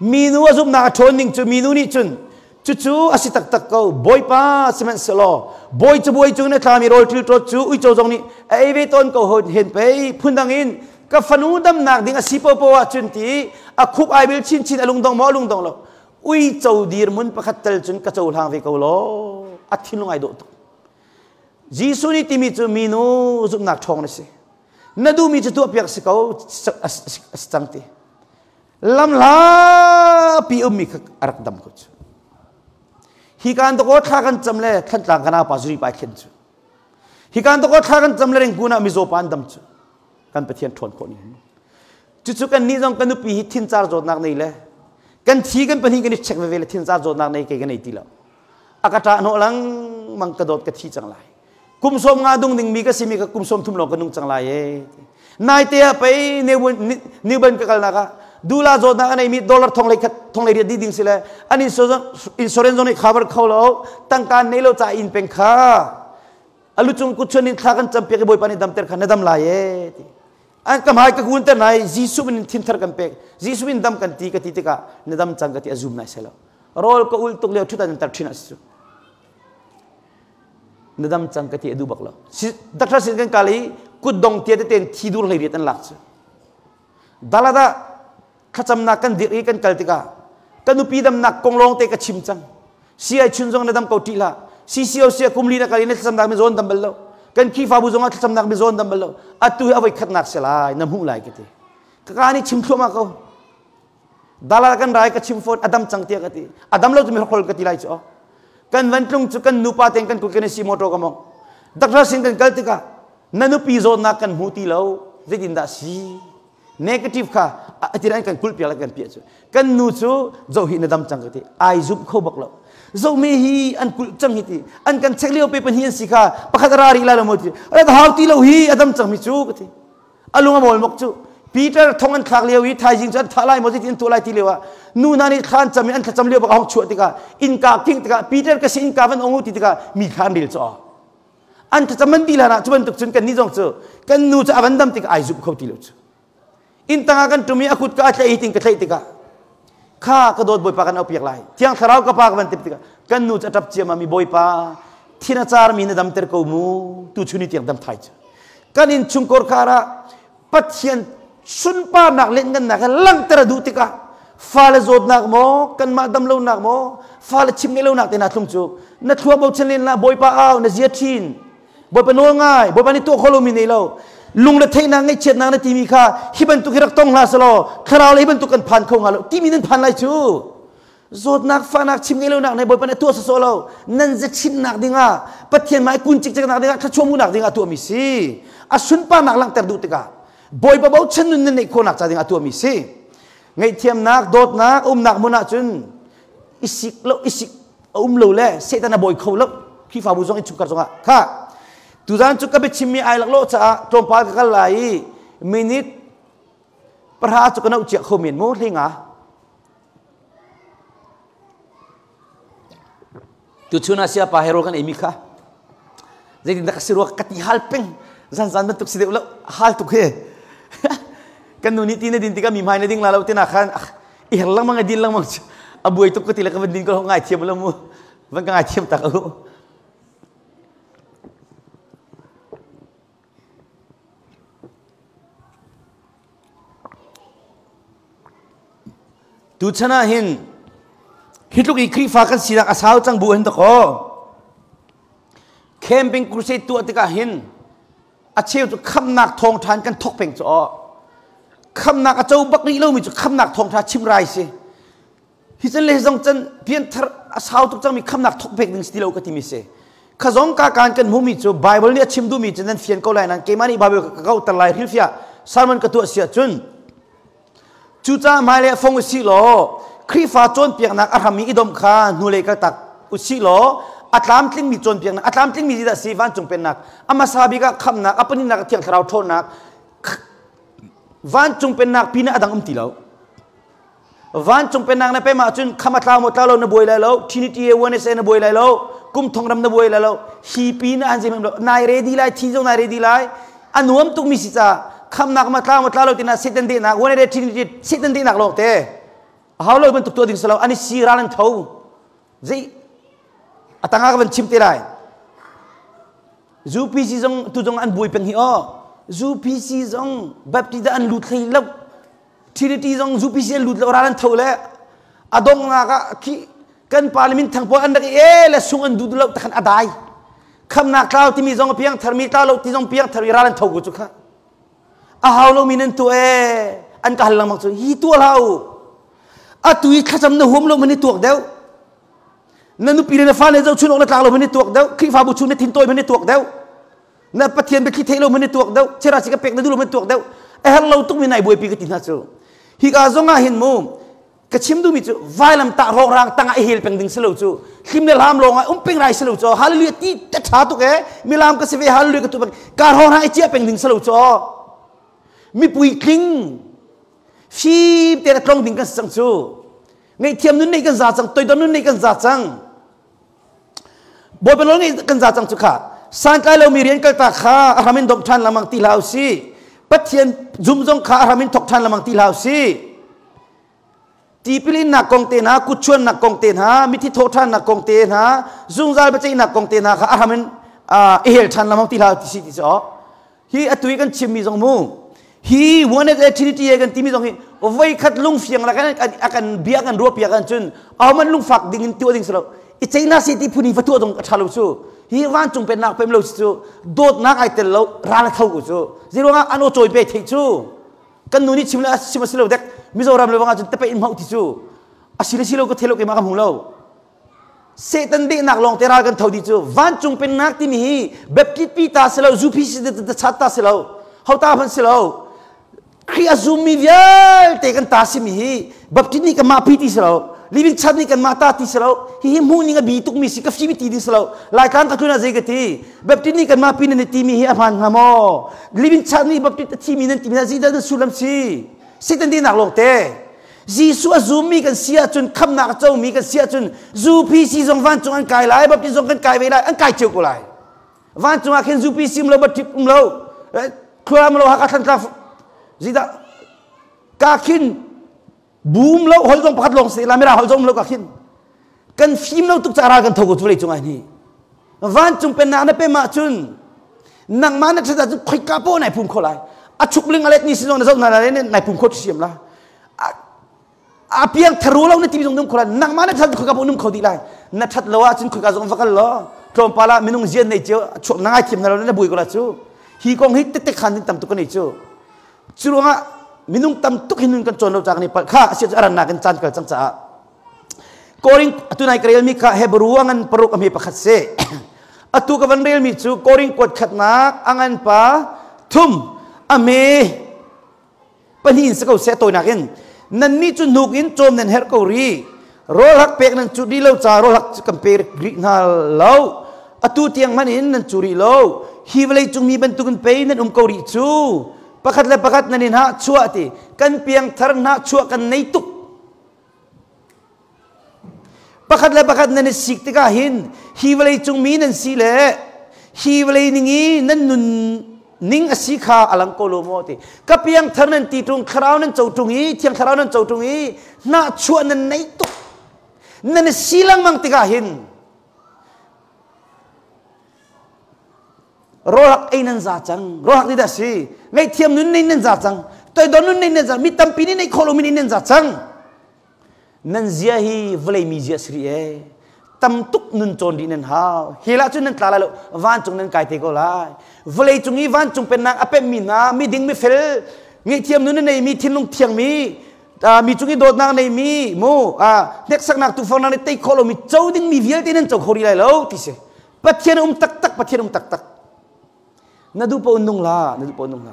Minu a zumhnak a ṭhawn ning cu minu nih cun cucu a si taktak ko Bawipa sihmanhsehlaw bawi cabuai cung in a tlami rawl ṭilṭawt cu uico zong nih a ei ve tawn ko hen pei phundang in ka fanu damnak ding a si popo ahcun ti a khup ai bil chinchin a lungdong maw a lungdong lo uico dirhmun pakhat tel cun ka cohlang ve ko law a thinlung ai dawh tuk Jesuh nih timi cu minu zumhnak ṭhawng na si na duhmi cu tuahpiak si ko a si cang ti lamhlapi ummi kha a rak dam ko cu hi kan to thla kan cam le thlantlang kana pa zuri pai thlen cu hi kan to thla kan cam le ringkun ah mizaw pa an dam cu kan pathian ṭhawn khawh ni cucu kan nih zong kan nupi hi thincar zawtnak nei le kan thi kan pahnih kan i check veve le thincar zawtnak nei kei ka nei ti lo a ka ṭah hnawh lengmang ka dawt ka thi cang lai kum sawm nga dung ding mi ka simi ka kum sawm thum lawng ka nung cang lai e naite ah pei new ban ka kalnak ah dula zawtnak a neimi dollar thong lei khat thong lei riat di ding si le an insurance zong nih cover kho lo tangka nei lo ca in peng kha alu cung kut chuan in thla kan cam piak i bawipa nih damter kha na dam lai e ti an ka hmai ka kun ter nai Jesuh min thinthar kan pek Jesuh min dam kan ti ka ti tikah na dam cang ka ti a zum nai selo rawl ka ul tuk lio thutan tar thin a si na dam cang ka ti a duh bak lo doctor sin kan kal i kutdong tia teten thi dur hlei riat an lak cu dalada thlacamnak kan dir i kan kal tikah ka nupi damnak kong lawng te ka chim cang CI chun zong na dam ko ṭih hlah CCO sia kum li na kal i na thlacamnak mi zawn dam bal lo kan Khrihfabu zong ah thlacamnak mi zawn dam bal lo atu hi avoi khatnak si lai na hmuh lai ka ti ka ka nih chim thluahmah ko Dala kan rai ka chim phone adam cang tiah ka ti adam lo cu mi hrokhrol ka ti lai cu kan van tlung cu kan nupa ten kan kut kan si motor ka mong doctor sin kan kal tikah na nupi zawtnak kan hmu ti lo zeitin dah si negative kha atin an kan kulh piak kan piah cu kan nu cu zo hi na dam cang ka ti ai zum kho bak lo zo me hi an kulh cang hi ti an kan check lio pe pahnih an si kha pakhat ra ri lai lo mo ti ra hau ti lo hi adam cang mi cu ka ti a lung a mawl mok cu Peter thong an thlak lio i thaizing cu an thah lai maw zeitin an tuah lai ti lio ah nu hna nih thla an cam i an thlacam lio bak a hong chuah tikah innka king tikah Peter ka si innka van ong u ti tikah mi thla an rel cu an thlacam an dih hlan ah cu bantuk cun kan nih zong cu kan nu cu a van dam tikah ai zumh kho ti lo cu inn tangah kan ṭum i a kut ka a tlaih i ting ka tlaih tikah kha ka dawt bawipa kan aupiak lai thiang thlarau ka pa ka van tip tikah kan nu cu a ṭap ciammam i bawipa thin a carmi na damter ko mu tu chun i tiang dam thai cu kan innchungkhar khar ah Pathian sunparnak lianhngannak he langhter a duh tikah fale zawtnak maw kanmah damlonak maw fale chim ngeih lonak te na thlung cu na thlua bochan len la bawipa au na zia ṭhin bawipa nawl ngai bawipa nih tuah kho lomi nei lo lung le theihnak ngaihchiatnak na timi kha hi bantuk hi rak tong hlah selaw thlarau le hi bantuk kan phan kho hnga lo timi nan phan lai cu Zawtnak fahnak chim ngei lonak nih Bawipa nih tuah sawsawh lo nan zachinnak dingah Pathian hmai kun cikceknak dingah thluachuah hmuhnak dingah tuahmi si a sunparnak langhter duh tikah Bawipa bochan nun nan neih khawhnak ca dingah tuahmi si ngaihthiamnak dawtnak umnak hmun ah cun isik lo isik a um lo le Satan a bawi kho lo Khrihfabu zong innchungkhar zongah kha tuzan cu ka biachimmi ai laklawh caah tlawmpal ka kal lai i minute pahra cu ka noh cia kho men mu hlinga Tuchun ah siapa hero kan eimi kha zeitindah ka si rua ka ti hal peng zanzan bantuk si deuh lo hal tuk he kan nu nih ti na din tikah mi hmai na ding la lo tina khan i her lengmang i din lengmang a buai tuk ka ti le ka van din ko ngai thiam lo mu van ka ngai thiam tak u Tuchan ah hin hi tluk i Khrihfa kan sinak a sau cang bu hin dakaw camping crusade tuah tikah hin a cheu cu khamnak thawngṭha in kan thawk peng cu aw khamnak a co bak rih lomi cu khamnak thawngṭha chim rai si Hi chan le hi zong chan pianthar a sau tuk cangmi khamnak thok pek ding si ti lo ka timi si. Kha zong ka kaan kan hmumi cu Bible nih a chim duhmi cu nan fian ko lai nan keimah nih Bible ka kauter lai hrilhfiah sermon ka tuah si ahcun cucaah hmailei ah fong usih law Khrihfa cawnpiaknak a hram i i domh kha hnulei kaltak usih law a tlamtlingmi cawnpiaknak a tlamtlingmi zeidah si vancung pennak a hmasa bik ah khamnak a pahnihnak ah thiang thlarau ṭhawnnak vancung pennak pinah a dang um ti lo Vancung pennak na pem ahcun kham a tlau maw tlau lo na buai lai lo Trinity oneness na buai lai lo kum thong ram na buai lai lo hi pi na an zem lo nai ready lai thi zong nai ready lai. A nuam tukmi si ca khamnak ma tla ma tla lo tina Satan dehnak one day Trinity Satan dehnak lawng te. A hau lo bantuk tuah ding si lo an i si ral an tho. Zei atanga ka van chim te lai. UPC zong tu zong an buai peng hi aw. UPC zong Baptist an lut hlei lo. Trinity zong UPC an lut lo ral an tho le a dongnak ah khi kan parliament thang pawl an rak i e le sung an duh lo takhan a dai. Khamnak tlau timi zong a piang tharmi tlau lo ti zong piang tharmi ral an tho ko cu kha. A hau lo mi nan tu e an ka hal lengmang cu hi tu hlah u. Atu i thlacam na huam lo man i tuak deuh. Na nupi le na fale zohchun awk na tlak lo man i tuak deuh. Khrihfabu chung na thintawi man i tuak deuh. Na Pathian biathli theih lo man i tuak deuh. Chera si ka pek na duh lo man tuak deuh. A herh lo tuk mi nai buaipi ka ti hna cu. Hi ka zong ah hin mu ka chim duhmi cu vailam tah rawkrang tangah i hel peng ding si lo cu hlim le hlam lawng ah um peng rai si lo cu hallelujah ti ta tha tuk e milam ka si ve hallelujah ka tu peng ka rawkrang i chia peng ding si lo cu mipui tling fim te na tlong ding kan si cang cu ngaihthiam nun nei kan za cang toidor nun nei kan za cang Bawipa nawl ngeih kan za cang cu kha santlai lomi rian kalta kha a hram in domh ṭhan lengmang ti hlah usih Pathian zum zong kha a hram in thok ṭhan lengmang ti hlah usih tipil innak kong te hna kutchuannak kong te hna mithi thawhṭhannak kong te hna zungzal biaceihnak kong te hna kha a hram in i hel ṭhan lengmang ti hlah ti si ti cu hi atu i kan chimmi zong mu hi one as a trinity kan timi zong hi voi khat lungfiang la kan akan bia kan ruah piak an cun ahoman lungfak ding in tuah ding si lo i ceina si ti phun hi va tuah dong a tha lo cu hi vancung pennak pem lo cu dawtnak ai tel lo ral tho ko cu ziruangah an aw cawi pe thei cu kan nu nih chim le chim a si lo dek Mizoram le wangah cun tepe in hmau ti cu a si le si lo ka thelo ke ma ka hmu lo Satan dehnak lawng te ral kan tho di cu vancung pennak timi hi Baptist pi ta si lo Zupi si ta chat ta si lo hota hman si lo Khrih a zummi vialte kan ta simi hi Baptist nih kan mah pi ti si lo Living Church nih kan mah ta ti si lo hihi hmuh ning a bi tukmi si ka fimi ti ding si lo Laitlang ka tlun ah zei ka ti Baptist nih kan mah pi nan i timi hi a hmaan hnga maw Living Church nih Baptist a thimi nan timi hna zeidah nan sullam si Satan dehnak lawng te Jesuh a zummi kan si ahcun khamnak a comi kan si ahcun UPC zong vancung an kai lai Baptist zong kan kai ve lai an kai cio ko lai vancung ah khin UPC um lo Baptist um lo Khuaram lo Hakha Thantlang zidah ka khin bu um lo hol zong pakhat lawng si la mira hol zong um lo ka khin kan fim lo tuk ca ral kan tho ko cu lei cung ah ni vancung pennak na pem ahcun nangmah na ṭhat ahcun khoika poh nai phum kho lai a chuk ling a let ni si zong na zoh na lai nai phum kho siam la a piang tharu lo na ti zong num kho lai nangmah na ṭhat khoika poh num kho dih lai na ṭhat lo ahcun khoika zong va kal law tlawmpal ah minung zian nei cio chuak na ngai thiam na lo na bui ko la cu hi kong hi tete khan din tam tuk kan nei cu cu ruangah minung tam tuk hin nun kan cawn lo ca kan i palh kha a si cu a rannak in caan kal cang caah Korin atu nai ka relmi kha Hebrew a ngan paruk a hme pakhat si. Atu ka van relmi cu Korin kuat khatnak a ngan pa thum a hme pahnih in si ko seh tawinak in nannih cu hnuk in cawm nan herh ko ri rawl hak pek nan cu rih lo ca rawl hak cu kan pe rih hna lo atu tiang hmanh in nan cu rih lo hi vawlei cung mi bantukin pei nan um ko rih cu pakhat le pakhat nan in hah chuah ti kan piangthar hna chuah kan nei tuk Pakhat le pakhat nan i sik tikah hin hi vawlei cung mi nan si le hi vawlei ning i nan nun ning a si kha a lang ko lo maw ti. Ka piangthar nan ti ṭung, thlarau nan co ṭung i thiang thlarau nan co ṭung i hnahchuah nan nei tuk. Nan i si lengmang tikah hin rawlhak ei nan za cang. Rawlhak ti dah si. Ngaihthiam nun nei nan za cang. Toidor nun nei nan za. Mi tampi nih nei khawh lomi nih nan za cang. Nan zia hi vawlei mi zia si rih ee. Tam tuk nun cawn rih nan hau. Hi lah cun nan tla lai lo. Vancung nan kai te ko lai. Vawlei cung i vancung pennak a pemmi hna, miding mifel, ngaihthiam nun a neimi, thinlung thiangmi, mi cung i dawtnak neimi, mu, hneksaknak tuufornak nih tei khawh lomi co dingmi vialte nan co kho rih lai lo ti si. Pathian um taktak, Pathian um taktak. Na duh paoh nung la, na duh paoh nung la.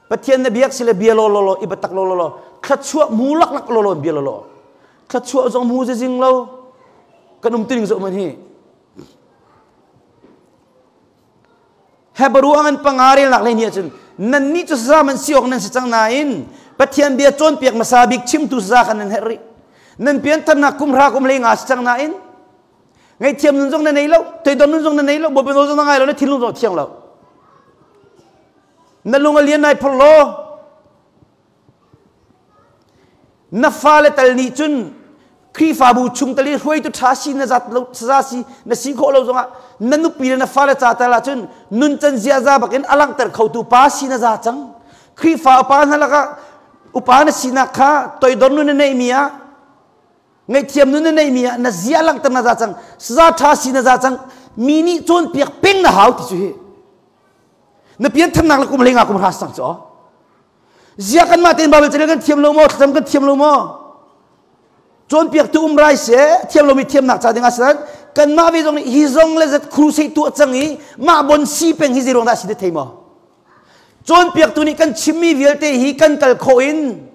Pathian na biak sile bia law law law, i batak law law law, thluachuah mu lak lak law law bia law law. Thluachuah zong mu zing lo. Kan um tining zoh man hi. Hebrew angan panga rel nak le ni ahcun nan nih cu saza man si awk nan si cang nain Pathian bia cawnpiak hmasa bik chimtu saza khan nan herh rih. Nan piantharnak kum hra kum le nga si cang nain Ngaihthiam nun zong na nei lo, toidor nun zong na nei lo, Bawipa nawl zong na ngai lo, na thinlung zong a thiang lo. Na lung a lian nai phor law. Na fale tal nih cun Khrihfabu chung tal i hruaitu ṭha si na zat lo saza si na si khawh lo zongah na nupi le na fale ca tal ahcun nuncan ziaza bakin a langhter khotu pa si na za cang. Khrihfa upa hna lakah upa na sinak kha toidor nun na neihmi ah ngaihthiam nun na neihmi ah na zia langhter na za cang. Saza ṭha si na za cang. Mi nih cawnpiak peng na hau ti cu hi. Na piantharnak le kum hlei nga kum hra sang cu. Zia kanmah tein Baibal carel kan thiam lo maw? Thlacam kan thiam lo maw? Cawnpiaktu um rai seh, thiam lomi thiamnak ca ding ah sinan kanmah ve zong nih hi zong le zat crusade tuah cang i mah bon si peng hi zeiruang dah si na thei maw? Cawnpiaktu nih kan chimmi vialte hi kan kal khawh in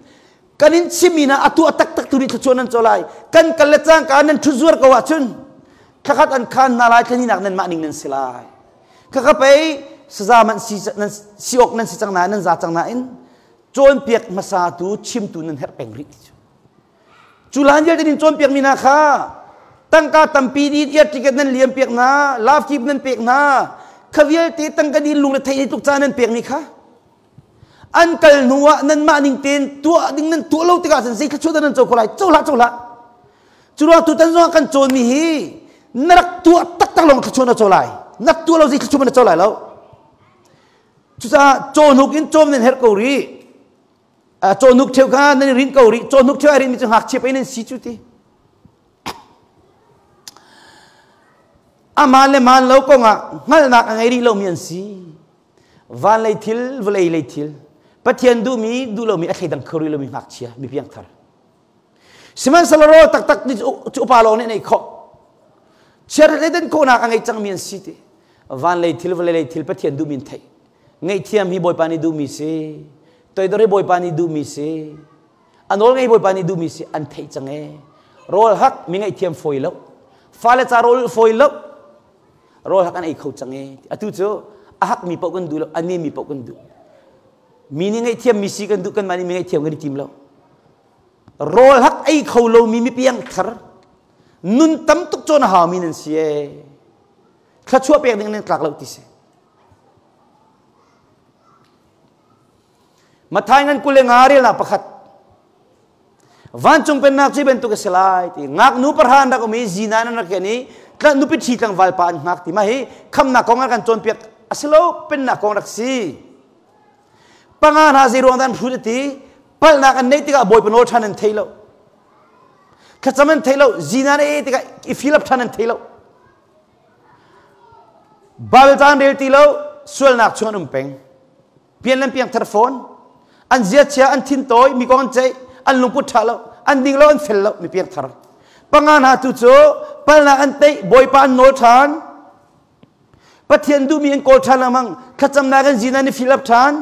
kan in chimmi na a tuah taktak tu nih thluachuah nan co lai. Kan kal le cangka nan ṭhut zuar ko ahcun thlakhat an khan hna lai, thlaninak nan mah ning nan si lai. Khakha pei saza man si nan si awk nan si cang nain nan za cang nain cawnpiak hmasa tu chimtu nan herh peng rih ti cu. Cu lan vialte nin cawnpiak mi hna kha tangka tampi din air ticket nan liam piak hna, love tip nan pek hna, kha vialte tangka din lung le thei tuk ca nan pek mi kha an kal hnu ah nan mah ning tein tuah ding nan tuah lo tikah cun zei thluachuah dah nan co ko lai co hlah co hlah Cu ruang tutan zong ah kan cawnmi hi na rak tuah taktak lawng thluachuah na co lai. Na tuah lo zei thluachuah na co lai lo. Cucaah cawhnuk in cawm nan herh ko rih. Cawhnuk cheu kha nan i rin ko rih. Cawhnuk cheu ai rinmi cu ngakchia pei nan si cu ti. Aman le man lo kongah hngalhnak a ngei rih lomi an si. Van lei thil, vawlei lei thil. Pathian duhmi, duh lomi a thleidang kho rih lomi ngakchia, mi piangthar. Sihmanhsehlaw rawl taktak nih cu upa lawng nih an ei khawh. Chiat le den khawhnak a ngei cangmi an si ti. Van lei thil, vawlei lei thil Pathian duhmi an theih. Ngaihthiam hi Bawipa nih duhmi si. Toidor hi Bawipa nih duhmi si. A nawl ngei Bawipa nih duhmi si an theih cang ee. Rawl hak mi ngaihthiam fawi lo. Fale ca rawl fawi lo. Rawl hak an ei kho cang ee. Atu cu a hakmi paoh kan duh lo, a nemi paoh kan duh. Mi nih ngaihthiam mi si kan duh, kanmah nih mi ngaihthiam kan i tim lo. Rawl hak ei kho lomi mi piangthar nun tam tuk cawn a haumi nan si ee. Thluachuah pek ding nan tlak lo ti si. Mathai ngan 25 relnak pakhat. Vancung pennak cu bantuk a si lai ti ngaknu pahra an rak um i zinan an rak ken i nupi ṭhi tlangval pa an hngak ti mah hi khamnak kong an kan cawnpiak a si lo pennak kong rak si. Panga hna zei ruang dah an hrut a ti palhnak an neih tikah Bawipa nawl ṭhan an thei lo. Thlacam an thei lo zinan e tikah i fill up ṭhan an thei lo. Bible caan rel ti lo sualnak chung an um peng. Pian le piang thar fawn. An ziachia an thin tawi mi kong an ceih an lungput ṭha lo an ding lo an fel lo mi piang thar. Panga hna tu cu palnak an teih Bawipa an nawl ṭhan. Pathian duhmi an kawl ṭhan lengmang. Thlacamnak in zina ni fill up ṭhan.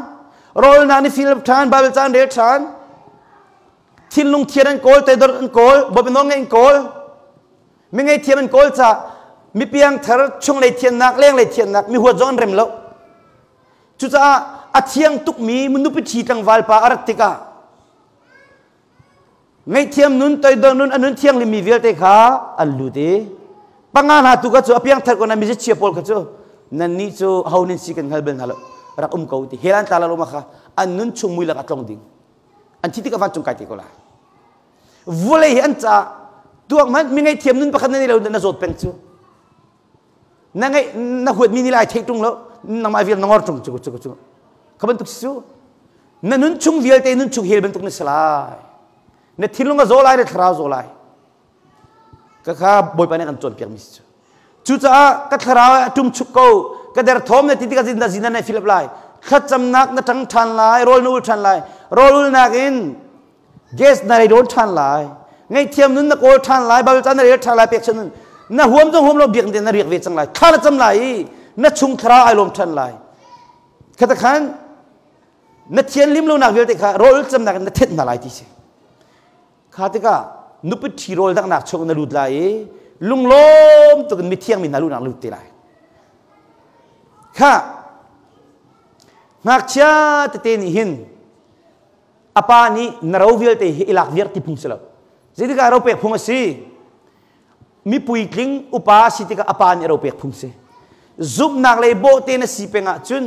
Rawlnak ni fill up ṭhan. Bible ca an rel ṭhan. Thinlung thian an kawl, toidor an kawl, Bawipa nawl ngaih an kawl. Mi ngaihthiam an kawl caah mi piangthar chunglei thiannak, lenglei thiannak, mi huat zong an rem lo. Cucaah a thiang tukmi nupi ṭhi tlangval pa a rat tikah ngaihthiam nun, toidor nun, a nun thianghlimmi vialte kha an lut i panga hna tu kha cu a piangthar ko na mizichia pawl kha cu nannih cu ho nan si kan hngal bal hna lo rak um ko ti hell an tla la lo ma kha an nun chung mui lak a tlong ding an thi tikah vancung kai te ko lai vulei hi an ca tuak hmanh mi ngaihthiam nun pakhat na nei lo na zawt peng cu na ngeih na huat mi ni lai theih tung lo nangmah vial na ngor tung cu cu cu kha bantuk si cu na nun chung vialte nun chung hel bantuk na si lai na thinlung a zaw lai na thlarau zaw lai ka kha bawipa nih kan cawnpiak mi si cu cucaah ka thlarau a tum chuk ko ka derthawm na ti tikah zin zin na philip lai thlacamnak na ṭang ṭhan lai rawl na ul ṭhan lai rawl ulnak in gas na rei dawn ṭhan lai ngaihthiam nun na kawl ṭhan lai Bible ca na rel ṭhan lai pek nun na huam zong huam lo biak na riak ve cang lai thla na cam lai i na chung thlarau ai lawm ṭhan lai khata khan na thian lim lonak vialte kha rawl camnak in na thenh hna lai ti si kha tikah nupi ṭhi rawl daknak chung na lut lai i lunglawm tuk in mithiang mi hna lunak lut te lai kha ngakchia tete nih hin a pa nih na ro vialte hi i lak viar ti phung si lo zeitikah ro pek phung a si mi puitling upa si tikah a pa nih ro pek phung si zumhnak lei bawhte na si peng ahcun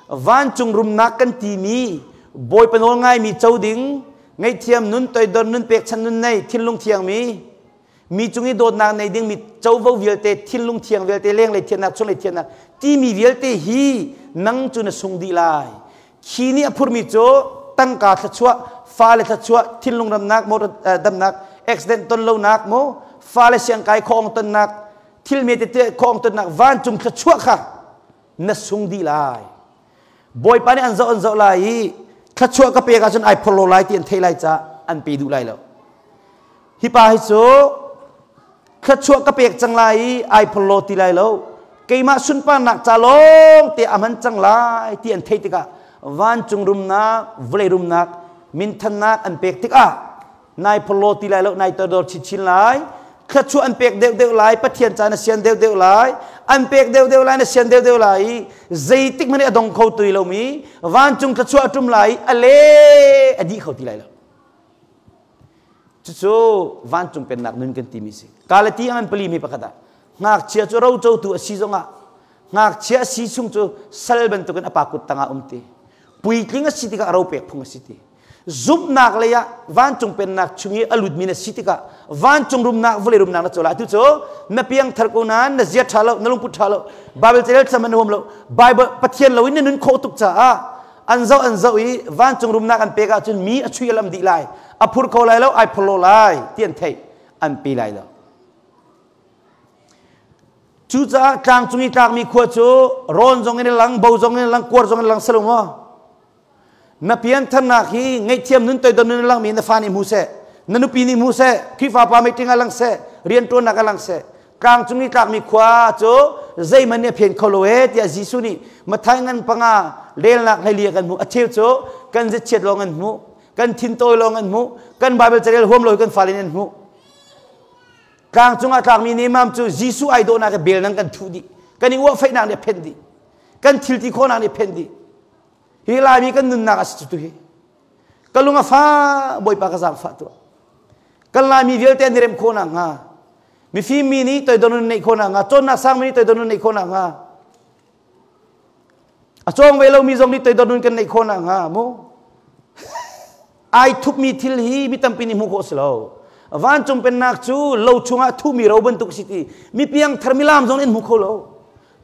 Vancung rumnak kan timi Bawipa nawl ngaimi co ding, ngaihthiam nun, toidor nun, pekchanh nun nei, thinlung thiangmi, mi cung i dawtnak nei ding mi covo vialte, thinlung thiang vialte, lenglei thiannak, chunglei thiannak timi vialte hi nang cu na sung dih lai. Khi nih a phurmi cu tangka thluachuah, fale thluachuah, thinlung ramnak, motor damnak, accident ton lonak, mo fale siangkai khawng tonnak, thil me tete khawng tonnak, vancung thluachuah kha na sung dih lai. Bawipa nih an zoh lai i thluachuah ka pek ahcun ai phorlo lai ti an theih lai caah an pe duh lai lo. Hi pa hi cu thluachuah ka pek cang lai i ai phorlo ti lai lo. Keimah sunparnak ca lawng te a hman cang lai ti an theih tikah vancung rumnak, vawlei rumnak, minthannak an pek tikah nai phorlo ti lai lo, nai tordor chinchin lai. Thluachuah an pek deuhdeuh lai, Pathian ca na sian deuhdeuh lai, an pek deuhdeuh lai, na sian deuhdeuh lai i zeitik hmanh a dong kho ti lomi vancung thluachuah a ṭum lai i a le a dih kho ti lai lo. Cucu vancung pennak nun kan timi si. Galati an pali mi pakhat ah ngakchia cu rocotu a si zongah ngakchia a si chung cu sal bantukin a pa kut tangah um ti. Puitling a si tikah ro pek phung a si ti. Zumhnak lei ah vancung pennak chung i a lutmi na si tikah vancung rumnak vawlei rumnak na cola. Atu cu na piang thar ko nain na zia ṭha lo, na lungput ṭha lo, Bible carel cam an huam lo, Bible Pathian lo in na nun khawh tuk caah an zoh an zoh i vancung rumnak an pek ahcun mi a chui a lam dih lai, a phur kho lai lo, ai phur lo lai ti an theih, an pe lai lo. Cucaah tlangcung i tlakmi khua cu rawn zong in a lang, bo zong in a lang, kuar zong in a lang si lo maw? Na piantharnak hi ngaihthiam nun toidor nun a langmi na fa nih hmu seh, na nupi nih hmu seh, Khrihfa pa meeting ah lang seh, rianṭuannak ah lang seh. Tlangcung i tlakmi khua cu zeihmanh nih a phen kho lo ee tiah Jesuh nih Matthai ngan panga relnak hleili ah kan hmuh. A cheu cu kan ziachiat lawng an hmuh, kan thintawi lawng an hmuh, kan Bible carel huam lo kan fale nih an hmuh. Tlangcung ah tlakmi nemam cu Jesuh ai dawhnak i bel nan kan thuh dih. Kan i uahfeihnak nih a phenh dih. Kan thil ti khawhnak nih a phenh dih. Hi Laimi kan nunnak a si cu tu hi. Ka lung a fa, Bawipa ka zaangfah tuah. Kan Laimi vialte an i rem khawh nakhnga, mifim mi nih toidor nun neih khawh nakhnga, cawnnak sangmi nih toidor nun neih khawh nakhnga, a cawng ve lomi zong nih toidor nun kan neih khawh nakhnga mu. Ai thupmi thil hi mi tampi nih hmuh khawh si lo. Vancung pennak cu lo chungah thuhmi ro bantuk si ti mi piangthar milam zong nih an hmu kho lo.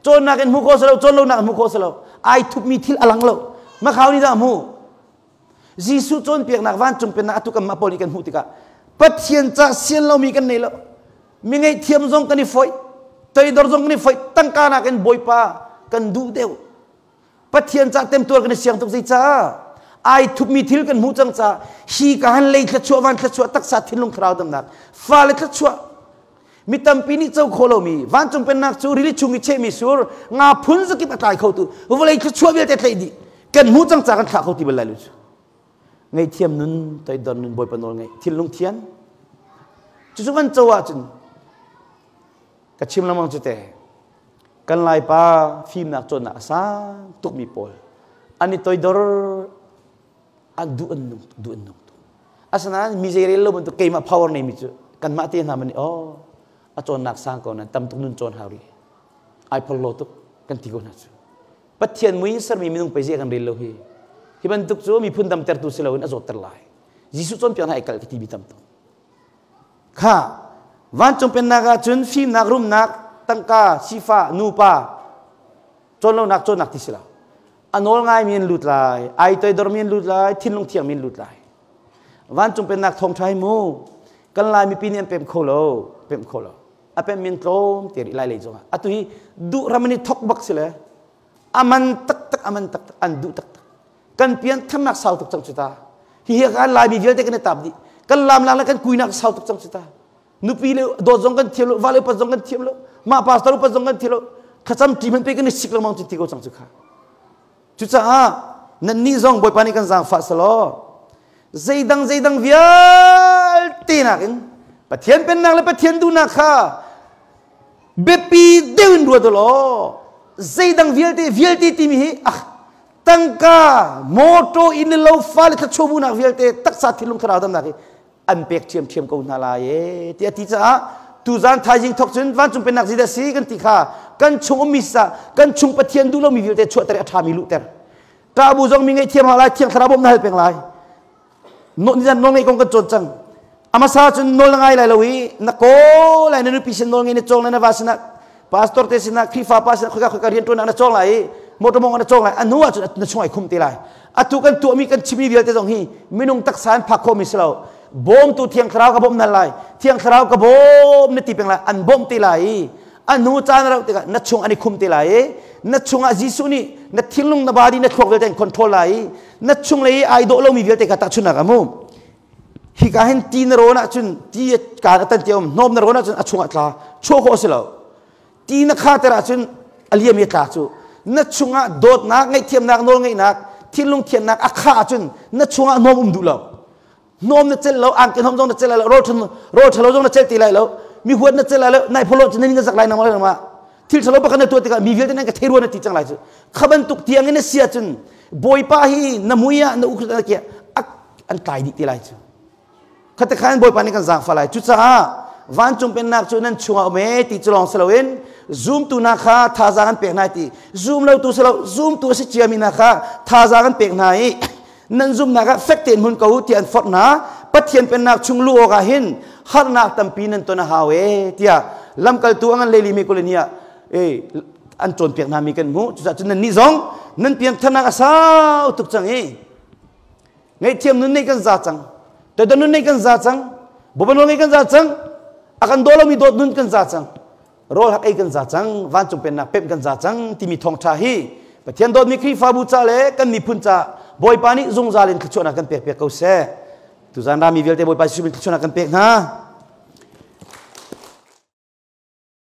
Cawnnak in hmuh khawh si lo, cawn lonak in hmuh khawh si lo. Ai thupmi thil a lang lo. Makhau nih dah hmu? Jesuh cawnpiaknak vancung pennak atu kan mah pawl nih kan hmuh tikah Pathian ca sian lomi kan nei lo. Mi ngaihthiam zong kan i foih, toidor zong kan i foih, tangka nakin Bawipa kan duh deuh. Pathian ca temtuar kan i siang tuk zeicah? Ai thupmi thil kan hmuh cang ca hi ka han lei thluachuah van thluachuah taksa thinlung thlarau damnak fale thluachuah Mi tampi nih co kho lomi vancung pennak cu rili chung i chehmi sur nga phun zakip a tlai khotu vawlei thluachuah vialte tlaih dih kan hmuh cang ca kan thlah kho ti bal lai lo cu. Ngaihthiam nun toidor nun Bawipa nawl ngaih thinlung thian cucu van co ahcun ka chim lengmang cu te kan Laipa fimnak cawnnak a sang tukmi pawl an i toidor an duh an nung duh an nung tuk. Asinain mi zei rel lo bantuk keimah power neimi cu kanmah te hna man oh a cawnnak sang ko nan tam tuk nun cawn hau rih ai phol lo tuk kan ti ko hna cu. Pathian mui sermi minung pei zei kan rel lo hi. Hi bantuk cu miphun damtertu si loin a zawtter lai. Jesuh cawnpiak hna ai kal ka ti mi tam tuk. Kha vancung pennak ah cun fimnak rumnak tangka sifa nupa cawn lonak cawnnak ti si lo. A nawl ngaimi an lut lai, ai toidormi an lut lai, thinlung thiangmi an lut lai. Vancung pennak thawngṭha hi mu kan Lai mipi nih an pem kho lo, pem kho lo. A pem min tlawm te rih lai lei zongah. Atu hi duh ram an i thok bak si le aman taktak aman taktak an duh taktak. Kan pian thannak sau tuk cang cu ta. Hi hi kan Laimi vialte kan i tap dih. Kan lam lang le kan kuinak sau tuk cang cu ta. Nupi le dawt zong kan thiam lo, vale upat zong kan thiam lo, mah pastor upat zong kan thiam lo. Thlacam ṭi hmanh pe kan i sik lengmang cu ti ko cang cu kha. Cucaah nannih zong Bawipa nih kan zaangfah selaw zeidang zeidang vialte nakin Pathian pennak le Pathian duhnak kha biapi deuh in ruat u law zeidang vialte vialte timi hi ah tangka motor inn le lo fale thluachuah vialte taksa thinlung thlarau damnak hi an pek ṭhiamṭhiam ko hna lai e ti a ti caah tuzan thaizing thok cun vancung pennak zeidah si kan ti kha kan chung ummi sa kan chung Pathian duh lomi vialte chuahter i a ṭhami luhter. Ṭah bu zong mi ngaihthiam hau lai, Thiang Thlarau bawmh na hal peng lai. Nizan nawl ngeih kong kan cawn cang. Amasa cun nawl na ngai lai lo i na kaw lai, na nupi sin nawl ngei na cawng lai, na va sinah, pastor te sinah, Khrihfa pa sinah, khoika khoika rian ṭuan na cawng lai i motor mong na cawng lai. A hnu ah cun na chung ai khum te lai. Atu kan tuahmi, kan chimmi vialte zong hi minung taksa in phak khawhmi si lo. Bawmtu Thiang Thlarau ka bawmh na lai, Thiang Thlarau ka bawm na ti peng lai, an bawmh te lai i a hnu caan rauh tikah na chung an i khum te lai i na chungah Jesuh nih na thinlung, na body, na thluak vialte an control lai i na chung lei i ai dawh lomi vialte kha tahchunhnak ah mu, hika hin ti na rawn ahcun ti kaan a tan ti um, hnawm na rawn ahcun a chungah tla chuah khawh a si lo. Ti na khater ahcun a liam i a tla cu. Na chungah dawtnak, ngaihthiamnak, nawlngeihnak, thinlung thiannak a khah ahcun na chungah hnawm um duh lo. Hnawm na celh lo, angki hnawm zong na celh lai lo, rawl rawl ṭhalo zong na celh ti lai lo, mi huat na celh lai lo, nai pholo cu nan na zak lai nang lai ma. Thil ṭhalo pakhat na tuah tikah mi vialte nan ka thei rua na ti cang lai cu. Kha bantuk tiang in na si ahcun Bawipa hi na mui ah na ukrit na kia an tlai dih ti lai cu. Khate khan Bawipa nih kan zaangfah lai. Cucaah vancung pennak cu nan chungah um e ti cu lawng si loin zumtu hna kha thazaang an pek hna ti, zum lo tu si lo, zumtu a si ciami hna kha thazaang an pek hna i nan zumnak ah fek tein hmun ko u tiah an forh hna. Pathian pennak chung luh awkah hin harnak tampi nan ton a hau e tiah lamkaltu a ngan leili mi kulini ah e an cawnpiak hna mi kan hmuh. Cucaah cun nannih zong nan piangtharnak a sau tuk cang i ngaihthiam nun nei kan za cang, toidor nun nei kan za cang, bawipa nawl ngai kan za cang, a kan daw lomi dawt nun kan za cang, rawl hak ei kan za cang, vancung pennak pemh kan za cang timi thawngṭha hi Pathian dawtmi Khrihfabu ca le kan miphun ca Bawipa nih zungzal in thluachuahnak kan pek piak ko seh. Tuzan rami vialte Bawipa Jesuh min thluachuahnak kan pek hna.